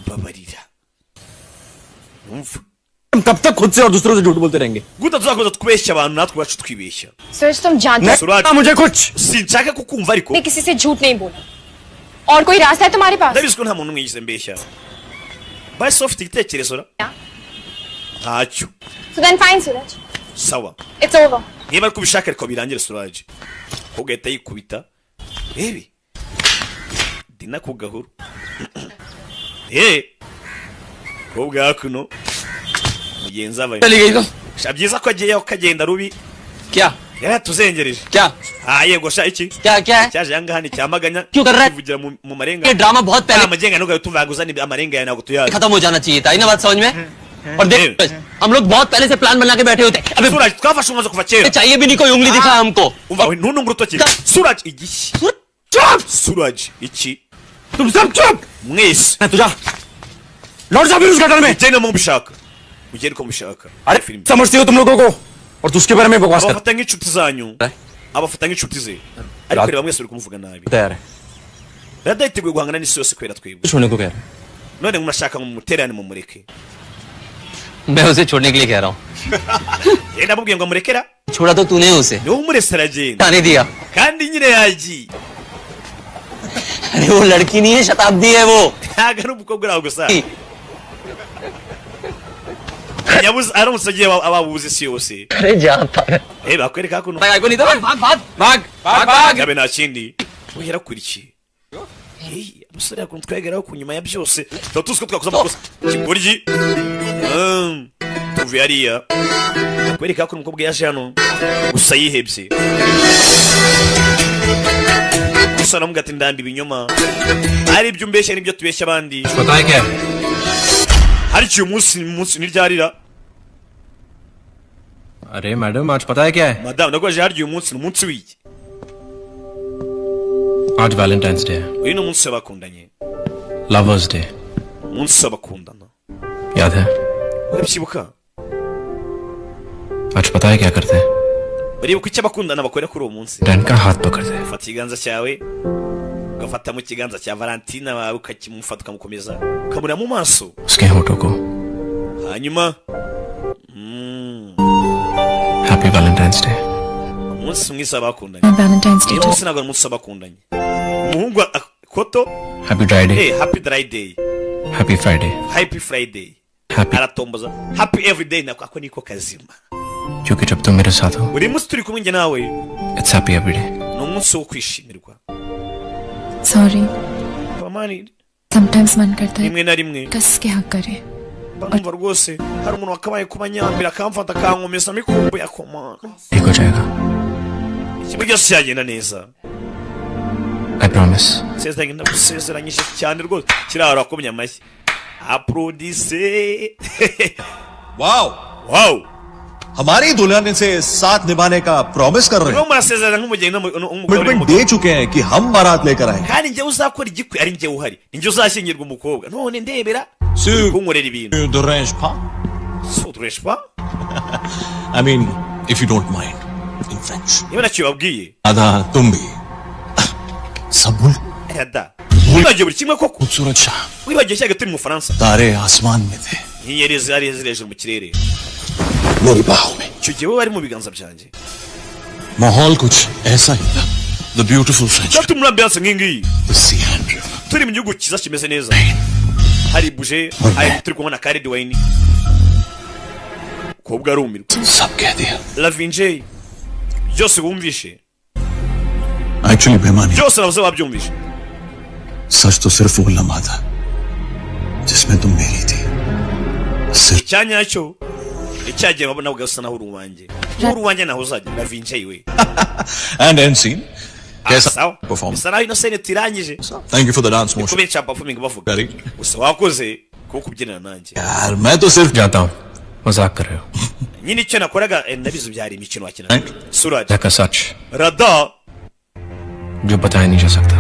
mbabarira. Umva, हम कब तक खुद से और दूसरों से झूठ बोलते रहेंगे? Gute tuzakomeza twibeshya abantu natwe ubwacu twibeshya? सूरज, तुम जानते हो Suraj, ना मुझे कुछ। Sinshaka kukumva ariko. मैंने किसी से झूठ नहीं बोला, और कोई रास्ता है तुम्हारे पास? Ndabizi ko nta muntu mwigeze mbeshya. Basi ufite igitekerezo ra? Ntacyo. So then fine, Suraj. Sawa, It's over. Niba ariko ubishaka ariko birangire. Suraj ugahita yikubita rebe dina ku gahuru eh kobwa hakuno mugenzi abaye. चली गई तो? Sha, byiza ko agiyeyo kagenda rubi. क्या? Yaratuzengereje. क्या? Ah, yego sha, iki क्या क्या है? cyaje ahangaha ni cyamaganya. क्यों कर रहा है? Kivugira mu marenga. ये ड्रामा बहुत पहले Nta magenga, ntugaye tuvuga uzana amarenga yawe, ntabwo tuyazi. खत्म हो जाना चाहिए था। आई ना बात समझ में? और देख, हम लोग बहुत पहले से प्लान बना के बैठे होते। अबे Suraj, twafashe umwanzuro kuva kera. चाहिए भी नहीं कोई उंगली दिखा हमको। Umva we, ntuntunge urutoki Suraj. Igishyi Suraj, iki तुम सब चुप। Mwese तुझा लौट जा फिर उस गटर में। Mugende mubishaka, mugende uko mubishaka. अरे समझती हो तुम लोगों को और तू उसके बारे में बकवास कर। Abafata nk'inshuti zanyu, abafata nk'inshuti ze, ariko reba mwese uri kumuvuga nabi. तैयार है। Rada yiteguye guhangana n'isi yose kubera twebwe. कुछ होने को कह रहा है। None murashaka ngo mumuterane mumureke? मैं उसे छोड़ने के लिए कह रहा हूँ। Yenda namubwiye ngo amurekera. छोड़ा तो तूने उसे। Niwe umurese aragenda. आने दिया। Kandi nyine yagiye. अरे वो लड़की नहीं है, शताब्दी है वो। Ntabwo ari umukobwa uri aho gusa. Nyabuze aramutse agiye ababuze isi yose. अरे जा पागल। Eh, bakwereka hakuno. भाग को नहीं तो भाग भाग भाग भाग भाग। Gabe nta kindi. We yarakurikiye. Hey, umusore yakunze twegeraho ku nyuma ya byose. Tuba tuzi ko twakoze amakosa. Kigoryi. Tuvuye hariya. Bakwereka ko umukobwa yaje hano. Gusa yihebye. Gusa aramubwira ati ndanda ibinyoma. Ari ibyo umbeshya n'ibyo tubeshya abandi. पता है क्या? Hari uyu munsi ntiryarira. अरे मैडम आज पता है क्या है? Madamu ndagoje hari uyu munsi ni umunsi w'iki? आज Valentine's day है। Uyu ni umunsi w'abakundanye. Lovers day. Umunsi w'abakundana. याद है? Urabyibuka? आज पता है क्या करते हैं? Uribuka icyo abakundana bakora kuri uwo munsi? Dan का हाथ पकड़ते हैं। Ufata ikiganza cyawe ugafata mu kiganza cya Valentina wawe ukakimufata ukamukomeza ukamureba mu maso. उसके होठों को Hanyuma happy Valentine's day. Umunsi mwiza w'abakundanye. Valentine's Day Uyu munsi ntabwo ari umunsi w'abakundanye. Umuhungu koto. Happy dry day. Eh, happy dry day. Happy Friday. Happy Friday. Happy Aratomboza happy every day nako ako niko kazima. क्योंकि जब तुम मेरे साथ हो Buri munsi turi kumwe njye nawe it's happy every day. ni umunsi wo kwishimirwa. Sorry. Pamani sometimes मन करता है rimwe na rimwe कस के हक करे। mba numva rwose hari umuntu wakabaye kuba nyambira akamfata akankomeza mikumbuye akomana. ठीक हो जाएगा। Ikintu byose cyagenda neza. I promise. Sezeranye ndagusezeranyije cyane rwose. Kiraro akomye amashyi. Applaudissez. Wow wow. हमारी दुल्हन से साथ निभाने का प्रॉमिस कर रहे हैं। Urimo murasezerana nk'umugeni n'umugabo commitment n'umugabo. दे चुके हैं कि हम बारात लेकर आएंगे। Kandi njyewe uzakora igikwe ari njyewe uhari. Ni njye uzashyingirwa umukobwa. None ndebera kunkorera ibintu. Sudureshwa? I mean if you don't mind in French. Niba ntacyo babwiye. आधा तुम भी सब भूल Rada. Wibagiwe buri kimwe koko. खूबसूरत शाम Wibagiwe cyaga turi mu Bufaransa. तारे आसमान में थे। Inyenyeri zari ziri hejuru mu kirere. मेरी बाहों में। Icyo gihe wowe wari mu biganza byanjye. माहौल कुछ ऐसा ही था। The beautiful French. Turi muri ambiance nk'iyi ngiyi. The sea and river. Turi mu gihugu cyiza kimeze neza. Hari buje, hari turi kumwe na Khalid Wayne. Kobwa arumirwa. सब कह दिया। Lavinje byose wumvishe. Actually बेमानी। Byose navuze wabyumvishe. सच तो सिर्फ वो लम्हा था जिसमें तुम मेरी थी। सिर्फ Icyanya cyo icyagiye wabona ugasa naho uri uwanjye. Uri uwanjye naho uzajya Lavinje we. And end scene. कैसा Sawa. Perform. Bisa naho ino scene turangije. Thank you for the dance motion. Kubera performing bavuga. Very. Gusa wakoze kuko kubyinana nanjye. यार मैं तो सिर्फ जाता हूँ। मजाक कर रहे हो। Nyine icyo nakoraga ndabizi byari imikino wakina. Suraj. का सच Rada जो बताया नहीं जा सकता।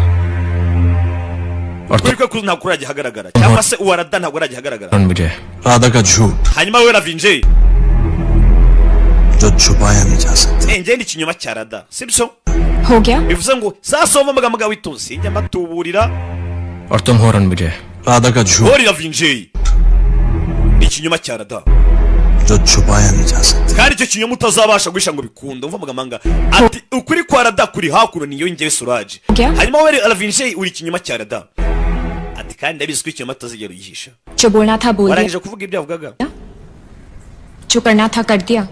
और kuri ko ntabwo urajya ahagaragara cyangwa se uwa Rada ntabwo urajya ahagaragara. तुम विजय राधा का झूठ Hanyuma we Lavinje जो छुपाया नहीं जा सकता। njye ni ikinyoma cya Rada sibyo? हो गया? Bivuze ngo sasa wumva amagambo yawe witonze njya mbatuburira. और तुम हो रणविजय। राधा का झूठ Hori Lavinje ni ikinyoma cya Rada जो छुपाया नहीं जा सकता। kandi icyo kinyoma utazabasha guhisha ngo bikunde. Umva amagambo ati ukuri kwa Rada kuri hakuno niyo njyewe Suraj. Hanyuma we Lavinje uri ikinyoma cya Rada. Ati kandi ndabizi ko ikinyoma utazigera ugihisha. जो बोलना था बोल दिया। Warangije kuvuga ibyo yavugaga. जो करना था कर दिया।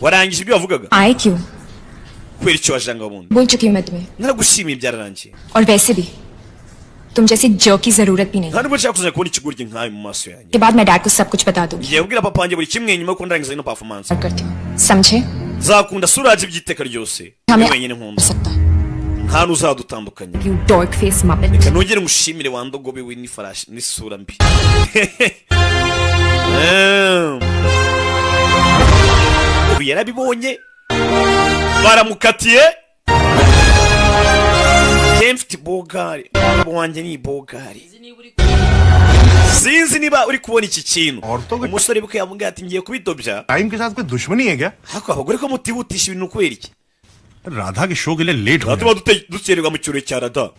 Warangije ibyo wavugaga. आए क्यों? Kubera icyo wajanga bundi. बोल चुकी हूँ मैं तुम्हें। Naragushimiye byararangiye. और वैसे भी तुम जैसी जर्क की जरूरत भी नहीं। Nta nubwo nshaka kuzajya kubona ikigoryi nkawe mu maso yanjye. के बाद मैं डैड को सब कुछ बता दूंगी। Ngiye kubwira papa wanjye buri kimwe nyuma yuko ndangiza ino performance. करती हूँ समझे? Nzakunda Suraj by'iteka ryose. Hamwe- Ni wenyine nkunda. Nta n'uzadutandukanya. You dog face muppet. Reka nongere ngushimire wa ndogobe we n'ifarashi n'isura mbi. Ubu yarabibonye baramukatiye. Njye mfite bogari umugabo wanjye ni bogari. Sinzi niba uri kubona iki kintu. Umusore bwe yamubwiye ati ngiye kubidobya. Time के साथ कोई दुश्मनी है क्या? Ariko abagore ko mutihutisha ibintu kubera iki? Radha के शो के लिए late हो Tuba dukererwa mu kirori cya Rada.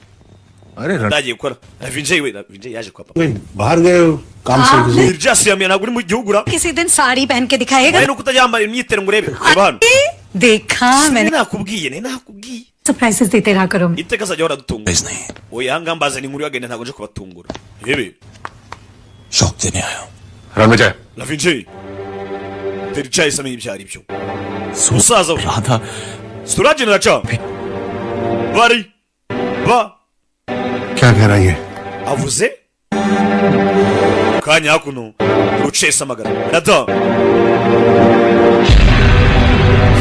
अरे Ndagiye gukora. Vinjay we, Vinjay yaje kwa papa. बाहर गए हो काम से किसी Byasi yamiye, ntabwo uri mu gihugu ura. किसी दिन साड़ी पहन के दिखाएगा। Wowe nuko utajyambara imyitero ngo urebe. Reba hano. देखा मैंने। Nakubwiye, ne nakubwiye. Surprises देते रहा करो। Iteka azajya ahora adutunga. Oya, ahangaha mbazana inkuru y'agahinda, ntabwo nje kubatungura. Rebe. शौक देने आया हूँ। Ranvijay. La Vinjay Tericyayi amenya ibyo ari byo musaza we. Radha Suraj na Raja bari ba क्या कह रही है? Avuze kanya hakuno rucesa amagara Rada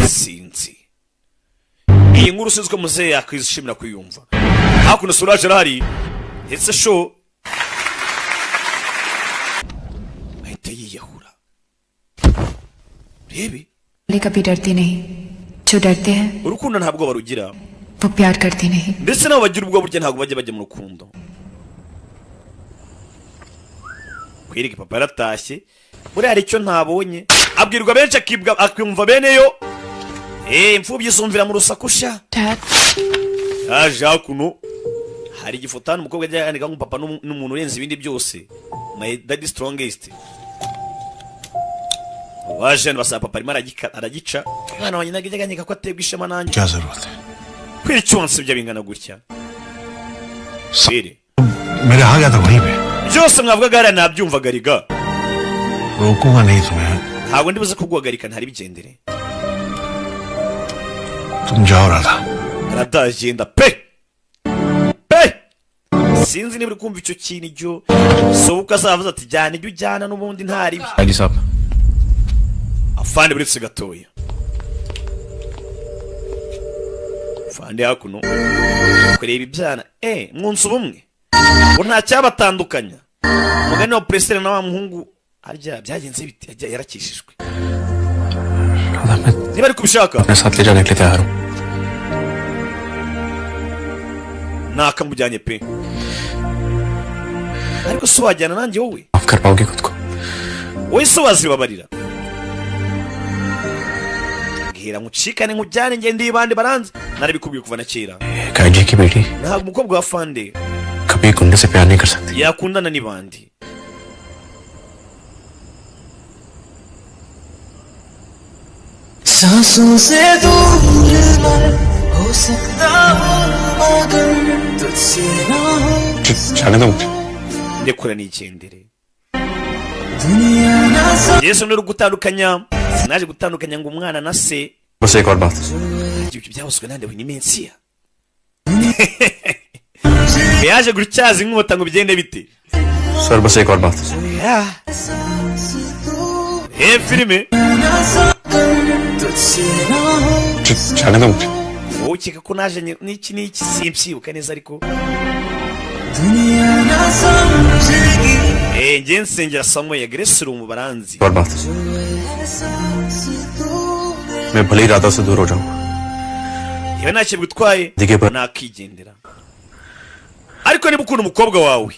sinzi iyi nkuru sinzi ko muzehe yakwishimira kuyumva. Hakuno Suraj arahari ndetse show ahita yiyahura, rebe. कभी डरती नहीं, जो डरते हैं Urukundo ntabwo barugira, वो प्यार करती नहीं। Ndetse nabo bagira ubwo burya ntabwo bajya bajya mu rukundo. Kwereka papa yaratashye, buriya hari icyo ntabonye, abwirwa benshi akibwa akumva beneyo. Eh, imfubyi isumvira mu rusaku sha. Yaje hakuno hari igifoto hano umukobwa ajya yandika ngo papa n'umuntu urenze ibindi byose, my daddy strongest. Waje hano basaba papa arimo aragica umwana wanjye ntabwo ajya anyeka ko aterwa ishema nanjye. क्या जरूरत है? Kubera icyo wansibye bingana gutya? Sire. मेरे आ गया था वहीं पे। Byose mwavugaga hariya nabyumvaga riga. रोकूंगा नहीं तुम्हें। Ntabwo ndibuze kuguhagarika, ntari bigendere. तुम जाओ Radha. Aradagenda pe pe, sinzi niba uri kumva icyo kintu ijyo sobuka azavuze ati jyana ibyo ujyana n'ubundi ntari. जी साहब। Afande, buretse gatoya afande, hakuno kureba ibyana mwunze ubumwe ngo nta cyabatandukanya, umugani wa Puresire na wa muhungu harya byagenze bite? Harya yarakishijwe niba ari kubishaka. अपने साथ ले जाने के लिए तैयार हूँ। Nakamujyanye pe, ariko si wajyana nanjye wowe? माफ कर पाओगे खुद को? Wowe se wazibabarira? Bwira nkucikane nkujyane ngende ibandi baranze, narabikubwiye kuva na kera. जी की बेटी Ntabwo umukobwa wa fande कभी गुंडे से प्यार नहीं कर सकती। Yakundana n'ibandi. सांसों से दूर मैं हो सकता हूँ मगर तुझसे ना हो। जाने दो मुझे। Ndekura nigendere. दुनिया ना Yesu ni uri gutandukanya, sinaje gutandukanya ngo umwana na se. बस एक और बात। Ibyo byavuzwe nande we? Ni Mensiya yaje gutyaza inkota ngo bigende bite? Sir, बस एक और बात। Yeah. Filime. तुझसे ना हो। जाने दो मुझे। Wowe ukeka ko naje n'iki n'iki, simbyibuka neza ariko दुनिया ना समझेगी। Njye nsengera Samuel Grace uri mu baranzi. और बात, मैं भले ही राधा से दूर हो जाऊं, Yewe ntacyo bigutwaye, Dige pa- nakigendera, ariko niba ukunda umukobwa wawe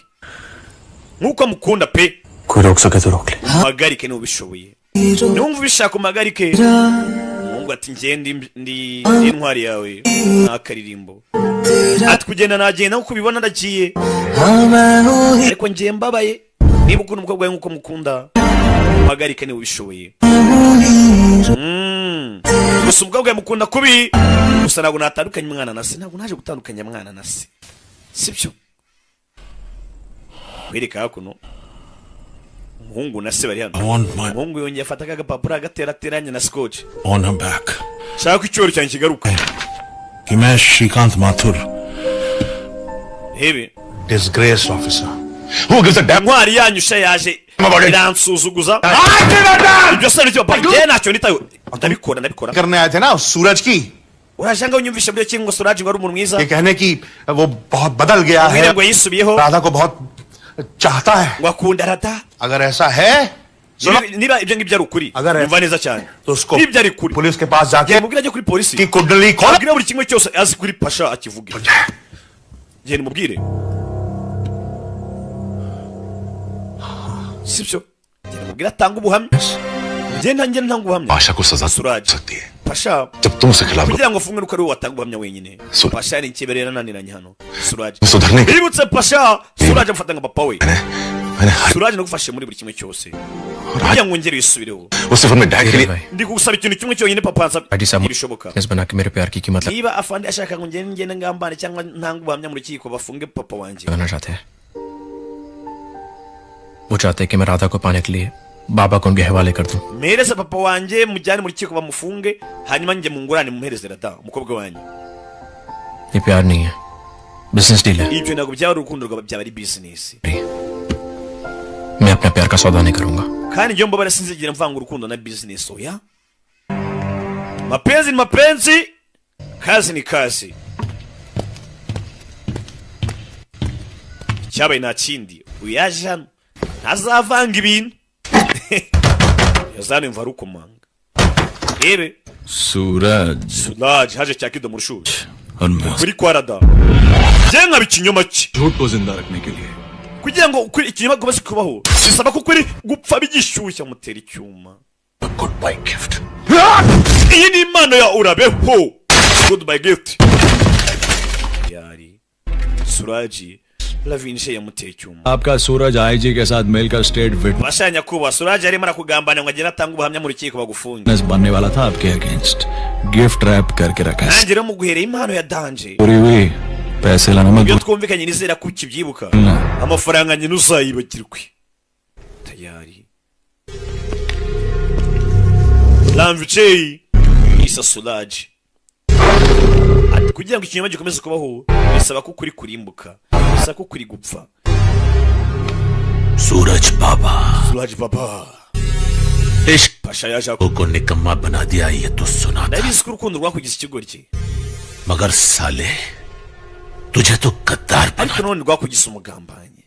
nk'uko amukunda pe, कोई रोक सके तो रोक ले। Umpagarike niba ubishoboye, niwumva ubishaka umpagarike. Umuhungu ati njye ndi intwari yawe n'akaririmbo, ati kugenda nagenda nk'uko ubibona ndagiye, हाँ मैं हूँ ही ariko njye mbabaye, niba ukunda umukobwa wawe nk'uko mukunda umpagarike niba ubishoboye. Gusa umukobwa yamukunda kubi, gusa ntabwo natandukanya umwana na se, ntabwo naje gutandukanya mwana na se, sibyo? Kwereka hakuno umuhungu na se bari hano. I want my Umuhungu yongeye afata akagapapuro agaterateranya na scotch. on her back Shaka ko icyoro cyanjye kigaruka. कि मैं Shrikant Mathur Hebe disgrace officer. Intwari yanyu sha yaje iransuzuguza, ibyo se nicyo papa? Njye ntacyo nitayo, ndabikora, ndabikora. करने आए थे ना सूरज की Uraje ngo unyumvishe buryo ki ngo Suraj ngo ari umuntu mwiza, ये कहने की वो बहुत बदल गया है, ubwire ngo yisubiyeho, Radha को बहुत चाहता है। Ngo akunda Rada. अगर ऐसा है Niba ibyo ngibyo ari ukuri, अगर numva neza cyane, तो उसको nibyo ari ukuri police के पास जाके mubwire ajye kuri polisi की कुंडली खोल। Abwire buri kimwe cyose azi kuri Pasha akivuge, genda umubwire, sibyo? Genda umubwire atange ubuhamya, ngenda ngenda ntanga ubuhamya. Pasha को सजा Suraj सकती है Pasha जब तुम उसके खिलाफ kugira ngo afunge nuko ari wowe watanga ubuhamya wenyine. Pasha ni ikibere yarananiranye hano. Suraj. सुधरने के Bibutse Pasha, Suraj amfata nka papa we. मैंने हर Suraj nagufashe muri buri kimwe cyose kugira ngo ngere wisubireho. वो सिर्फ अपने डैड के लिए Ndi kugusaba ikintu kimwe cyonyine papa ansaba ID साहब ntibishoboka. Witness बना के मेरे प्यार की कीमत Niba afande ashaka ngo ngende ngende ngambane cyangwa ntange ubuhamya mu rukiko bafunge papa wanjye. लगाना चाहते हैं। वो चाहते हैं कि मैं राधा को पाने के लिए बाबा को उनके हवाले कर दूं। Mpereze papa wanjye mujyane mu rukiko bamufunge, hanyuma njye mungurane mumuhereze Rada umukobwa wanjye. ये प्यार नहीं है, बिजनेस डील है। Ibyo ntabwo byaba ari urukundo rwaba, byaba ari bizinesi. मैं अपने प्यार का सौदा नहीं करूंगा। Kandi njyewe mbabara sinzigera mvanga urukundo na bizinesi, oya. Mapenzi ni mapenzi, kazi ni kazi. Icyabaye nta kindi, uyu yaje hano ntazavanga ibintu. Yazana imva arukomanga rebe. Suraj. Suraj haje cya kido mu rushuri और मैं kuri kwa Rada njye nkaba ikinyoma cye. झूठ को जिंदा रखने के लिए Kugira ngo ukuri ikinyoma gikomeze kubaho bisaba ko ukuri gupfa bigishyushya. Mutera icyuma. Goodbye gift. Iyi ni impano ya urabeho, goodbye gift. Yari Suraji Lavinje yamuteye icyuma. आपका सूरज आईजी के साथ मिलकर state Basha nyakubahwa, Suraji arimo arakugambana ngo agende atange ubuhamya mu rukiko bagufunge. Witness बनने वाला था आपके against. Gift wrap करके रखा है। Nanjye rero muguhereye impano ya danje. पूरी हुई पैसे लाना मत Ibyo twumvikanye nizera ko ukibyibuka. भूलना। Amafaranga nyine uzayibagirwe. Tayari Lamviceyi isa Suraji ati kugira ngo ikinyoma gikomeze kubaho bisaba ko ukuri kurimbuka, bisaba ko ukuri gupfa. Suraj Baba. Suraj Baba. इश्क Pasha yaje को निकम्मा बना दिया ये तो सुना था, ndabizi ko urukundo rwakugize ikigoryi, मगर साले तुझे तो गद्दार बना। Ariko none rwakugize umugambanyi,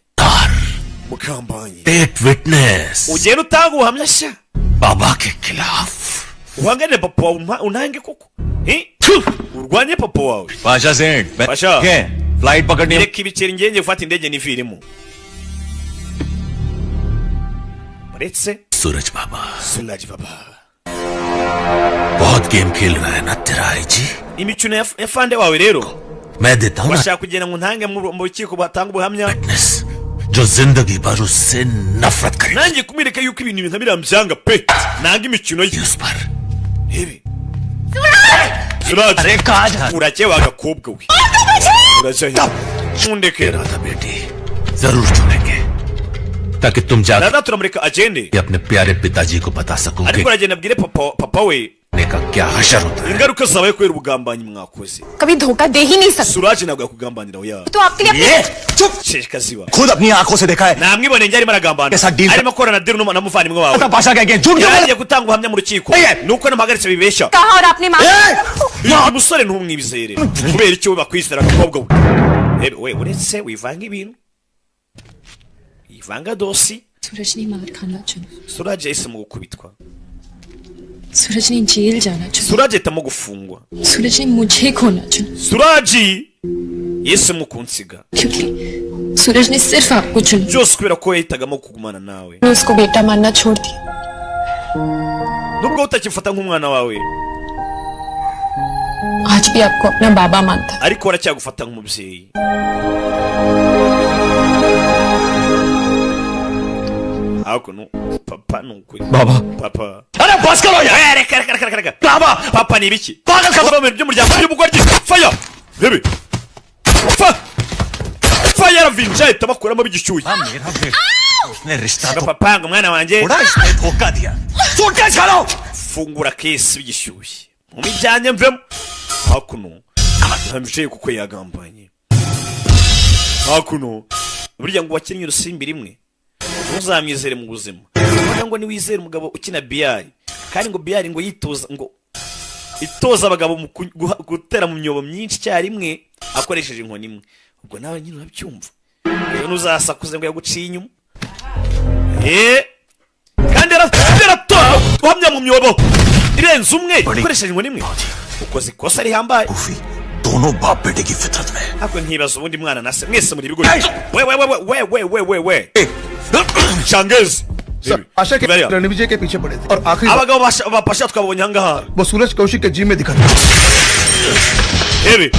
mugambanyi. State witness Ugenda utanga ubuhamya sha बाबा के खिलाफ। Uhanganire papa wawe, untange koko. Eh? Urwanye papa wawe. Pasha सेठ Pasha. Flight पकड़नी है। Reka ibiceri ngenge gufata indege niviremo uretse. Suraj Baba. Suraj Baba. बहुत गेम खेल रहा है ना तेरा IG. Imikino ya fande wawe rero मैं देता हूँ ना bashaka kugira ngo ntange mu rukiko batanga ubuhamya जो जिंदगी भर उससे नफरत करे। Nanjye kumwereka yuko ibintu nka biriya mbyanga pe, nanga imikino ye. Rebe Suraj, urake wa gakobwa we, urajya he? Ntundeke. Radha बेटी जरूर छोड़ेंगे ताकि तुम जाके Rada turamureka agende, अपने प्यारे पिताजी को बता सको कि ariko aragenda abwire papa we का क्या हशर होता है। Ingaruka zabaye kubera ubugambanyi mwakoze. कभी धोखा दे ही नहीं सकता। Suraj ntabwo yakugambanira, oya. तो आपके लिए अपने Sheshika ziba. खुद अपनी आंखों से देखा है। Namwiboneye njye arimo aragambana, Esa deal- arimo akorana deal na muvandimwe wawe. Pasha के against झूठ क्यों Yagiye gutanga ubuhamya mu rukiko nuko namuhagaritse bibeshya. कहा और आपने माना। Uyu musore ntumwizere kubera icyo we bakwizera agakobwa we. Rebe we, uretse wivanga ibintu, ivanga dosi. सूरज ने मार खाना चुना। Suraj yahisemo gukubitwa. सूरज ने जेल जाना चुना। Suraj ahitamo gufungwa. सूरज ने मुझे खोना चुना। Suraji yahisemo kunsiga. क्योंकि सूरज ने सिर्फ आपको चुना। Byose kubera ko yahitagamo kugumana nawe. मैं उसको बेटा मानना छोड़ दिया। Nubwo utakimfata nk'umwana wawe, आज भी आपको अपना बाबा मानता है। Ariko aracyagufata nk'umubyeyi. Hakuno papa ni ukuri. Baba. Papa. अरे बस करो यार। Eh, reka reka reka reka reka. Baba. Papa ni ibiki? Papa mu bintu by'umuryango by'ubugoryi. Fire bebe, fa fire aravinja ahita bakuramo bigishyushye. मेरा बेटा उसने रिश्ता तो Papa ngo mwana wanjye थोड़ा इसने धोखा दिया। Suitcase खोलो। Fungura kesi bigishyushye mu ibyanjye mvemo. Hakuno ntambicaye kuko yagambanye. Hakuno burya ngo wakinnye urusimbi rimwe ntuzamwizere mu buzima. Ubona ngo niwizere umugabo ukina biyari, kandi ngo biyari ngo yitoza ngo itoza abagabo mu gutera mu myobo myinshi icyarimwe akoresheje inkoni imwe. Ubwo nawe nyine urabyumva rero, ntuzasakuze ngo yaguciye inyuma. Eh, kandi yaratora uhamya mu myobo irenze umwe ukoresheje inkoni imwe, ukoze ikosa rihambaye. दोनों बाप बेटे की फितरत में Ariko nkibaza ubundi mwana na se mwese muri ibigori. We we we we we we we we shangezi. Sir आशा के रणविजय के पीछे पड़े थे और आखिरी Abagabo ba Pasha twabonye ahangaha. वो सूरज कौशिक के जिम में दिखा था। Ebe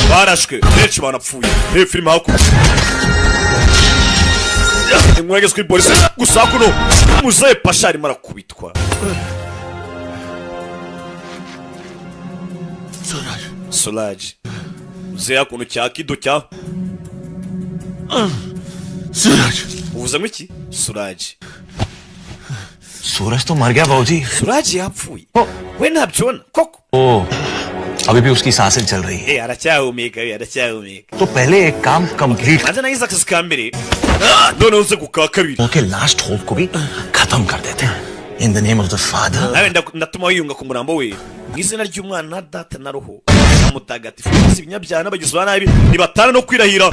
barashwe benshi banapfuye. Reba filime hakuno, inkuru yageze kuri polisi. Gusa hakuno muzehe Pasha arimo arakubitwa. Solange muzehe hakuno cya kido cya uvuze ngo iki? Suraj सूरज तो मर गया बाबूजी। Suraj yapfuye we ntabyibona koko? ओ अभी भी उसकी सांसें चल रही है। Eh, aracyahumeka we, aracyahumeka। तो पहले एक काम complete Manze nagize akazi ka mbere, noneho uze ku ka kabiri. Okay last hope को भी खत्म कर देते हैं। In the name of the father. Nawe ndatuma wiyunga ku murambo we mu izina ry'umwana na data na roho mutagatifu. Bose ibinyabyaha n'abagizi ba nabi nibatana no kwirahira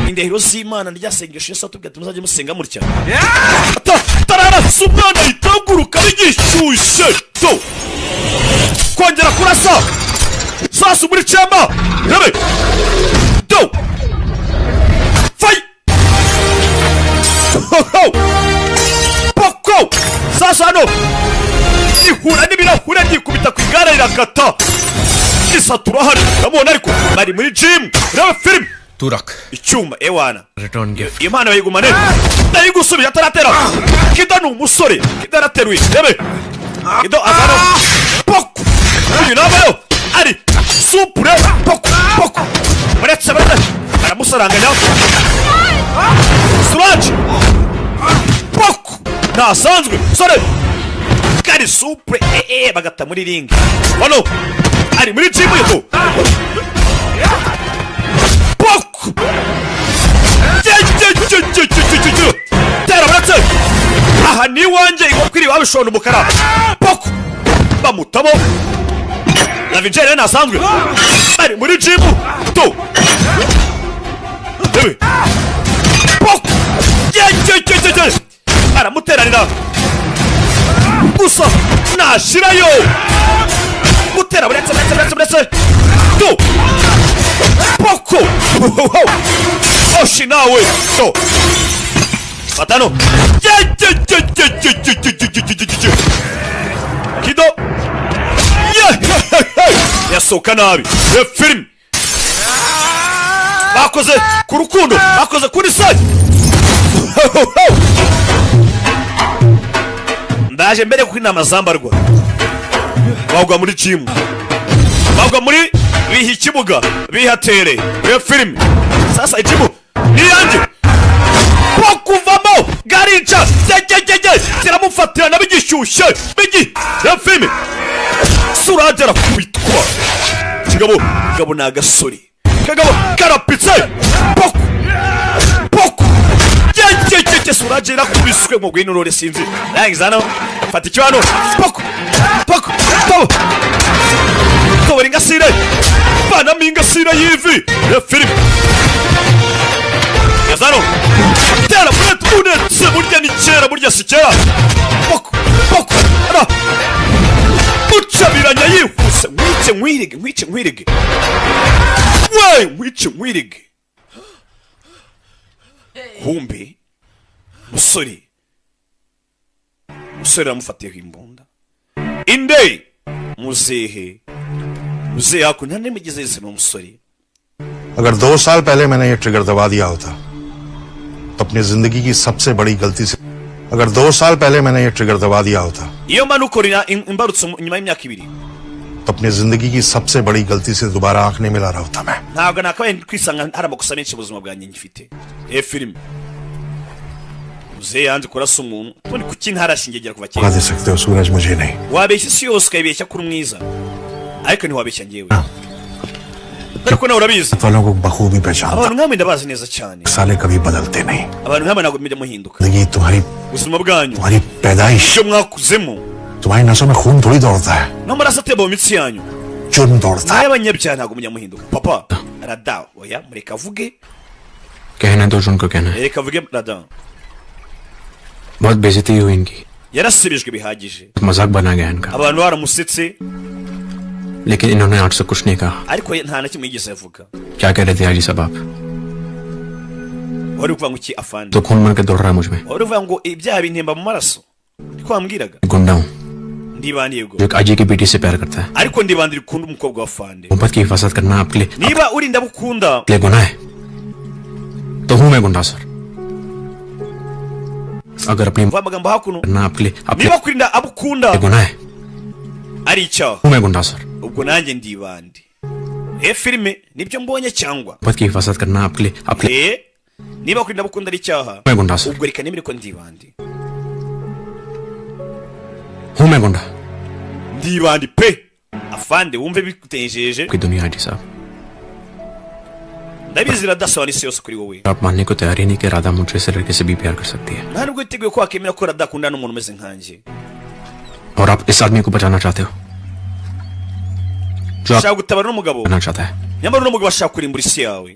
indahiro z'Imana ryasengesho Yesu atubwira ati muzajye musenga mutya. Tararasa umwana ahita bigishyushye to kongera kurasa sasu muri cemba rebe do fay poko sasa hano ihura n'ibirahure ryikubita ku igare rirakata isatura hano ndamubona ariko bari muri gym reba film Turak icyuma ewana return gift impano bayigumane ndayigusubiza ataratera. Kido ni umusore, Kido arateruye rebe Kido azano poko uyu nabayo ari supure poko poko baretse baretse aramusaranganya Suraj poko ntasanzwe sore kari supure bagata muri ringi hano ari muri gym yeto poko tera baretse aha ni iwanjye inkoko iri iwabo ishonda umukara poko bamutamo Lavingere ntasanzwe ari muri gym to poko aramuteranira gusa nashirayo gutera buretse buretse buretse buretse to poko oshi nawe to fatano Kido yasohoka nabi. Film bakoze ku rukundo, bakoze kuri side. Ndaje mbere kuko inama zambarwa bagwa muri gym, bagwa muri biha ikibuga bihatere iyo film. Sasa ikibu ni yanjye kuvamo garica kiramufatira nabigishyushye bigi iyo film. Suraj arakubitwa kigabo kigabo ni agasore kagabo karapitse poko poko yeyeyeye Suraj irakubiswe ngo ngwino urore sinzi rangiza hano fata icyo hano poko poko poko tobora ingasire vanamo ingasire y'ivi ya filime yazano tera uretse burya ni kera burya si kera poko poko ara mucabiranya yihuse nkwice nkwirige nkwice nkwirige we nkwice nkwirige. Kumbe musore musore aramufatiye imbunda inde muzehe muzehe ako nta nimugeze yise umusore. अगर 2 साल पहले मैंने ये ट्रिगर दबा दिया होता तो अपनी जिंदगी की सबसे बड़ी गलती से अगर 2 साल पहले मैंने ये ट्रिगर दबा दिया होता iyo manukorera imbarutso nyuma y'imyaka 2 तो अपनी जिंदगी की सबसे बड़ी गलती से दोबारा आंख नहीं मिला रहा होता मैं। Ntabwo nakabaye kwisanga hari amakosa menshi mu buzima bwanjye ngifite. Filime muzehe yanze kurasa umuntu tundi kuki ntarashingegera kuva kera. दे सकते हो सूरज मुझे नहीं। Wabeshya isi yose ukayibeshya kuri mwiza ariko ntiwabeshya njyewe ariko nawe urabizi. वालों को बखूबी पहचानता। Abantu nkamwe ndabazi neza cyane। साले कभी बदलते नहीं। Abantu nkamwe ntabwo mujya muhinduka। जिंदगी तुम्हारी ubuzima bwanyu तुम्हारी पैदाइश ibyo mwakuzemo तुम्हारी नसों में खून थोड़ी दौड़ता है n'amaraso atemba mu mitsi yanyu जुर्म दौड़ता है। n'ay'abanyabyaha ntabwo mujya muhinduka. Papa rada oya mureka avuge कहना तो उनको कहना है। Reka avuge rada. बहुत बेइज्जती हुई इनकी। Yarasubijwe bihagije मजाक बना गया इनका। Abantu baramusetse लेकिन इन्होंने आज से कुछ नहीं कहा। Ariko nta na kimwe yigeze avuga. क्या कह रहे थे हाजी साहब आप? Wari uvuga ngo iki afande? तो खून मर के दौड़ रहा है मुझ में। Wari uvuga ngo ibyaha bintemba mu maraso niko wambwiraga. गुंडा हूँ। Ndibandi yego. जो एक अजय की बेटी से प्यार करता है। Ariko ndibandi rikunda umukobwa wa Fande. मोहब्बत की हिफाजत करना आपके लिए Niba urinda abukunda आपके लिए गुनाह है तो हूं मैं गुंडा सर। अगर अपनी mva amagambo hakuno करना आपके लिए आपके niba kurinda abukunda लिए गुनाह है ari icyaha हूं मैं गुंडा sir. Ubwo nanjye ndibandi. E filime nibyo mbonye cyangwa मोहब्बत की हिफाजत करना आपके लिए आपके लिए e niba kurinda abukunda ari icyaha मैं गुंडा sir. Ubwo reka nemere ko ndibandi. हूं मैं गुंडा। Ndibandi pe afande wumve bikutenjeje. की दुनिया है जी साहब। Ndabizi iradasobanura isi yose kuri wowe. आप मानने को तैयार ही नहीं कि राधा मुझे से लड़के से भी प्यार कर सकती है Nta nubwo witeguye ko wakemera ko radakundana n'umuntu umeze nkanjye. और आप इस आदमी को बचाना चाहते हो जो आप Ushaka gutabara n'umugabo करना चाहता है nyamara uno mugabo ashaka kurimbura isi yawe.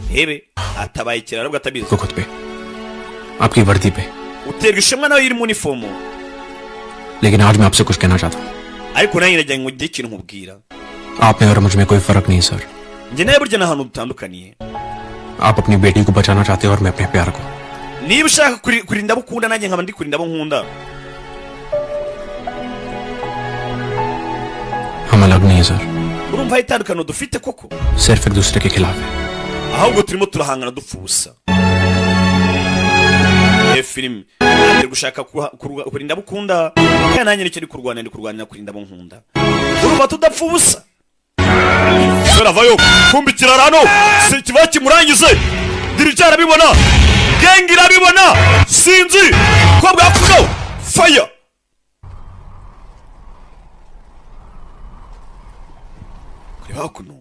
Hebe atabaye ikiraro ubwo atabizi. को खुद पे आपकी वर्दी पे। Uterwa ishema nawe iri mu uniform. लेकिन आज मैं आपसे कुछ कहना चाहता हूँ। Ariko nanjye nagira ngo ngire ikintu nkubwira. आप में और मुझ में कोई फर्क नहीं sir. Njye nawe burya nta hantu dutandukaniye. आप अपनी बेटी को बचाना चाहते हो और मैं अपने प्यार को। Niba ushaka kurinda abo ukunda nanjye nkaba ndi kurinda abo nkunda. हम अलग नहीं है sir. Urumva hari itandukaniro dufite koko? सिर्फ एक दूसरे के खिलाफ है। Ahubwo turimo turahangana dupfa ubusa. E filime ndi gushaka kurinda abo ukunda kandi nanjye nicyo ndi kurwanira, ndi kurwanira kurinda abo nkunda. Urumva tudapfa ubusa. Turavayo kumbi ikirarano si kiba kimurangize. Dirija arabibona, gengi irabibona, sinzi ko bwakuno fire. Kureba hakuno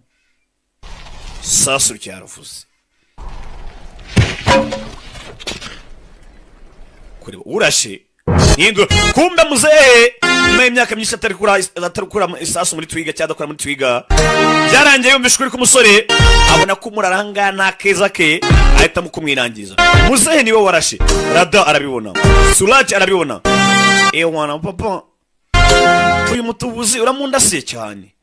sasu ryaravuze. Kureba urashe nindwe kumbe muzehe nyuma y'imyaka myinshi atari kura isasu muri twiga cyangwa adakora muri twiga byarangiye yumvise ukuri k'umusore abona ko umuraranga nta keza ke ahitamo kumwirangiza. Muzehe niwe warashe. Rada arabibona, Suraj arabibona. Ewana papa uyu mutubuzi uramundasiye cyane.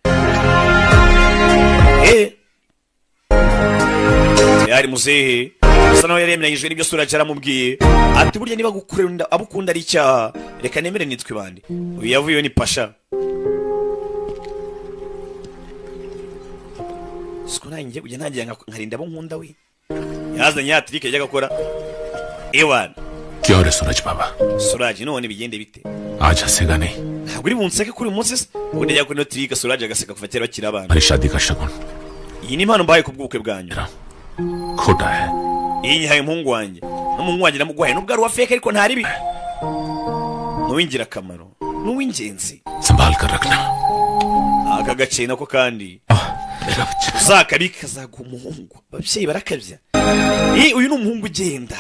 Yari muzehe asa naho yari yemeranyijwe n'ibyo Suraj yaramubwiye ati burya niba gukunda abukunda ari icyaha reka nemere nitwe bandi. Uyu yavuyeyo ni Pasha. Siko nanjye kujya ntangira nkarinda abo nkunda we. Yazanye ya trick yajyaga akora. Ewana क्यों रे सूरज बाबा? Suraj none bigende bite? आज हंसेगा नहीं। Ntabwo uri bunseke kuri uyu munsi se? Ubundi ajya kuri ino trick Suraj agaseka kuva kera bakiri abana. हमारी शादी का शगुन Iyi ni impano mbahaye ku bw'ubukwe bwanyu. खोटा है। Iyi nyihaye umuhungu wanjye n'umuhungu wanjye namuguhaye nubwo ari uwa fake ariko ntari bi ni uw'ingirakamaro ni uw'ingenzi. संभाल कर रखना। Aka gace nako kandi uzakabika kazaguha umuhungu. Ababyeyi barakabya. Uyu ni umuhungu ugenda.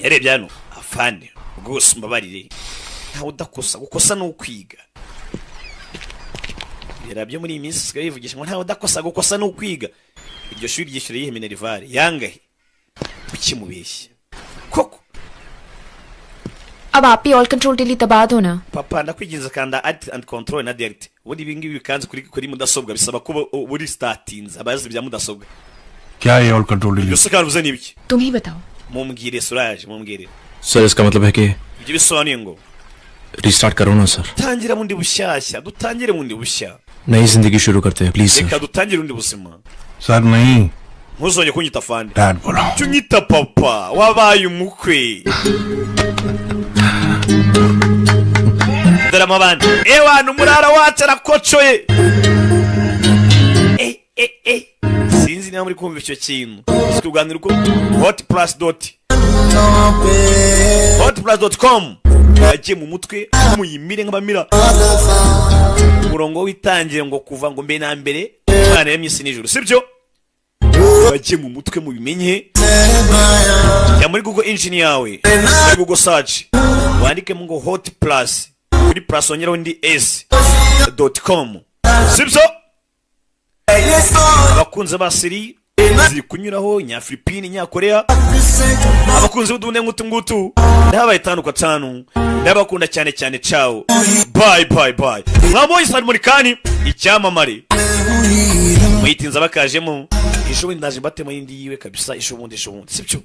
Yarebye hano afande rwose mbabarire ntawe udakosa, gukosa ni ukwiga. Yarabyo muri iyi minsi usigaye yivugisha ngo ntawe udakosa, gukosa ni ukwiga. Iryo shuri ryishyura iyihe minerivare yangahe? Ukimubeshya koko. अब आप ही all control delete दबा दो ना। Papa ndakwinginze kanda alt and control na delete. Ubundi ibi ngibi bikanze kuri mudasobwa bisaba kuba uri startinze abazi bya mudasobwa. क्या ये all control Ibyo se kandi uvuze ni ibiki? तुम ही बताओ। Mumbwire Suraj, mumbwire. Sir इसका मतलब है कि Ibyo bisobanuye ngo restart करो ना sir. tangira bundi bushyashya, dutangire bundi bushya. नई जिंदगी शुरू करते हैं please sir. Reka dutangire undi buzima. Sir नहीं। Ntuzongere kunyita afande. Dad बोलो। Jya unyita papa wabaye umukwe. Dore amabandi. Ewana umurara wacu arakocoye. Sinzi niba muri kumva icyo kintu. Tuganira uko hotplus dot hotplus.com yagiye mu mutwe muyimire nk'abamira umurongo w'itangira ngo kuva ngo mbe na mbere Imana yaremye isi n'ijuru, sibyo? Bagiye mu mutwe mubimenye. Jya muri Google engine yawe, muri Google search wandikemo ngo hot plus kuri plus wongeraho indi s .com, sibyo? Abakunzi ba siri ziri kunyuraho Nyafilipine, Nyakorea, abakunzi b'uduhunde nk'utu ngutu ndabaye 5 kwa 5 ndabakunda cyane cyane. Ciao, bye bye bye. Mwabonye Salmon Khan icyamamare muyitinza bakajemo ejo bundi ndaje mbatemo indi yiwe kabisa, ejo bundi ejo bundi, sibyo?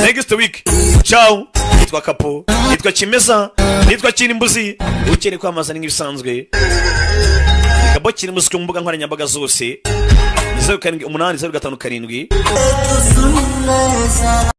Next week, ciao. Nitwa Kapo, nitwa Kimeza, nitwa Kirimbuzi. Ukeneye kwamamaza ni nk'ibisanzwe, Kabo Kirimbuzi ku mbuga nkoranyambaga zose ni 078057. सुन ले जरा।